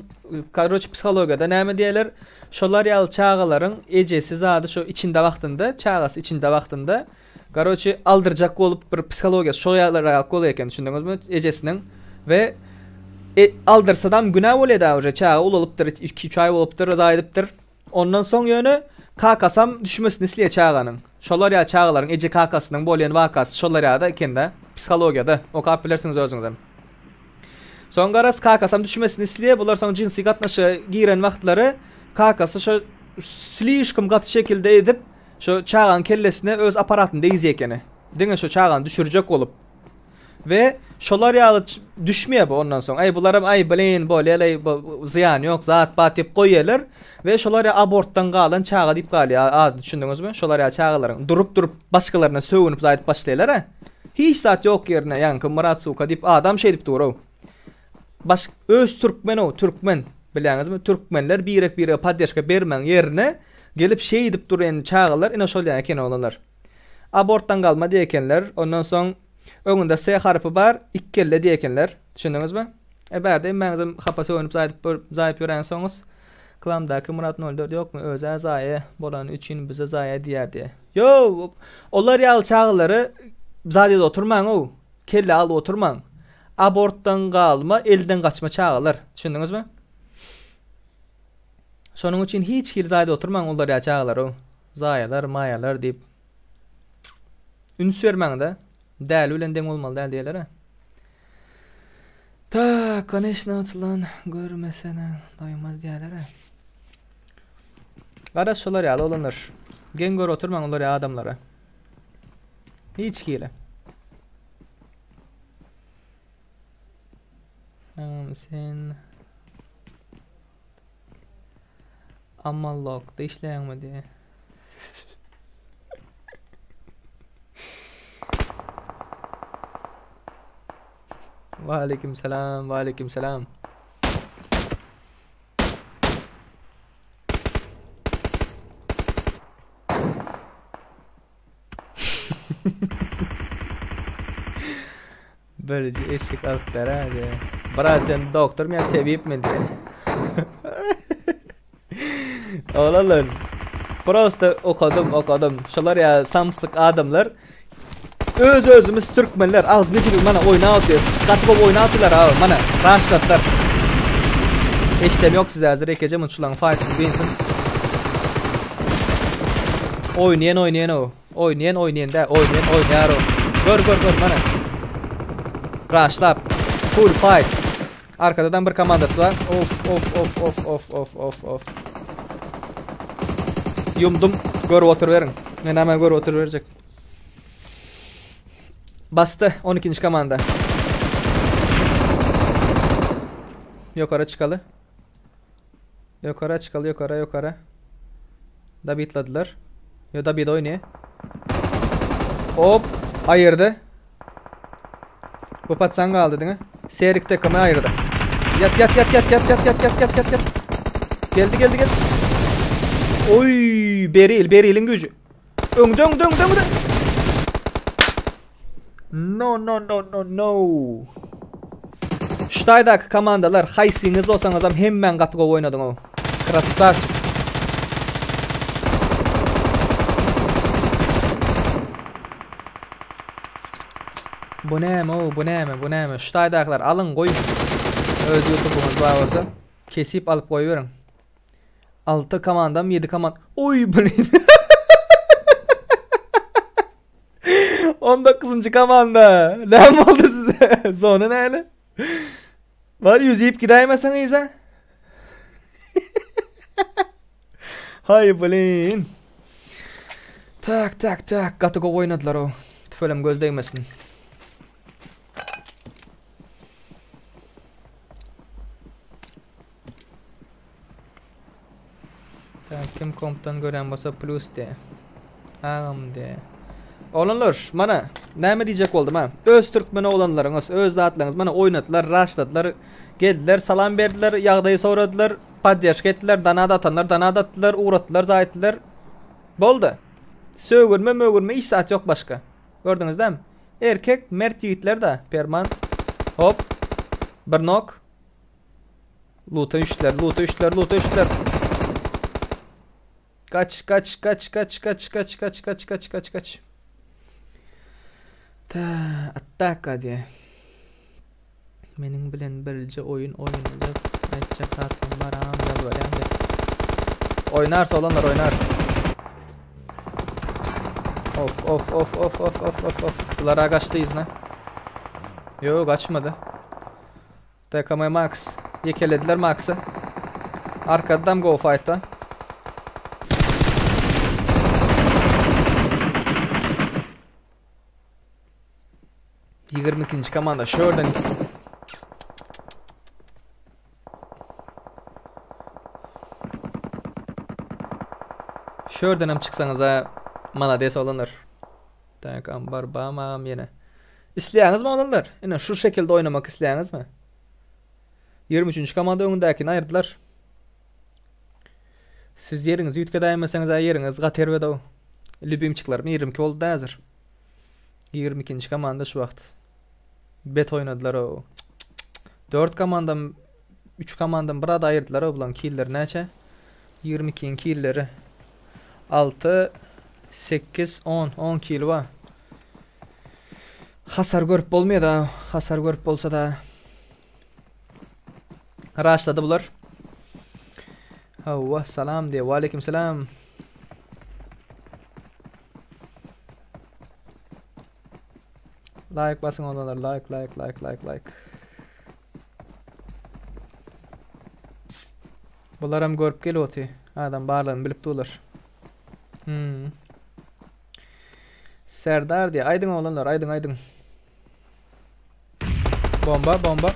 karoç psihologiýada näme diýerler? Şolar ýaly çagalaryň ejesi zady şu içinde wagtynda, çagasy içinde wagtynda karoçi aldyrjak bolup bir psihologiýasy şol ýalyrak bolýar eken düşündiňizmi? Ejesiniň we e, aldyrsadam günä bolýar da uje çaga ulalypdyr 2-3 aý bolupdyr, zaýdypdyr. Ondan soň ýöne kakasam düşmesini isleýär çaganyň. Şolar ýaly çagalaryň eje kakasynyň bolýan wakasy şolar ýaly ekende psihologiýada okap bilersiňiz özüňizem. Soň garaz kakasam düşmesini isleýär bular soň jynsy gatnaşyga giren wagtlary kakasy şo slişkom gaty şekilde edip şo çaganyň kellesine öz aparatyny degizýär ekeni. Diňe şo çagany düşürjek bolup. We şolar ýaly düşmeýär bu ondan soň. Aý bularam aý blin bolýar zyýany ýok zat bat diýip goýýarlar we şolar ýaly abortdan galan çaga diýip galýar ady düşündiňizmi? Şolar ýaly çagalaryň durup durup başgalaryna sögünip zat edip başlaýarlar-a. Hiç zat ýok ýerine ýaňky Myrat suka diýip adam şeýdip dur-ow. Baş öz türkmen-ow türkmen bilýäňizmi? Türkmenler birek birege poddeşka bermegiň ýerine gelip şeýdip duran çagalar ine şol ýaly eken oglanlar. Abortdan galma diýe ekenler. Ondan soň öňünde S harpy bar, ikkelle diýe ekenler. Düşündiňizmi? E bärde hemmäňizem hapa sögünip zaýdyp zaýyp ýöräňsoňyz. Klamdaky Myrat 04 ýokmy? Özä zaýa bolany üçin bize zaýa diýýär diýe. Ýo, olar ýaly çagalary zat edip oturmaň-ow. Kelle alyp oturmaň. Abortdan galma, elden gaçma çagalar. Düşündiňizmi? Şonuň üçin hiç hili zaýda oturmaň olar ýaly çagalary-ow. Zaýalar, maýalar diýip üns bermäňde. Däli bilen deň bolmaly däl diýerler-ä. Tak, koneçno otulan görmesene doýmaz diýerler-ä. Garaz şolar ýaly oglanlar. Geň görüp oturmaň olar ýaly adamlara. Hiç hili. Sen Amallokda işleýäňmi diýe. Waleýkim salam, waleýkim salam. Birji eşik alyp beräýdi. Brat sen doktormy ýa tebipmi diýen. Oglanlar. Prosta okadym, okadym. Şolar ýa samsyk adamlar. Öz özümiz türkmenler agzy bejerip mana oýnap otyrys. Gaty gowy oýnap otyrlar abi mana raşlatlar. Eşdem ýok size häzir ekeje mun şulaň faýtyny dynsin. Oýnaýan oýnaýan o. Oýnaýan oýnaýan dä, oýnaýan oýnaýar o. Gör gör gör mana. Raşlap. Full fight. Arkadadan bir komandasy bar. Of of of of of of of of. Ýumdum. Görüp oturyberiň. Men hemen görüp oturyberjek. Basdy 12-nji komanda. Ýokara çykaly. Ýokara çykaly, ýokara, ýokara. Dabitladylar. Yo Dabit oýnaýar. Hop, aýyrdy. Bu patsan galdy diňe. Serik takamy aýyrdy. Ýat ýat ýat ýat ýat ýat ýat ýat ýat ýat ýat. Geldi geldi geldi. Oý, Beril, Beril'iň güýji. Öňde öňde öňde öňde. No no no no no. Ştaýdaky komandalar haýsyňyz bolsaňyzam hemmäň gaty gowy oýnadyňow. Krassawçik. Bu näme ow bu näme bu näme ştaýdakylar alyň goýuň. Öz ýutubyňyz bar bolsa kesip alyp goýberiň. 6 komandam 7 komand. Oý blin. 19. komanda. Näme boldy size? Zona näle? Var yüzüp gidäýmeseň yza. Hay blin. Tak tak tak gaty gowy oýnadylar o. Tüfelem göz degmesin. Tak kim kompdan görýän bolsa plus de. Agam de. Oglanlar, mana näme diýjek boldum ha. Öz türkmen oglanlaryňyz, öz zatlaryňyz mana oýnadylar, raşladylar, geldiler, salam berdiler, ýagdaýy soradylar, podderşka etdiler, donat atanlar donat atdylar, ugratdylar, zaýtdylar. Boldy. Sögünme, mögünme hiç zat ýok başga. Gördüňiz dämi? Erkek, mert ýigitler da. Perman. Hop. Bir nok. Luta üçler, luta üçler, luta üçler. Kaç, kaç, kaç, kaç, kaç, kaç, kaç, kaç, kaç, kaç, kaç. Ta, attaka diýe. Meniň bilen birje oýun oýnajak, aýtjak zatlaň baram ýalbarýan de. Oýnarys oglanlar oýnarys. Of of of of of of of of. Bulara gaçdy yzyna. Ýok gaçmady. TKM Max. Ýekelediler Maxy. Arkadam go fight'a. 22-nji komanda şu ýerden Şu ýerden hem çyksaňyz ha malades oglanlar. Tak ambar bam agam ýene. Isleýäňizmi oglanlar? Ine şu şekilde oýnamak isleýäňizmi? 23-nji komanda öňündäkini aýyrdylar. Siz ýeriňizi üýtgedäýmeseňiz ha ýeriňiz gaty erbet-ow. Lübimçiklerim 22 boldy häzir. 22-nji komanda şu wagt. Bet oýnadylar o. 4 komandam 3 komandam bir ada aýyrdylar o bulaň killeri näçe? 22-iň killeri 6 8 10 10 kili bar. Hasar görüp bolmaýar da, hasar görüp bolsa da. Raşlady bular. Hawa, salam diýe. Waleýkim salam. Like basyň oglanlar like like like like like. Bularam görüp gelip oty. Adam barlygyny bilip durlar. Hmm. Serdar diye. Aýdyň oglanlar, aýdyň aýdyň. Bomba, bomba.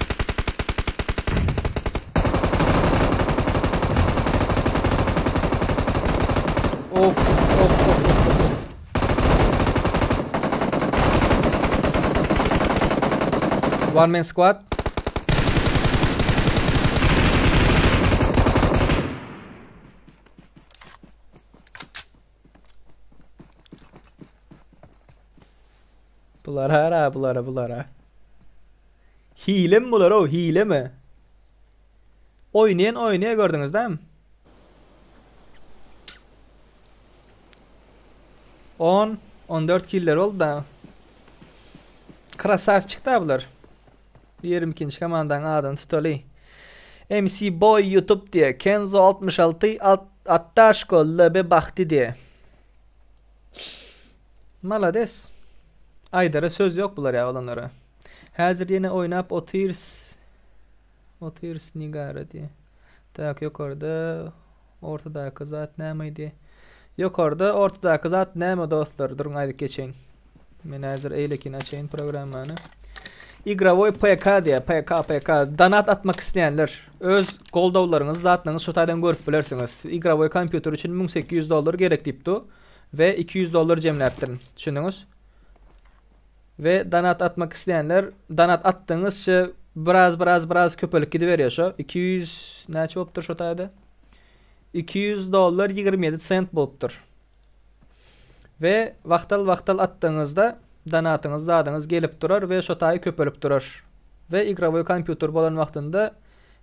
Of, of, of, of, of. One man squad. Bular ara bulara bulara. Hile mi bular o hile mi? Oýnaýan oýnaýar gördüňiz dämi? 10 14 killer boldy da. Krasavçik da bular. 22-nji komandaň adyny tutaly. MC Boy YouTube diýe, Kenzo 66 Attaşko LB Bahti diýe. Malades. Aýdara söz ýok bular ýa olanlara. Häzir ýene oýnap otyrs. Otyrs Nigara diýe. Tak ýokarda ortadaky zat näme diýe. Ýokarda ortadaky zat näme dostlar? Duruň aýdyp geçeýin. Men häzir eýlekini açaýyn programmany. Igrovoý PK diýe, PK PK. Donat atmak isleýänler öz goldawlaryňyzy, zatlaryňyzy şu taýdan görüp bilersiňiz. Igrovoý kompýuter üçin 1800 dollar gerek diýipdi. We 200 dollar jemläpdirin. Düşündiňiz? We donat atmak isleýänler donat atdygyňyzça biraz biraz biraz köpelip gidiberýär şo. 200 näçe bolupdyr şo taýda? 200 dollar 27 sent bolupdyr. We wagtal wagtal atdygyňyzda donatyňyz zadyňyz gelip durar we şo taýy köpelip durar. We igrowoý kompýuter bolan wagtynda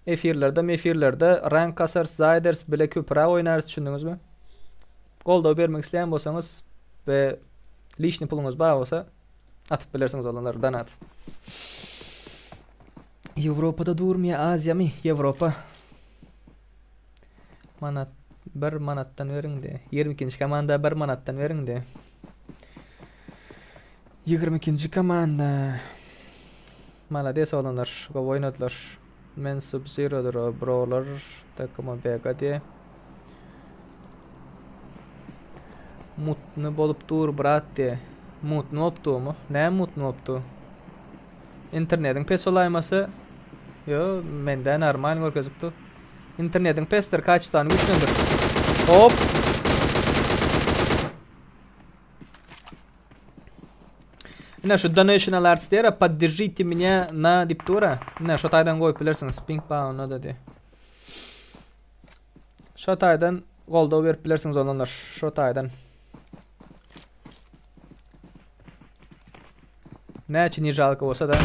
efirlerde mefirlerde rank kasarys zaý ederis bile köpüräk oýnarys düşündiňizmi? Goldaw bermek isleýän bolsaňyz we lişni puluňyz bar bolsa atyp bilersiňiz olanlar donat. Ýewropada durmy ýa Aziýamy? Ýewropa. Manat bir manatdan beriň de. 22-nji komanda bir manatdan beriň de. 22-nji komanda. Malades oglanlar, gowy oýnadylar. Men Sub-Zerodyr o brolar takyma BG diye. Mutny bolup dur brat diýe. Mutny bolup durmy? Näme mutny bolup dur? Internetiň pes bolaýmasa Ýo, mende normal görkezip dur. Internetiň pesdir, kaçtany güýçlendir. Hop. Ine şu donation alerts diýer, podдержите меня na diýip dur. Ine şu taýdan goýup bilersiňiz. Pink ba onda da diýe. Şu taýdan goldaw berip bilersiňiz olanlar. Şu taýdan. Näçe ne žalko bolsa da.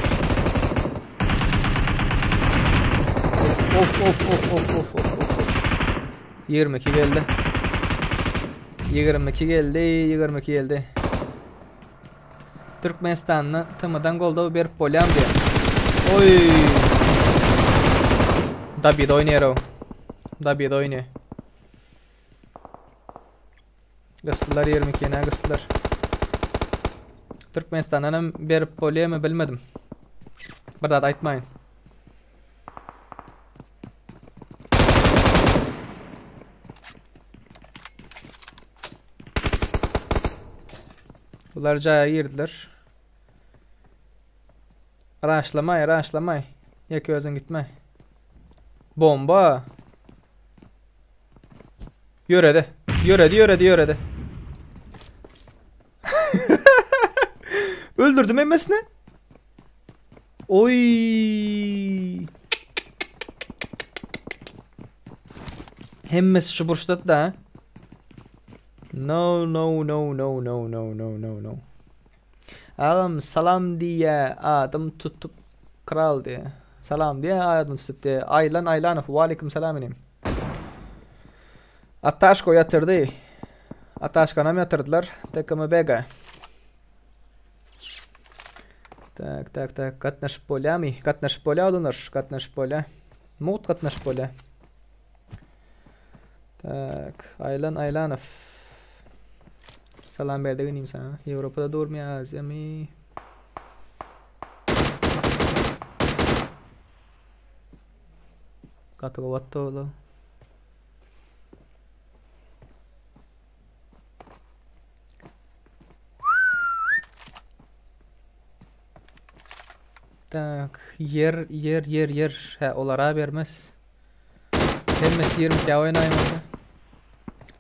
Of of of of of of of. 22 geldi. 22 geldi, 22 geldi. Türkmenistanda TM-dan goldaw berip bolýam diýýär. Oý. Dabid oýnaýar o. Dabid oýnaýar. Gysdylar 22 ýene gysdylar. Türkmenistandan hem berip bolýarmy bilmedim. Bir zat aýtmaýyn. Bular jaýa girdiler. Raşlamaý, raşlamaý. Ýeke özüň gitme. Bomba. Ýöredi. Ýöredi, ýöredi, ýöredi. Öldürdüm hemmesini. Oy. Hemmesi şu burçda da. No no no no no no no no no. Agam salam diýýä adym tutup kral diýä. Salam diýä adym tutup diýä. Aýlan Aýlanow waleýkim salam inim. Ataşko ýatyrdy. Ataşkanam ýatyrdylar. TKM Bega. Tak tak tak gatnaşyp bolýamy? Gatnaşyp bolýa oglanlar. Gatnaşyp bolýa. Mugt gatnaşyp bolýa. Tak, Aýlan Aýlanow. Salam berdik inim sana. Ýewropada durmy Aziýamy? Gaty gowy atdy ola. Tak, ýer, ýer, ýer, ýer. Hä, olara bermez. Hemmesi 22 oýnaýmasa.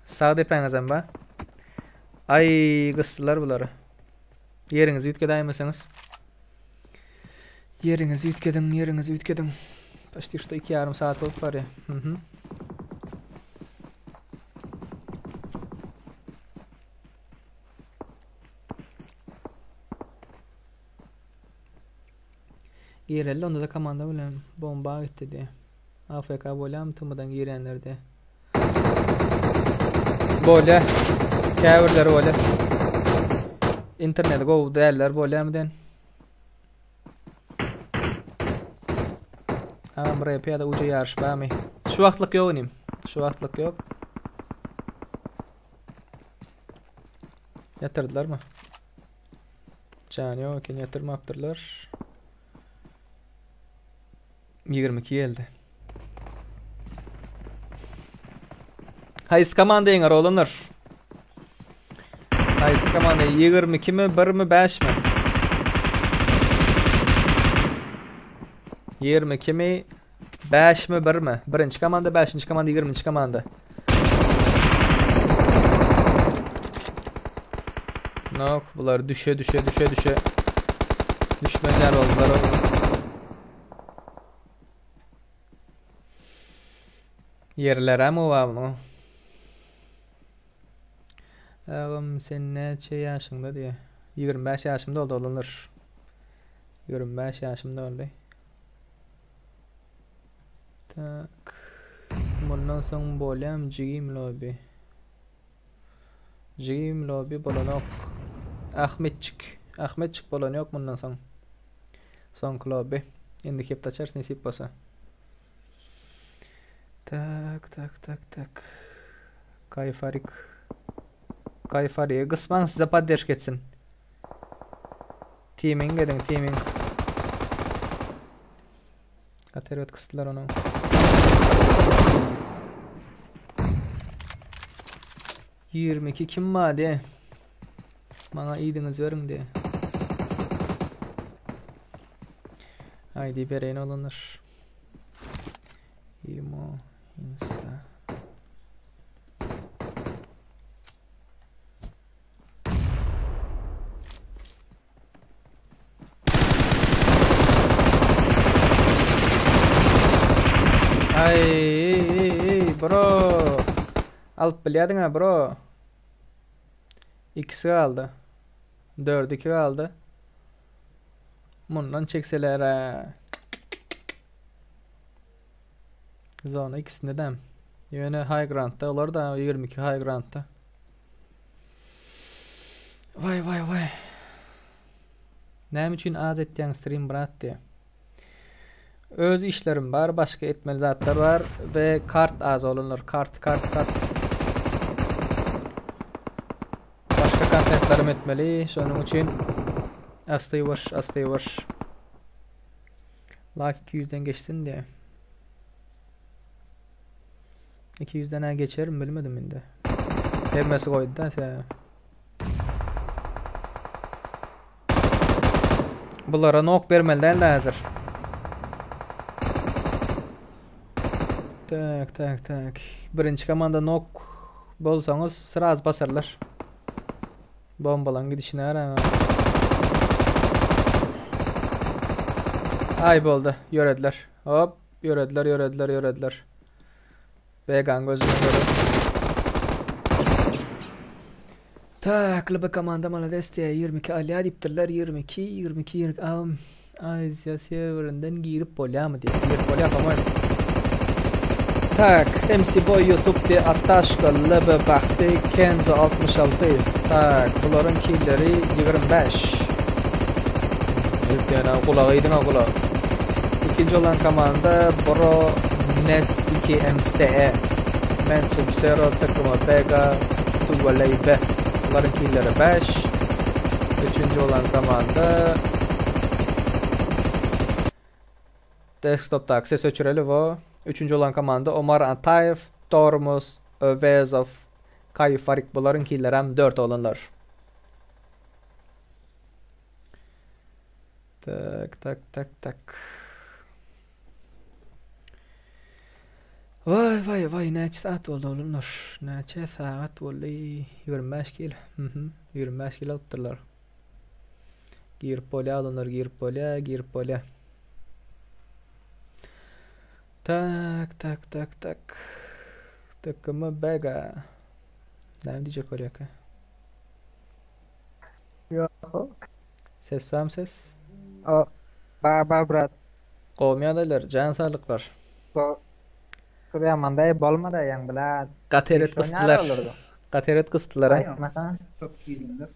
Sag depäňizem ba. Aý, gysdylar bulary. Ýeriňizi üýtgedäýmeseňiz. Ýeriňizi üýtgediň, ýeriňizi üýtgediň. Почти что 2,5 saat bolup barýar. Mhm. Gireli onda da komanda bilen bomba gitdi diye. AFK bolýamy TM-dan girenler diye. Bolýa. Käbirleri bolýa. Interneti gowy däller bolýamy den. Agam rap ýa-da uja ýaryş barmy? Şu wagtlyk ýok inim. Şu wagtlyk ýok. Ýatyrdylarmy? Jany ýok eken ýatyrmapdyrlar. 22 geldi. Haýsy komanda ýeňer oglanlar? Haýsy komanda 22 mi, 1 mi, 5 mi? 22 mi, 5 mi, 1 mi? Birinji komanda, 5-nji komanda, 20-nji komanda. Nok, bular düşe düşe düşe düşe. Düşmezler oldular. Ýerlerem oba munuň. Agam sen näçe ýaşyňda diýe. 25 ýaşymda oldy oglanlar. 25 ýaşymda oldy. Tak. Mundan soň bolýam jigim lobby. Jigim lobby bolanok. Ahmetçik. Ahmetçik bolan ýok mundan soň. Soňky lobby. Indiki hepde açarys nesip bolsa. Tak tak tak tak. Kayfarik. Kayfari'ye gysmaň size poddeşka etsin. Teaming ediň teaming. Gaty erbet gysdylar ony. 22 kim bar diye. Maňa iýdiňiz beriň diye. ID bereýin oglanlar. Imo, Insta. Ay, bro. Alyp bilýärdiň ha, bro. Ikisi galdy. 4-2 galdy. Mundan çekseler ha. Zona ikisinde de. Ýöne high groundda olar da 22 high groundda. Vay vay vay. Näme üçin az etýäň stream brat diýe. Öz işlerim bar, başga etmeli zatlar bar we kart az olanlar, kart kart kart. Başga kontentlerim etmeli, şonuň üçin asta ýuwaş, asta ýuwaş. Like 200-den geçsin diýe. 200-den ha geçerim bilmedim indi. Hemmesi goýdy da sen. Bulara nok bermeli däl häzir. Tak, tak, tak. Birinji komanda nok bolsaňyz sraz basarlar. Bombalaň gidişine garaň. Ay boldy. Ýörediler. Hop, ýörediler, ýörediler, ýörediler. Began gözüne göre. Tak, LB komanda malades diýä 22 alýa diýipdirler. 22, 22, 22. Am, Aziýa serwerinden girip bolýamy diýip. Girip bolýa, po-moýmu. Tak, MC Boy YouTube diýe Ataşka, LB Bahty, Kenzo 66. Tak, bularyň killeri 25. Ýöne ýöne gulagy iýdiň-a gulak. Ikinji olan komanda Bro Nes 2 MSE. Men Sub-Zero, Takuma Bega, Tuwaley B. Bularyň killeri 5. Üçünji olan komanda Desktopdaky sesi öçüreli wo. Üçünji olan komanda Omar Ataýew, Tormos Öwezow, Kaýy Farik bularyň killerem 4 oglanlar. Tak tak tak tak. Vay vay vay näçe saat boldy oglanlar? Näçe saat boldy? 25 kil. Mhm. 25 kil alypdyrlar. Girip bolýar oglanlar, girip bolýar, girip bolýar. Tak tak tak tak. Takımı Bega. Näme diýjek bolýarka? Ýok. Ses barmy ses? O, ba ba brat. Gowmy ýagdaýlar, jan saglyklar. Go. Şurýamandaý bolmada ýaň bla. Gaty eret gysdylar. Gaty eret gysdylar a. Aýtmasaň.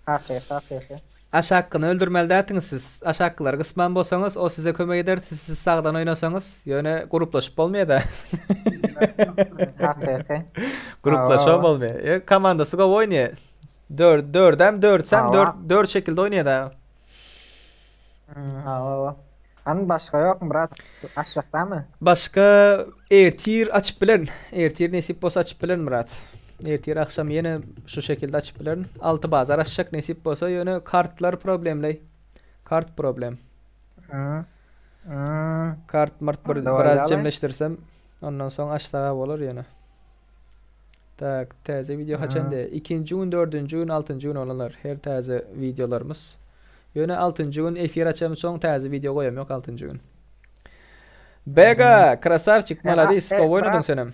Hakyky hakyky. Aşakkyny öldürmeli dälsiňiz siz. Aşakkylary gysman bolsaňyz o size kömek ederdi siz sagdan oýnasaňyz. Ýöne gruplaşyp bolmaýada. Hakyky. Gruplaşybam bolmaýar. Ýa komandasy gowy oýnaýar. Dör, dördem dörtsem dört, dört şekilde oýnaýar da. Hawa. Hany başga ýokmy brat? Aşakdamy? Başga ertir açyp bilerin. Ertir nesip bolsa açyp bilerin brat. Ertir akşam ýene şu şekilde açyp bilerin. Alty bazar açjak nesip bolsa ýöne kartlar problemleý. Kart problem. Kart mart bir biraz jemleşdirsem ondan soň açsaga bolar ýene. Tak, täze video haçan de? Ikinji gün, dördünji gün, altynjy gün olanlar her täze videolarymyz. Ýöne altynjy gün efir açamsoň täze video goýam ýok altynjy gün. Bega, krasavçik, maladis, gowy oýnadyň senem.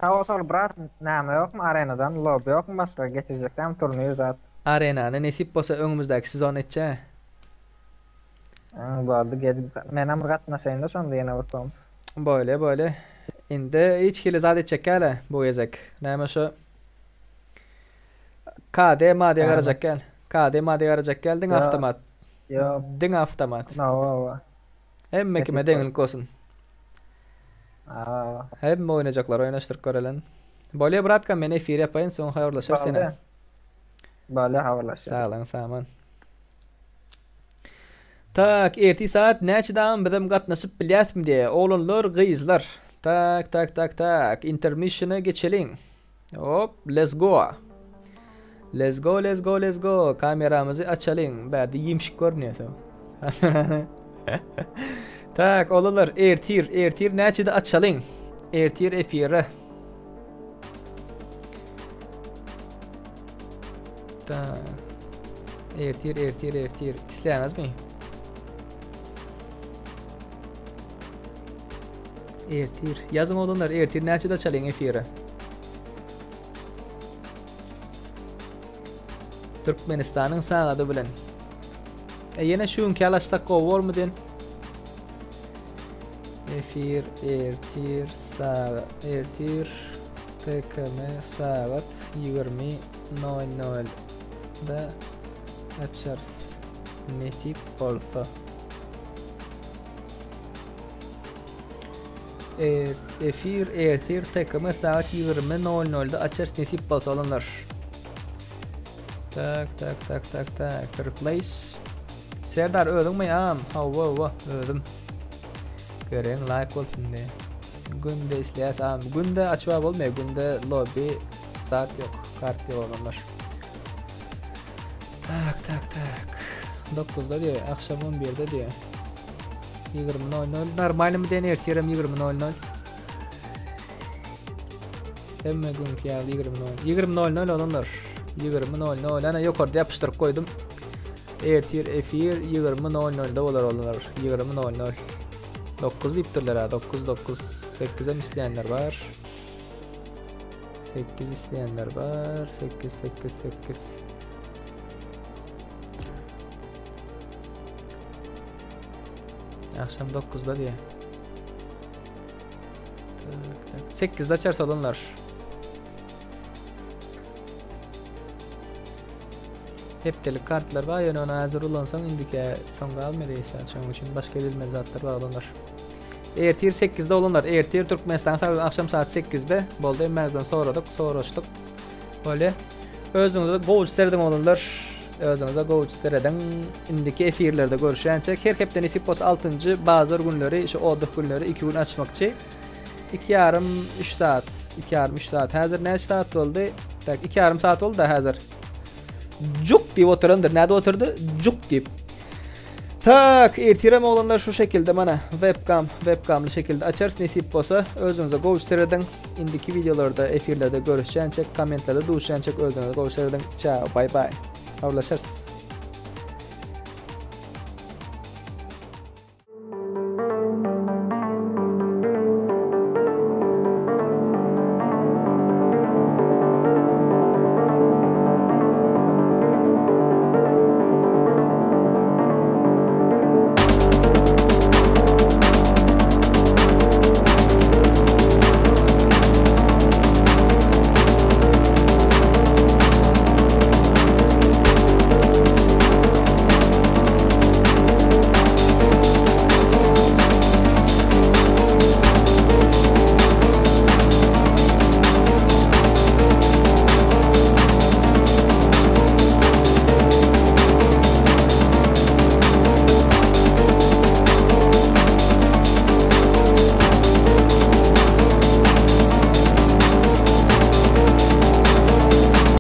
Sag bol sag brat, näme ýokmy arenadan lobby ýokmy başga geçirjek dämi turnir zat. Arenany nesip bolsa öňümizdäki sezon etjä. Boldy gelip menem bir gatnaşaýynda şonda ýene bir kom. Bolýa bolýa. Indi hiç hili zat etjek däl-ä bu gezek. Näme şo KD madiýa garajak däl. KD madiýa garajak däl diňe awtomat. Ýok. Diňe awtomat. Hawa. Hemme kime deňlik bolsun. Hawa. Hemme oýnajaklar oýnaşdyryp görelen. Bolýa bratka men efir ýapaýyn soň habarlaşarys ýene. Bolýa habarlaşarys. Saglyň saman. Tak, ertir saat näçe dagam bizem gatnaşyp bilýäsmi diýe. Oglanlar, gyzlar. Tak, tak, tak, tak. Intermissiona geçeliň. Hop, let's go. Let's go, let's go, let's go. Kameramyzy açalyň. Bärde ýimşik görünýär soň. Kamerany. Tak, oglanlar, ertir, ertir näçede açalyň? Ertir efire. Tak. Ertir, ertir, ertir. Isleýäňizmi? Ertir. Ýazyň oglanlar, ertir näçede açalyň efire? Türkmenistanyň sagady bilen. E ýene şu günki alaşsak gowy bolmy den? Efir ertir sagat ertir TKM sagat 20.00 da açarys. Nesip bolsa. Efir ertir TKM sagat 20.00-da açarys nesip bolsa olanlar. Tak tak tak tak tak replace. Serdar özüňmi am? Hawa hawa özüm. Gören like bolsun diye. Günde isleýäs am. Günde açma bolmaýar. Günde lobby zat ýok. Kart ýok olanlar. Tak tak tak. 9-da diýe, akşam 11-de diýe. 20.00 normalmy diýen ertirem 20.00. Hemme günki ýaly 20.00. 20.00 olanlar. 20.00 ana ýokarda ýapyşdyryp goýdum. Ertir efir 20.00-da bolar olanlar. 20.00. 9 diýipdirler ha 9 9 8 hem isleýänler bar. 8 isleýänler bar. 8 8 8. Akşam 9-da diýe. Tak, tak. 8-de açar olanlar. Hepdelik kartlar bar, ýöne ony häzir ulansaň indiki soň galmaýar eýse. Şonuň üçin başga edilmeli zatlar bar olanlar. Ertir 8-de olanlar. Ertir Türkmenistan sagat akşam saat 8-de boldy. Hemmäňizden soradyk, soraşdyk. Bolýa. Özüňize gowy serediň olanlar. Özüňize gowy serediň. Indiki efirlerde görüşýänçä her hepde nesip bolsa 6-njy bazar günleri, şu oddyh günleri 2 gün açmakçy. 2 ýarym 3 saat, 2 ýarym 3 saat. Häzir näçe saat boldy? Tak, 2 ýarym saat boldy da häzir. Juk diýip oturandyr. Näde oturdy? Juk diýip. Tak, ertirem oglanlar şu şekilde mana webcam, webcamly şekilde açarys nesip bolsa. Özüňize gowy serediň. Indiki wideolarda, efirlerde görüşýänçek, kommentlerde duşýançak özüňize gowy serediň. Çao, bay bay. Habarlaşarys.